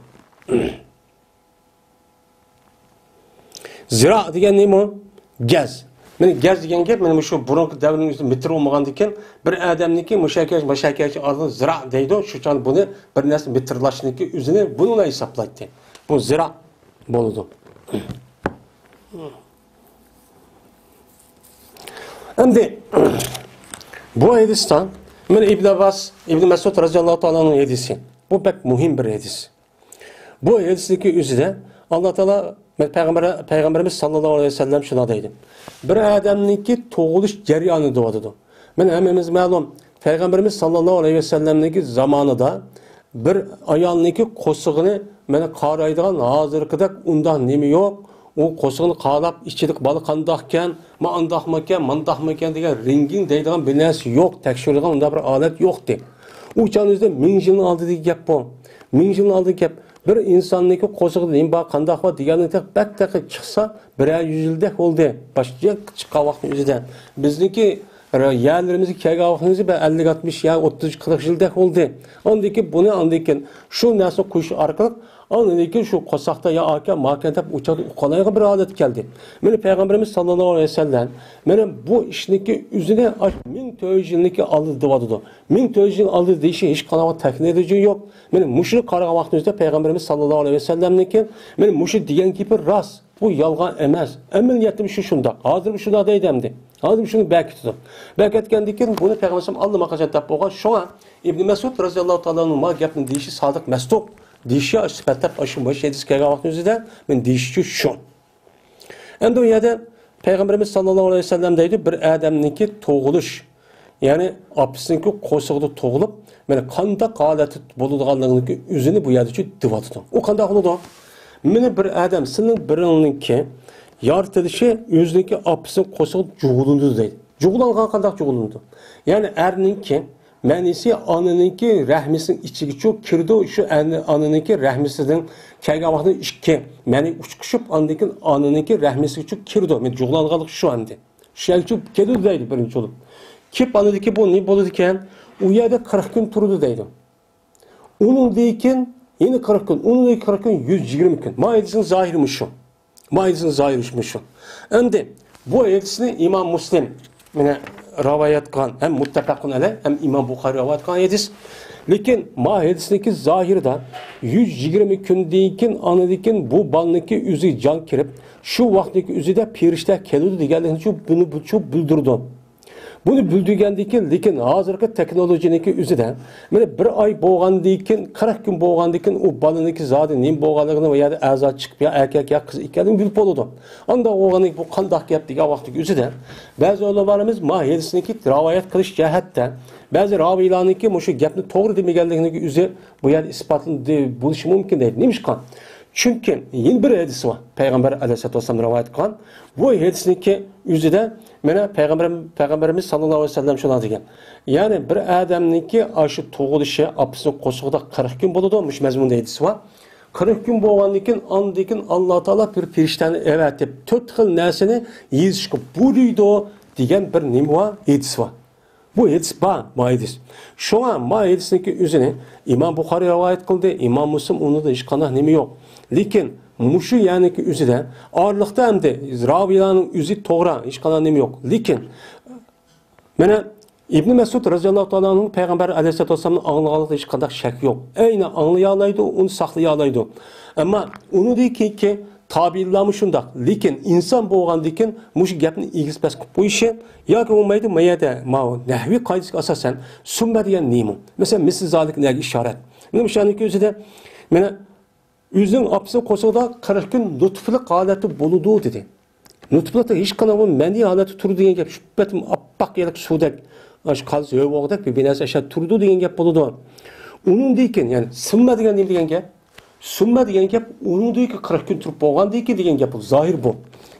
زىرا دېگەن نېمە؟ گەز. مانا گەز دېگەن گەپ، مانا مۇشۇ بۇرۇنقى دەۋرنىڭ ئۆزىدە مېتىر بولمىغاندىكىن، بىر ئادەمنىڭكى مۇشەكەش، مۇشەكەش ئارىلىق زىرا دەيدۇ. شۇ چاغ بۇنى بىر نەرسە مېتىرلاشنىڭكى ئۆزىنى بۇنى بىلەن ھېسابلايتتى. بۇ زىرا بولىدۇ. ئەمدى بۇ ھەدىستە مانا ئىبن ئابباس، ئىبن مەسئۇد رەزىياللاھۇ تائالا ئەنھۇ ھەدىسى. بۇ بەك مۇھىم بىر ھەدىس. بۇ ھەدىستىكى ئۆزىدە ئاللا تائالا، پەيغەمبەر، پەيغەمبىرىمىز ساللاللاھۇ ئەلەيھى ۋەسەللەم شۇنداق دەيدۇ. بىر ئادەمنىڭكى تۇغۇلۇش جەريانى دەۋاتىدۇ. مانا ھەممىمىز مەلۇم، پەيغەمبىرىمىز ساللاللاھۇ ئەلەيھى ۋەسەللەمنىڭكى زامانىدا بىر ئايالنىڭكى قورسىقىنى مانا قارايدىغان ھازىرقىدەك ئۇنداق نېمە يوق. ئۇ قورسىقىنى قاراپ، ئىچىدىكى بالا قانداقكەن، ما ئانداقمىكەن، مانداقمىكەن دېگەن رېنگېن دەيدىغان بىر نەرسە يوق، تەكشۈرىدىغان ئۇنداق بىر ئالەت يوقتى. ئۇ چاغنىڭ ئۆزىدە مىڭ يىلنىڭ ئالدىدىكى گەپ بۇ. مىڭ يىلنىڭ ئالدىدىكى گەپ. بىر ئىنساننىڭكى قورسىقىدا نېمە بار، قانداق بار دېگەننى تېخى بەك تېخى چىقسا، بىرەر يۈز يىلدەك بولدى. باشقا چىققان ۋاقىتنىڭ ئۆزىدە. بىزنىڭكى يەرلىرىمىزگە كەلگەن ۋاقتىمىزدا بىر ئەللىك، ئاتمىش يا ئوتتۇز، قىرىق يىلدەك بولدى. ئاندىن كېيىن بۇنى، ئاندىن كېيىن شۇ نەرسىنى قويۇش ئارقىلىق، ئاندىن كېيىن شۇ قورساقتا يا ئاكەن، ماكەن دەپ ئۇ چاغدا ئۇقالايدىغان بىر ھالەت كەلدى. مانا پەيغەمبىرىمىز ساللاللاھۇ ئەلەيھى ۋەسەللەم مانا بۇ ئىشنىڭكى ئۆزىنى ئاش مىڭ تۆت يۈز يىلنىڭكى ئالدىدا دەۋاتىدۇ. مىڭ تۆت يۈز يىلنىڭ ئالدىدا دېيىشى ھېچقانداق تەكنىكى يوق. مانا مۇشۇنى قارىغان ۋاقتىمىزدا پەيغەمبىرىمىز ساللاللاھۇ ئەلەيھى ۋەسەللەمنىڭكى مانا مۇشۇ دېگەن گېپى راست. بۇ يالغان ئەمەس. ئەمەلىيەتتە شۇ شۇنداق. ھازىر شۇنداق دەيدۇ ئەمدى. ھازىر شۇنى بەركىتىدۇ. بەركەتكەندىن كېيىن بۇنى پەيغەمبەر ئاللىماقاچان دەپ بولغان. شۇڭا ئىبن مەسئۇد رەزىياللاھۇ تائالا ئەنھۇ ما گەپنى دېيىشى سادىق مەسدۇق دېيىشى، ئاشۇ سۈپەت دەپ ئاشۇ مۇشۇ ھەدىس كەلگەن ۋاقتىنىڭ ئۆزىدە مەن دېيىشىچۇ شۇ. ئەمدى ئۇ يەردە پەيغەمبىرىمىز ساللاللاھۇ ئەلەيھى ۋەسەللەم دەيدۇ، بىر ئادەمنىڭكى تۇغۇلۇش، يەنى ئاپىسىنىڭكى قورسىقىدا تۇغۇلۇپ، مانا قانداق ھالەتتە بولىدىغانلىقىنىڭكى ئۆزىنى بۇ يەردە شۇ دېۋاتىدۇ. ئۇ قانداق بولىدۇ؟ مانا بىر ئادەم، سىلىنىڭ بىرىڭنىڭكى يارىتىلىشى ئۆزىنىڭكى ئاپىسىنىڭ قورسىقىدا جۇغلىنىدۇ دەيدۇ. جۇغلانغان قانداق جۇغلىنىدۇ؟ يەنى ئەرنىڭكى مەنىسى ئانىنىڭكى رەھمىسىنىڭ ئىچىگىچۇ كىرىدۇ، شۇ ئەنە-، ئانىنىڭكى رەھمىسىدىن كەلگەن ۋاقتىدا ئىككى مەنى ئۇچۇقۇشۇپ، ئاندىن كېيىن ئانىنىڭكى رەھمىسىگىچۇ كىرىدۇ. مەن جۇغلانغانلىق شۇ ئەمدى. شۇ يەرگىچۇ كېلىدۇ دەيدۇ بىرىنچى بولۇپ. كېلىپ ئاندىن كېيىن بۇ نېمە بولىدىكەن؟ ئۇ يەردە قىرىق كۈن تۇرىدۇ دەيدۇ. ئۇنىڭدىن كېيىن يەنە قىرىق كۈن، ئۇنىڭدىن كېيىن قىرىق كۈن، يۈز يىگىرمە كۈن. ما ھەدىسنىڭ زاھىرى مۇشۇ. ما ھەدىسنىڭ زاھىرى مۇشۇ. ئەمدى بۇ ھەدىسنى ئىمام مۇسلىم مانا رىۋايەت قىلغان، ھەم مۇتتەپەقۇن ئەلەي، ھەم ئىمام بۇخارى رىۋايەت قىلغان ھەدىس. لېكىن ما ھەدىسنىڭكى زاھىرىدا يۈز يىگىرمە كۈندىن كېيىن، ئاندىن كېيىن بۇ بالىنىڭكى ئۆزىگە جان كىرىپ، شۇ ۋاقىتنىڭكى ئۆزىدە پېرىشتە كېلىدۇ دېگەنلىكنى شۇ، بۇنى بۇ شۇ بىلدۈرىدۇ. بۇنى بىلدۈرگەندىن كېيىن، لېكىن ھازىرقى تېخنولوگىيەنىڭكى ئۆزىدە، مانا بىر ئاي بولغاندىن كېيىن، قىرىق كۈن بولغاندىن كېيىن، ئۇ بالىنىڭكى زادى نېمە بولغانلىقىنى، ئۇ يەردە ئەزا چىقىپ، يا ئەركەك، يا قىز ئىكەنلىكىنى بىلىپ بولىدۇ. ئانداق بولغاندىن كېيىن، بۇ قانداق گەپ دېگەن ۋاقىتنىڭكى ئۆزىدە، بەزى ئۆلىمالىرىمىز ما ھەدىسنىڭكى رىۋايەت قىلىش جەھەتتە، بەزى راۋىيلارنىڭكى مۇشۇ گەپنى توغرا دېمىگەنلىكىنىڭكى ئۆزى بۇ يەردە ئىسپاتلىنىدۇ بولۇشى مۇمكىن دەيدۇ. نېمىشقا؟ چۈنكى يەنە بىر ھەدىس بار، پەيغەمبەر ئەلەيھىسسالاتۇ ۋەسسالام رىۋايەت قىلغان. بۇ ھەدىسنىڭكى ئۆزىدە مانا پەيغەمبەر، پەيغەمبىرىمىز ساللاللاھۇ ئەلەيھى ۋەسەللەم شۇنداق دېگەن. يەنى بىر ئادەمنىڭكى ئاشۇ تۇغۇلۇشى ئاپىسىنىڭ قورسىقىدا قىرىق كۈن بولىدۇ، مۇشۇ مەزمۇندا ھەدىس بار. قىرىق كۈن بولغاندىن كېيىن، ئاندىن كېيىن ئاللا تائالا بىر پەرىشتەنى ئەۋەتىپ، تۆت خىل نەرسىنى يېزىشقا بۇيرۇيدۇ دېگەن بىر نېمە بار، ھەدىس بار. بۇ ھەدىس بار، ما ھەدىس. شۇڭا ما ھەدىسنىڭكى ئۆزىنى ئىمام بۇخارىي رىۋايەت قىلدى، ئىمام مۇسلىم، ئۇنىڭدا ھېچقانداق نېمە يوق. لېكىن مۇشۇ يەرنىڭكى ئۆزىدە ئارىلىقتا ئەمدى راۋىيلارنىڭ ئۆزى توغرا، ھېچقانداق نېمە يوق. لېكىن مانا ئىبنى مەسئۇد رەزىياللاھۇ تائالا ئەنھۇ پەيغەمبەر ئەلەيھىسسالاتۇ ۋەسسالامنى ئاڭلىغانلىقىدا ھېچقانداق شەك يوق. ئەينى ئاڭلىيالايدۇ، ئۇنى ساقلىيالايدۇ. ئەمما ئۇنىڭدىن كېيىنكى تابىئىنلارمۇ شۇنداق. لېكىن ئىنسان بولغاندىن كېيىن مۇشۇ گەپنى ئېگىز پەس قىلىپ قويۇشى ياكى بولمايدۇ، ما يەردە ماۋۇ نەھۋىي قائىدىسىگە ئاساسەن سۈممە دېگەن نېمە؟ مەسىلەن، مىسلى زالىك نەگە ئىشارەت. مانا مۇشۇنىڭكى ئۆزىدە مانا ئۆزىنىڭ ئاپىسىنىڭ قورسىقىدا قىرىق كۈن نۇتفىلىق ھالەتتە بولىدۇ دېدى. نۇتفىلىقتا ھېچقانداق بۇ مەنىي ھالەتتە تۇرىدۇ دېگەن گەپ، شۇ پېتىم ئاپئاق يەرلىك سۇدەك، ئاشۇ قالسا ھۆل بولغۇدەك بىر، بىر نەرسە ئاشۇ تۇرىدۇ دېگەن گەپ بولىدۇ. ئۇنىڭدىن كېيىن، يەنى سۈممە دېگەن نېمە دېگەن گەپ؟ سۈممە دېگەن گەپ ئۇنىڭدىن كېيىن قىرىق كۈن تۇرۇپ بولغاندىن كېيىن دېگەن گەپ بولىدۇ. زاھىر بۇ.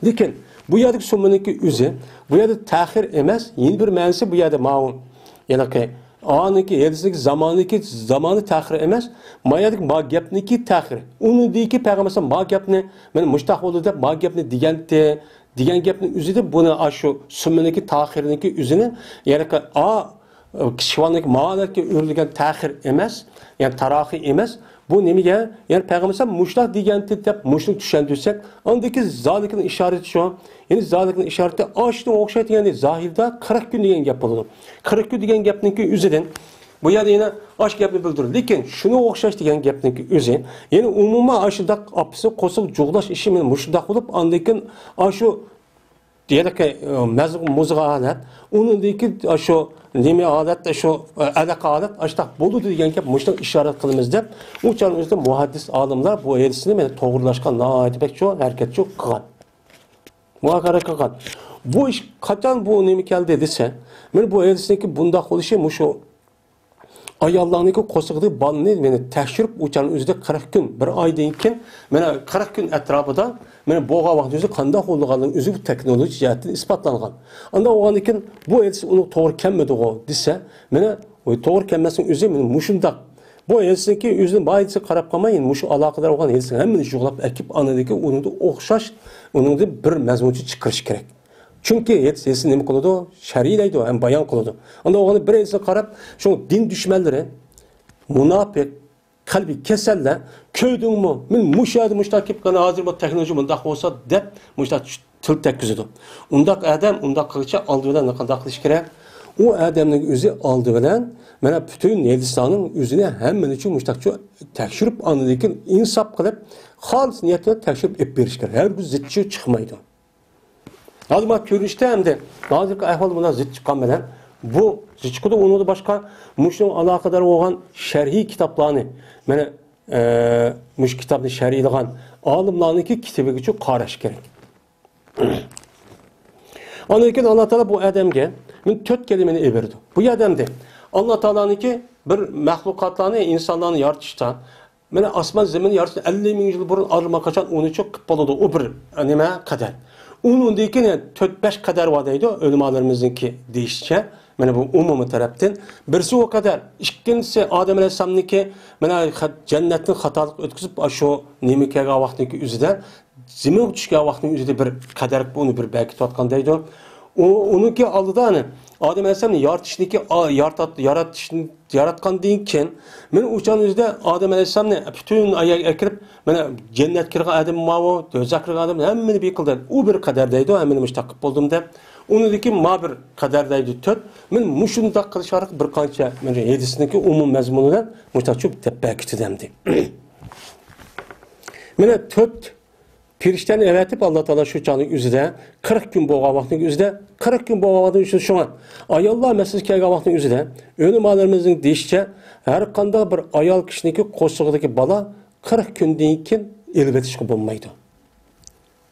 لېكىن بۇ يەردىكى سۈممىنىڭكى ئۆزى، بۇ يەردە تەخىر ئەمەس، يەنە بىر مەنىسى بۇ يەردە ماۋۇ. يەنى ئانىڭكى ھەدىسىدىكى زامانىدىكى زامانى تەخىر ئەمەس، ما يەردىكى ما گەپنىكى تەخىر. ئۇنىڭدىكى پەيغەمبەر ما گەپنى، مانا مۇشتاق بولدى دەپ ما گەپنى دېگەنتى، دېگەن گەپنى ئۆزىدە بۇنى ئاشۇ سۈممىنىكى تەخىرنىكى ئۆزىنى، يەنى ئا، كىشىۋالنىكى مالەتكە ئۆرۈلگەن تەخىر ئەمەس، يەنى تاراخى ئەمەس. بۇ نېمىگە؟ يەنى پەيغەمبەر مۇشتاق دېگەنتى دەپ مۇشۇنى چۈشەندۈرسەك، ئاندىكى زالىكنىڭ ئىشارىتى شۇ. يەنى زالىكنىڭ ئىشارىتى ئاشۇنىڭغا ئوخشايدۇ، يەنى زاھىردا قىرىق كۈن دېگەن گەپ بولىدۇ. قىرىق كۈن دېگەن گەپنىڭكى ئۆزىدىن بۇ يەردە يەنە ئاشۇ گەپنى بىلدۈرىدۇ. لېكىن شۇنىڭغا ئوخشاش دېگەن گەپنىڭكى ئۆزى، يەنى ئومۇمەن ئاشۇنداق ئاپىسى قورساق جۇغلاش ئىشى مانا مۇشۇنداق بولۇپ، ئاندىن كېيىن ئاشۇ يەنى مۇزغا ھالەت، ئۇنىڭدىن كېيىن ئاشۇ نېمە ھالەت، شۇ ئەلەقە ھالەت ئاشۇنداق بولىدۇ دېگەن گەپ، مۇشۇنىڭغا ئىشارەت قىلىمىز دەپ، ئۇ چاغنىڭ ئۆزىدە مۇھەددىس ئالىملار بۇ ھەدىسنى مانا توغرىلاشقا ناھايىتى بەك چوڭ ھەرىكەت چوڭ قىلغان. مۇھاكىرە قىلغان. بۇ ئىش قاچان بۇ نېمە كەلدى دېسە، مانا بۇ ھەدىسنىڭكى بۇنداق بولۇشى مۇشۇ ئاياللارنىڭكى قورسىقىدىكى بالىنى مانا تەكشۈرۈپ، ئۇ چاغنىڭ ئۆزىدە قىرىق كۈن، بىر ئايدىن كېيىن، مانا قىرىق كۈن ئەتراپىدا مانا بولغان ۋاقىت ئۆزى قانداق بولىدىغانلىقى ئۆزى بۇ تېخنولوگىيە جەھەتتىن ئىسپاتلانغان. ئانداق بولغاندىن كېيىن بۇ ھەدىس ئۇنىڭغا توغرا كەلمىدىغۇ دېسە، مانا ئۇ توغرا كەلمەسنىڭ ئۆزى مانا مۇشۇنداق. بۇ ھەدىسنىڭكى ئۆزىنى بۇ ھەدىسكە قاراپ قالماي، مۇشۇ ئالاقىدار بولغان ھەدىسنىڭ ھەممىنى يىغلاپ ئەكىپ، ئاندىن كېيىن ئۇنىڭدا ئوخشاش، ئۇنىڭدىن بىر مەزمۇنچە چىقىرىش كېرەك. چۈنكى ھەدىس، ھەدىسنى نېمە قىلىدۇ؟ شەرھلەيدۇ ھەم بايان قىلىدۇ. ئاندىن ئۇنى بىر ھەدىسكە قاراپ، شۇ دىن دۈشمەنلىرى، مۇناپىق، قەلبىي كېسەللەر، «كۆردۈڭمۇ؟ مەن مۇشۇ يەردە مۇشۇنداق كېلىپ قالغان، ھازىر بۇ تېخنولوگىيە مۇنداق بولسا» دەپ، مۇشۇنداق تىل تەگكۈزىدۇ. ئۇنداق ئادەم ئۇنداق قىلغۇچە ئالدى بىلەن قانداق قىلىش كېرەك؟ ئۇ ئادەمنىڭ ئۆزى ئالدى بىلەن مانا پۈتۈن ھەدىسلەرنىڭ ئۆزىنى ھەممىنى چۈ مۇشۇنداقچە تەكشۈرۈپ، ئاندىن كېيىن ئىنساپ قىلىپ، خالىس نىيەت بىلەن تەكشۈرۈپ ئېلىپ بېرىش كېرەك. ھەرگىز زىتى چىقمايدۇ. ھازىر مانا كۆرۈنۈشتە ئەمدى ھازىرقى ئەھۋال بۇنداق زىت چىققان بىلەن بۇ زىت چىقىدۇ. ئۇنىڭدا باشقا مۇشۇنىڭغا ئالاقىدار بولغان شەرھىي كىتابلارنى، مانا، ئە، مۇشۇ كىتابنى شەرھلىگەن ئالىملارنىڭكى كىتابىغىچۇ قاراش كېرەك. ئاندىن كېيىن ئاللا تائالا بۇ ئادەمگە مانا تۆت كەلىمىنى ئېلىپ بېرىدۇ. بۇ ئادەمدە ئاللا تائالانىڭكى بىر مەخلۇقاتلارنى، ئىنسانلارنى يارىتىشتا، مانا ئاسمان زېمىننى يارىتىشتىن ئەللىك مىڭ يىل بۇرۇن ئاللىقاچان ئۇنى چوقۇپ بولىدۇ. ئۇ بىر نېمە قەدەر. ئۇنىڭدىن كېيىن تۆت بەش قەدەر بار دەيدۇ ئۆلىمالىرىمىزنىڭكى دېيىشىچە. مانا بۇ ئومۇمىي تەرەپتىن. بىرسى ئۇ قەدەر. ئىككىنچىسى ئادەم ئەلەيھىسسالامنىڭكى مانا خەت-، جەننەتتىن خاتالىق ئۆتكۈزۈپ، ئاشۇ نېمە كەلگەن ۋاقىتنىڭكى ئۆزىدە زېمىنغا چۈشكەن ۋاقىتنىڭ ئۆزىدە بىر قەدەر ئۇنى بىر بەكىتىۋاتقان دەيدۇ. ئۇ، ئۇنىڭكى ئالدىدا، يەنى ئادەم ئەلەيھىسسالامنى يارىتىشنىكى، ئا، يارتات-، ياراتىشنى، ياراتقاندىن كېيىن، مانا ئۇ چاغنىڭ ئۆزىدە ئادەم ئەلەيھىسسالامنى پۈتۈن ئاياغ ئەكىرىپ، مانا جەننەتكە كىرگەن ئادەم ماۋۇ، دوزاخقا كىرگەن ئادەم ھەممىنى بىر قىلدى. ئۇ بىر قەدەر دەيدۇ، ھەممىنى مۇشۇنداق قىلىپ بولدۇم دەپ. ئۇنىڭدىن كېيىن ما بىر قەدەر دەيدۇ، تۆت. مانا مۇشۇنداق قىلىش ئارقىلىق بىر قانچە، مانا ھەدىسنىڭكى ئومۇمىي مەزمۇنى بىلەن مۇشۇنداق چۈشۈپ دەپ بەكىتىدۇ ئەمدى. مانا تۆت. پېرىشتەنى ئەۋەتىپ، ئاللا تائالا شۇ چاغنىڭ ئۆزىدە، قىرىق كۈن بولغان ۋاقىتنىڭ ئۆزىدە، قىرىق كۈن بولغان ۋاقىتنىڭ ئۆزىدە، شۇڭا ئاياللار مەسىلىسى كەلگەن ۋاقىتنىڭ ئۆزىدە، ئۆلىمالىرىمىزنىڭ دېيىشىچە، ھەر قانداق بىر ئايال كىشىنىڭكى قورسىقىدىكى بالا قىرىق كۈندىن كېيىن ئېلىۋېتىشقا بولمايدۇ.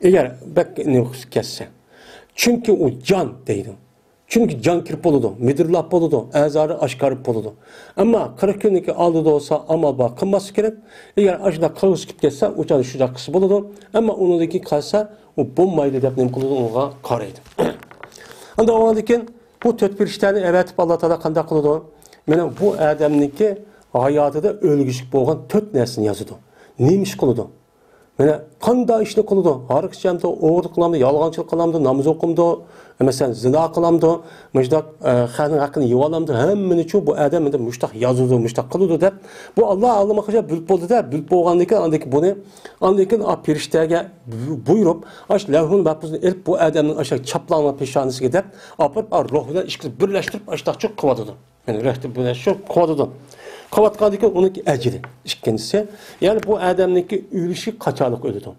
ئەگەر بەك نېمە قىلىپ كەتسە. چۈنكى ئۇ جان دەيدۇ. چۈنكى جان كىرىپ بولىدۇ، مىدىرلاپ بولىدۇ، ئەزالىرى ئاشكارا بولىدۇ. ئەمما قىرىق كۈندىن كېيىن ئالدىدا بولسا ئامال بار قىلماسلىق كېرەك. ئەگەر ئاشۇنداق قىلغۇسى كېلىپ كەتسە، ئۇ چاغدا شۇنداق قىلسا بولىدۇ. ئەمما ئۇنىڭدىن كېيىن قالسا، ئۇ بولمايدۇ دەپ نېمە قىلىدۇ، ئۇنىڭغا قارايدۇ. ئەمدى ئۇنىڭدىن كېيىن بۇ تۆت پېرىشتەنى ئەۋەتىپ ئاللا تائالا قانداق قىلىدۇ؟ مانا بۇ ئادەمنىڭكى ھاياتىدا ئۆلگۈسىگە بولغان تۆت نەرسىنى يازىدۇ. نېمە ئىش قىلىدۇ؟ مانا قانداق ئىشنى قىلىدۇ؟ ھاراق ئىچەمدۇ، ئوغرىلىق قىلامدۇ، يالغانچىلىق قىلامدۇ، ناماز ئوقۇمدۇ، مەسىلەن، زىنا قىلامدۇ، مۇشۇنداق، ئە، خەقنىڭ ھەققىنى يېۋالامدۇ، ھەممىنىچۇ بۇ ئادەم ئەمدى مۇشۇنداق يازىدۇ، مۇشۇنداق قىلىدۇ دەپ، بۇ ئاللا ئاللىماقاچان بىلىپ بولدى-دە، بىلىپ بولغاندىن كېيىن، ئاندىن كېيىن بۇنى، ئاندىن كېيىن ئا پېرىشتەگە بۇ-، بۇيرۇپ، ئاشۇ لەۋھۇل مەھپۇزنى ئېلىپ، بۇ ئادەمنىڭ ئاشۇ چاپلاڭلار پېشانىسىگە دەپ، ئاپىرىپ، ئا روھ بىلەن ئىككىسى بىرلەشتۈرۈپ، ئاشۇنداقچۇ قىلىۋاتىدۇ. يەنى رەختى بىلەن شۇ قىلىۋاتىدۇ. قىلىۋاتقاندىن كېيىن ئۇنىڭكى ئەجىلى ئىككىنچىسى. يەنى بۇ ئادەمنىڭكى ئۆلۈشى قاچانلىق ئۆلىدۇ.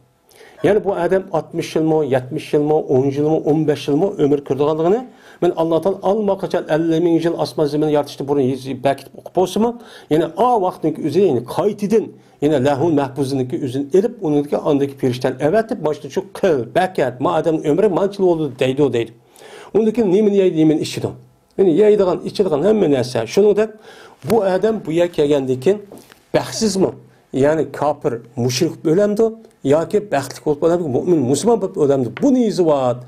يەنى بۇ ئادەم ئاتمىش يىلمۇ، يەتمىش يىلمۇ، ئون يىلمۇ، ئون بەش يىلمۇ ئۆمۈر كۆرىدىغانلىقىنى مەن ئاللا تائالا ئاللىماقاچان ئەللىك مىڭ يىل ئاسمان زېمىننى يارىتىشتا بۇرۇن يېزىپ بەكىتىپ ئوقۇپ بولسىمۇ، يەنى ئا ۋاقىتنىڭكى ئۆزى، يەنى قايتىدىن يەنە لەۋھۇل مەھپۇزنىڭكى ئۆزىنى ئېلىپ، ئۇنىڭدىكى ئاندىكى پېرىشتەنى ئەۋەتىپ، ماشۇ شۇ قىل، بەكەت، ما ئادەمنىڭ ئۆمرى مانچىلىك بولىدۇ دەيدۇ، دەيدۇ. ئۇنىڭدىن كېيىن نېمىنى يەيدۇ، نېمىنى ئىچىدۇ. يەنى يەيدىغان، ئىچىدىغان ھەممە نەرسە. شۇنىڭدەك بۇ ئادەم بۇ يەرگە كەلگەندىن كېيىن بەختسىزمۇ؟ يەنى كاپىر، مۇشرىك بولۇپ ئۆلەمدۇ؟ ياكى بەختلىك بولۇپ ئۆلەمدۇ؟ مۆمىن، مۇسۇلمان بولۇپ ئۆلەمدۇ؟ بۇنى يېزىۋات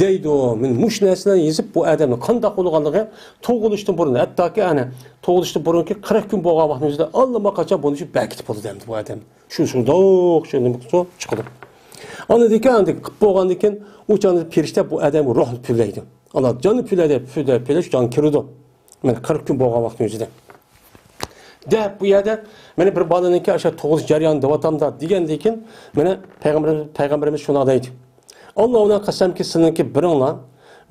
دەيدۇ. مەن مۇشۇ نەرسىلەرنى يېزىپ، بۇ ئادەمنىڭ قانداق بولغانلىقى، تۇغۇلۇشتىن بۇرۇن، ھەتتاكى ئەنە تۇغۇلۇشتىن بۇرۇنقى قىرىق كۈن بولغان ۋاقىتنىڭ ئۆزىدە ئاللىماقاچان بۇنى شۇ بەكىتىپ بولىدۇ ئەمدى بۇ ئادەم. شۇ شۇنداق، شۇ نېمە قىلسا چىقىدۇ. ئاندىن كېيىن، ئاندىن قىلىپ بولغاندىن كېيىن، ئۇ چاغدا پېرىشتە بۇ ئادەمگە روھنى پۈۋلەيدۇ. ئانا جاننى پۈۋلەيدۇ، پۈۋلەي، پۈۋلەش جان كىرىدۇ. مانا قىرىق كۈن بولغان ۋاقىتنىڭ ئۆزىدە. دەپ بۇ يەردە مانا بىر بالىنىڭكى ئاشۇ تۇغۇلۇش جەريانى دەۋاتامدا دېگەندىن كېيىن، مانا پەيغەمبىرىمىز، پەيغەمبىرىمىز شۇنداق دەيدۇ. ئاللا بىلەن قەسەمكى، سىلىڭكى بىرىڭلار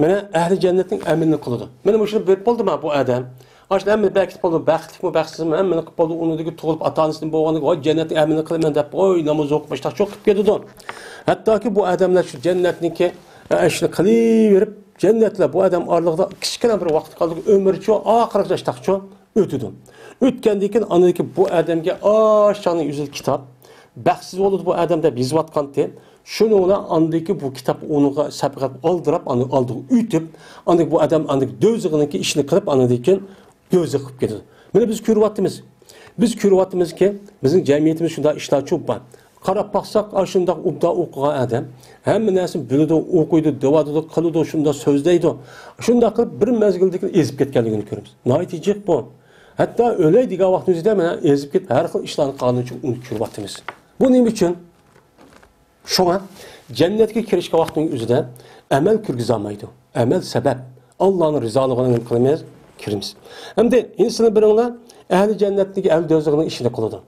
مانا ئەھلى جەننەتنىڭ ئەمىلىنى قىلىدۇ. مانا مۇشۇنى بىلىپ بولدىما بۇ ئادەم؟ ئاشۇ ئەمىلى بەكىت بولدى، بەختلىكمۇ، بەختسىزمۇ، ھەممىنى قىلىپ بولدى. ئۇنىڭدىكى تۇغۇلۇپ ئاتا-ئانىسىدىن بولغاندىن كېيىن، ۋاي جەننەتنىڭ ئەمىلىنى قىلىمەن دەپ، ئوي ناماز ئوقۇپ، مۇشۇنداق چوق قىلىپ كېتىدۇ. ھەتتاكى بۇ ئادەملەر شۇ جەننەتنىڭكى، ئە، ئىشىنى قىلىۋېرىپ، جەننەتلەر بۇ ئادەم ئارىلىقىدا كىچىككىنە بىر ۋاقىت قالدى، ئۆمرىچۇ، ئاخىرقى ياشتاقچۇ ئۆتىدۇ. ئۆتكەندىن كېيىن ئاندىن كېيىن بۇ ئادەمگە ئاشۇ چاغنىڭ ئۆزىدە كىتاب، بەختسىز بولىدۇ بۇ ئادەم دەپ يېزىۋاتقانتى. شۇنىڭ بىلەن ئاندىن كېيىن بۇ كىتاب ئۇنىڭغا سەپقەت ئالدىراپ، ئاندىن ئالدىغا ئۆتۈپ، ئاندىن كېيىن بۇ ئادەم ئاندىن كېيىن دوزىخىنىڭكى ئىشىنى قىلىپ، ئاندىن كېيىن دوزاخقا كېتىدۇ. مانا بىز كۆرۈۋاتىمىز. بىز كۆرۈۋاتىمىزكى، بىزنىڭ جەمئىيىتىمىزدە شۇنداق ئىشلار چوپ بار. قاراپ باقساق، ئاشۇنداق ئوبدان ئوقۇغان ئادەم، ھەممە نەرسىنى بىلىدۇ، ئوقۇيدۇ، دەۋاتىدۇ، قىلىدۇ، شۇنداق سۆزلەيدۇ. شۇنداق قىلىپ بىر مەزگىلدىن كېيىن ئېزىپ كەتكەنلىكىنى كۆرىمىز. ناھايىتى جىق بۇ. ھەتتا ئۆلەي دېگەن ۋاقتىمىزدا مانا ئېزىپ كېتىپ، ھەر خىل ئىشلارنى قىلغانلىقىنى كۆرۈۋاتىمىز. بۇ نېمە ئۈچۈن؟ شۇڭا جەننەتكە كىرىشكە ۋاقتىنىڭ ئۆزىدە ئەمەل كىرگۈزەلمەيدۇ. ئەمەل سەۋەب. ئاللانىڭ رىزالىقىغا نېمە قىلىمىز؟ كىرىمىز. ئەمدى ئىنسان بىرىڭلار ئەھلى جەننەتنىڭكى ئەھلى دوزاخنىڭ ئىشىنى قىلىدۇ.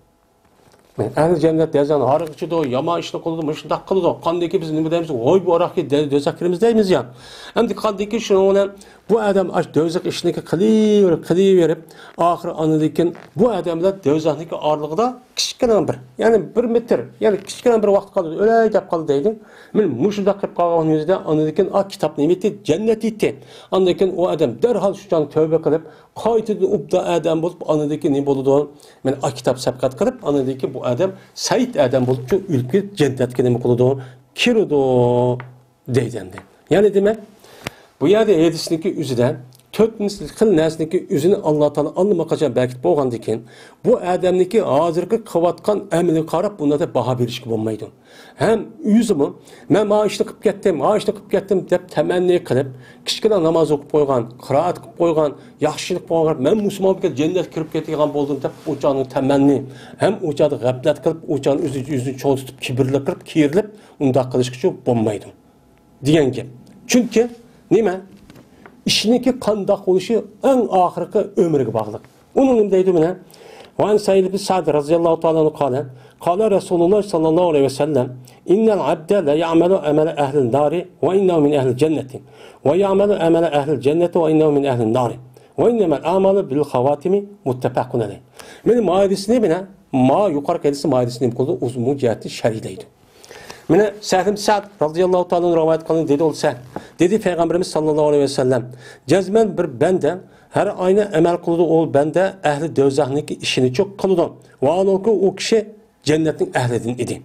ئەھلى جەننەت دەرىجىدە ھاراق ئىچىدۇ، يامان ئىشنى قىلىدۇ، مۇشۇنداق قىلىدۇ. قاندىكى بىز نېمە دەيمىز؟ ۋوي بۇ ئاراقكە دە-، دوزاخ كىرىمىز دەيمىز يا. ئەمدى قاندىكى شۇنىڭ بىلەن بۇ ئادەم ئاش دوزاخ ئىشىنى قىلىۋېرىپ، قىلىۋېرىپ، ئاخىرى ئاندىن كېيىن بۇ ئادەم بىلەن دوزاخنىڭكى ئارىلىقىدا كىچىككىنە بىر، يەنى بىر مېتىر، يەنى كىچىككىنە بىر ۋاقىت قالدى، ئۆلەي دەپ قالدى دەيدۇ. مانا مۇشۇنداق قىلىپ قالغان يۈزىدە ئاندىن كېيىن ئا كىتاب نېمە ئېيتتى؟ جەننەت ئېيتتى. ئاندىن كېيىن ئۇ ئادەم دەرھال شۇ چاغدا تەۋبە قىلىپ، قايتىدىن ئوبدان ئادەم بولۇپ، ئاندىن كېيىن نېمە بولىدۇ؟ مانا ئا كىتاب سەبقەت قىلىپ، ئاندىن كېيىن بۇ ئادەم سەئىد ئادەم بولۇپ، شۇ ئۆلۈپ كېتىپ جەننەتكە نېمە قىلىدۇ؟ كىرىدۇ دەيدۇ ئەمدى. يەنى دېمەك، بۇ يەردە ھەدىسنىڭكى ئۆزىدە تۆت خىل نەرسىنىڭكى ئۆزىنى ئاللا تائالا ئاللىماقاچان بەكىت بولغاندىن كېيىن، بۇ ئادەمنىڭكى ھازىرقى قىلىۋاتقان ئەمىلىگە قاراپ بۇنىڭدا باھا بېرىشكە بولمايدۇ. ھەم ئۆزىمۇ، مەن مانا ئىشنى قىلىپ كەتتىم، مانا ئىشنى قىلىپ كەتتىم دەپ تەمەننى قىلىپ، كىچىككىنە ناماز ئوقۇپ قويغان، قىرائەت قىلىپ قويغان، ياخشىلىق قىلىپ قويغان، مەن مۇسۇلمان بولۇپ كەتتىم، جەننەتكە كىرىپ كېتىدىغان بولدۇم دەپ ئۇ چاغنىڭ تەمەننى، ھەم ئۇ چاغدا غەپلەت قىلىپ، ئۇ چاغنى ئۆزىنى، ئۆزىنى چوڭ تۇتۇپ، كىبىرلىك قىلىپ، كىرىلىپ، ئۇنداق قىلىشقىچۇ بولمايدۇ. دېگەن گەپ. چۈنكى نېمە؟ ئىشنىڭكى قانداق بولۇشى ئەڭ ئاخىرقى ئۆمرىگە باغلىق. ئۇنىڭ نېمە دەيدۇ مانا؟ وعن سهل بن سعد رضي الله تعالى عنه قال، قال رسول الله صلى الله عليه وسلم، إن العبد ليعمل عمل أهل النار وإنه من أهل الجنة، ويعمل عمل أهل الجنة وإنه من أهل النار، وإنما الأعمال بالخواتيم، متفق عليه. مانا ما ھەدىسنى مانا، ما يۇقىرىقى ھەدىسنى، ما ھەدىسنى نېمە قىلدى؟ ئۇزۇن جەھەتتىن شەرھلەيدۇ. مانا سەھل ئىبن سەئد رازىياللاھۇ تائالا ئەنھۇ رىۋايەت قىلغان دېدى ئۇ سەھل. دېدى پەيغەمبىرىمىز ساللاللاھۇ ئەلەيھى ۋەسەللەم، جەزمەن بىر بەندە ھەر ئاينى ئەمەل قىلىدۇ، ئۇ بەندە ئەھلى دوزاخنىڭكى ئىشىنىچۇ قىلىدۇ. ۋاھالەنكى ئۇ كىشى جەننەتنىڭ ئەھلىدىن ئىدى.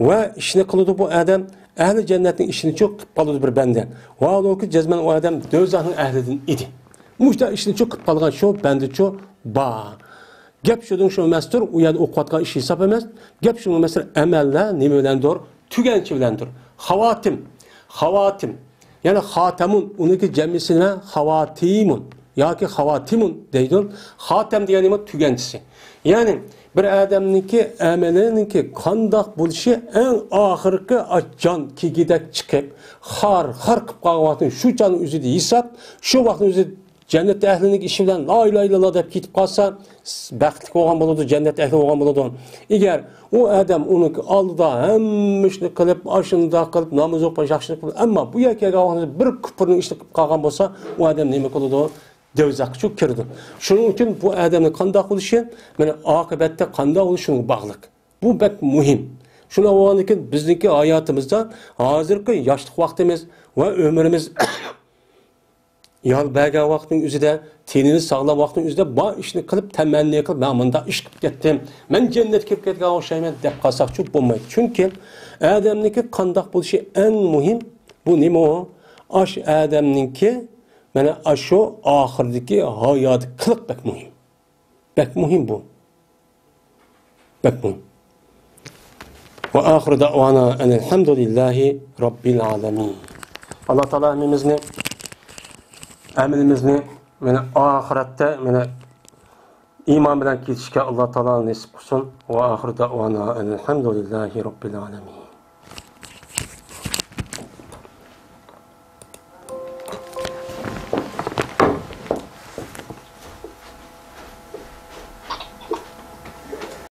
ۋە ئىشنى قىلىدۇ بۇ ئادەم، ئەھلى جەننەتنىڭ ئىشىنىچۇ قىلىپ قالىدۇ بىر بەندە. ۋاھالەنكى جەزمەن ئۇ ئادەم دوزاخنىڭ ئەھلىدىن ئىدى. مۇشۇنداق ئىشنىچۇ قىلىپ قالغان شۇ بەندىچۇ بار. گەپ شۇنىڭ شۇ ئەمەستۇر، ئۇ يەردە ئوقۇۋاتقان ئىش ھېساب ئەمەس. گەپ شۇنىڭ ئەمەستۇر، ئەمەللەر نېمە بىلەندۇر؟ تۈگەنچە بىلەندۇر. خاۋاتىم. خاۋاتىم. يەنى خاتەمۇن، ئۇنىڭكى جەمئىسى نېمە؟ خاۋاتىمۇن ياكى خاۋاتىمۇن دەيدۇ. خاتەم دېگەن نېمە؟ تۈگەنچىسى. يەنى بىر ئادەمنىڭكى ئەمىلىنىڭكى قانداق بولۇشى ئەڭ ئاخىرقى ئاچ جان كېگىدەك چىقىپ، خار، خار قىلىپ قالغان ۋاقتىنى شۇ چاغنىڭ ئۆزىدە ھېساب، شۇ ۋاقىتنىڭ ئۆزىدە جەننەت ئەھلىنىڭ ئىشى بىلەن لا ئىلاھە ئىللاللا دەپ كېتىپ قالسا، بەختلىك بولغان بولىدۇ، جەننەت ئەھلى بولغان بولىدۇ. ئەگەر ئۇ ئادەم ئۇنىڭ ئالدىدا ھەممە ئىشنى قىلىپ، ئاشۇنداق قىلىپ، ناماز ئوقۇپ، ياخشىلىق قىلىپ، ئەمما بۇ يەرگە كەلگەن ۋاقتىدا بىر كۇپۇرنىڭ ئىشىنى قىلىپ قالغان بولسا، ئۇ ئادەم نېمە قىلىدۇ؟ دوزاخقا چۈشۈپ كىرىدۇ. شۇنىڭ ئۈچۈن بۇ ئادەمنىڭ قانداق بولۇشى، مانا ئاقىۋەتتە قانداق بولۇشى شۇنىڭغا باغلىق. بۇ بەك مۇھىم. شۇنداق بولغاندىكىن بىزنىڭكى ھاياتىمىزدا ھازىرقى ياشلىق ۋاقتىمىز ۋە ئۆمرىمىز يار بەرگەن ۋاقىتنىڭ ئۆزىدە، تېنىمىز ساغلام ۋاقىتنىڭ ئۆزىدە بار ئىشنى قىلىپ، تەمەننى قىلىپ، مەن مۇنداق ئىش قىلىپ كەتتىم، مەن جەننەتكە كىرىپ كەتكەن ئوخشايمەن دەپ قالساقچۇ بولمايدۇ. چۈنكى ئادەمنىڭكى قانداق بولۇشى ئەڭ مۇھىم. بۇ نېمە ئۇ؟ ئاش ئادەمنىڭكى، مانا، ئاشۇ ئاخىرىدىكى ھاياتى قىلىق بەك مۇھىم. بەك مۇھىم بۇ. بەك مۇھىم. ۋە ئاخىرۇ دەئۋانا ئەنىل ھەمدۇلىللاھى رەببىل ئالەمىن. ئاللا تائالا ھەممىمىزنى، ئەمىلىمىزنى، مانا، ئاخىرەتتە، مانا، ئىمان بىلەن كېتىشكە ئاللا تائالا نېسىپ قىلسۇن. ۋە ئاخىرۇ دەئۋانا ئەنىل ھەمدۇلىللاھى رەببىل ئالەمىن.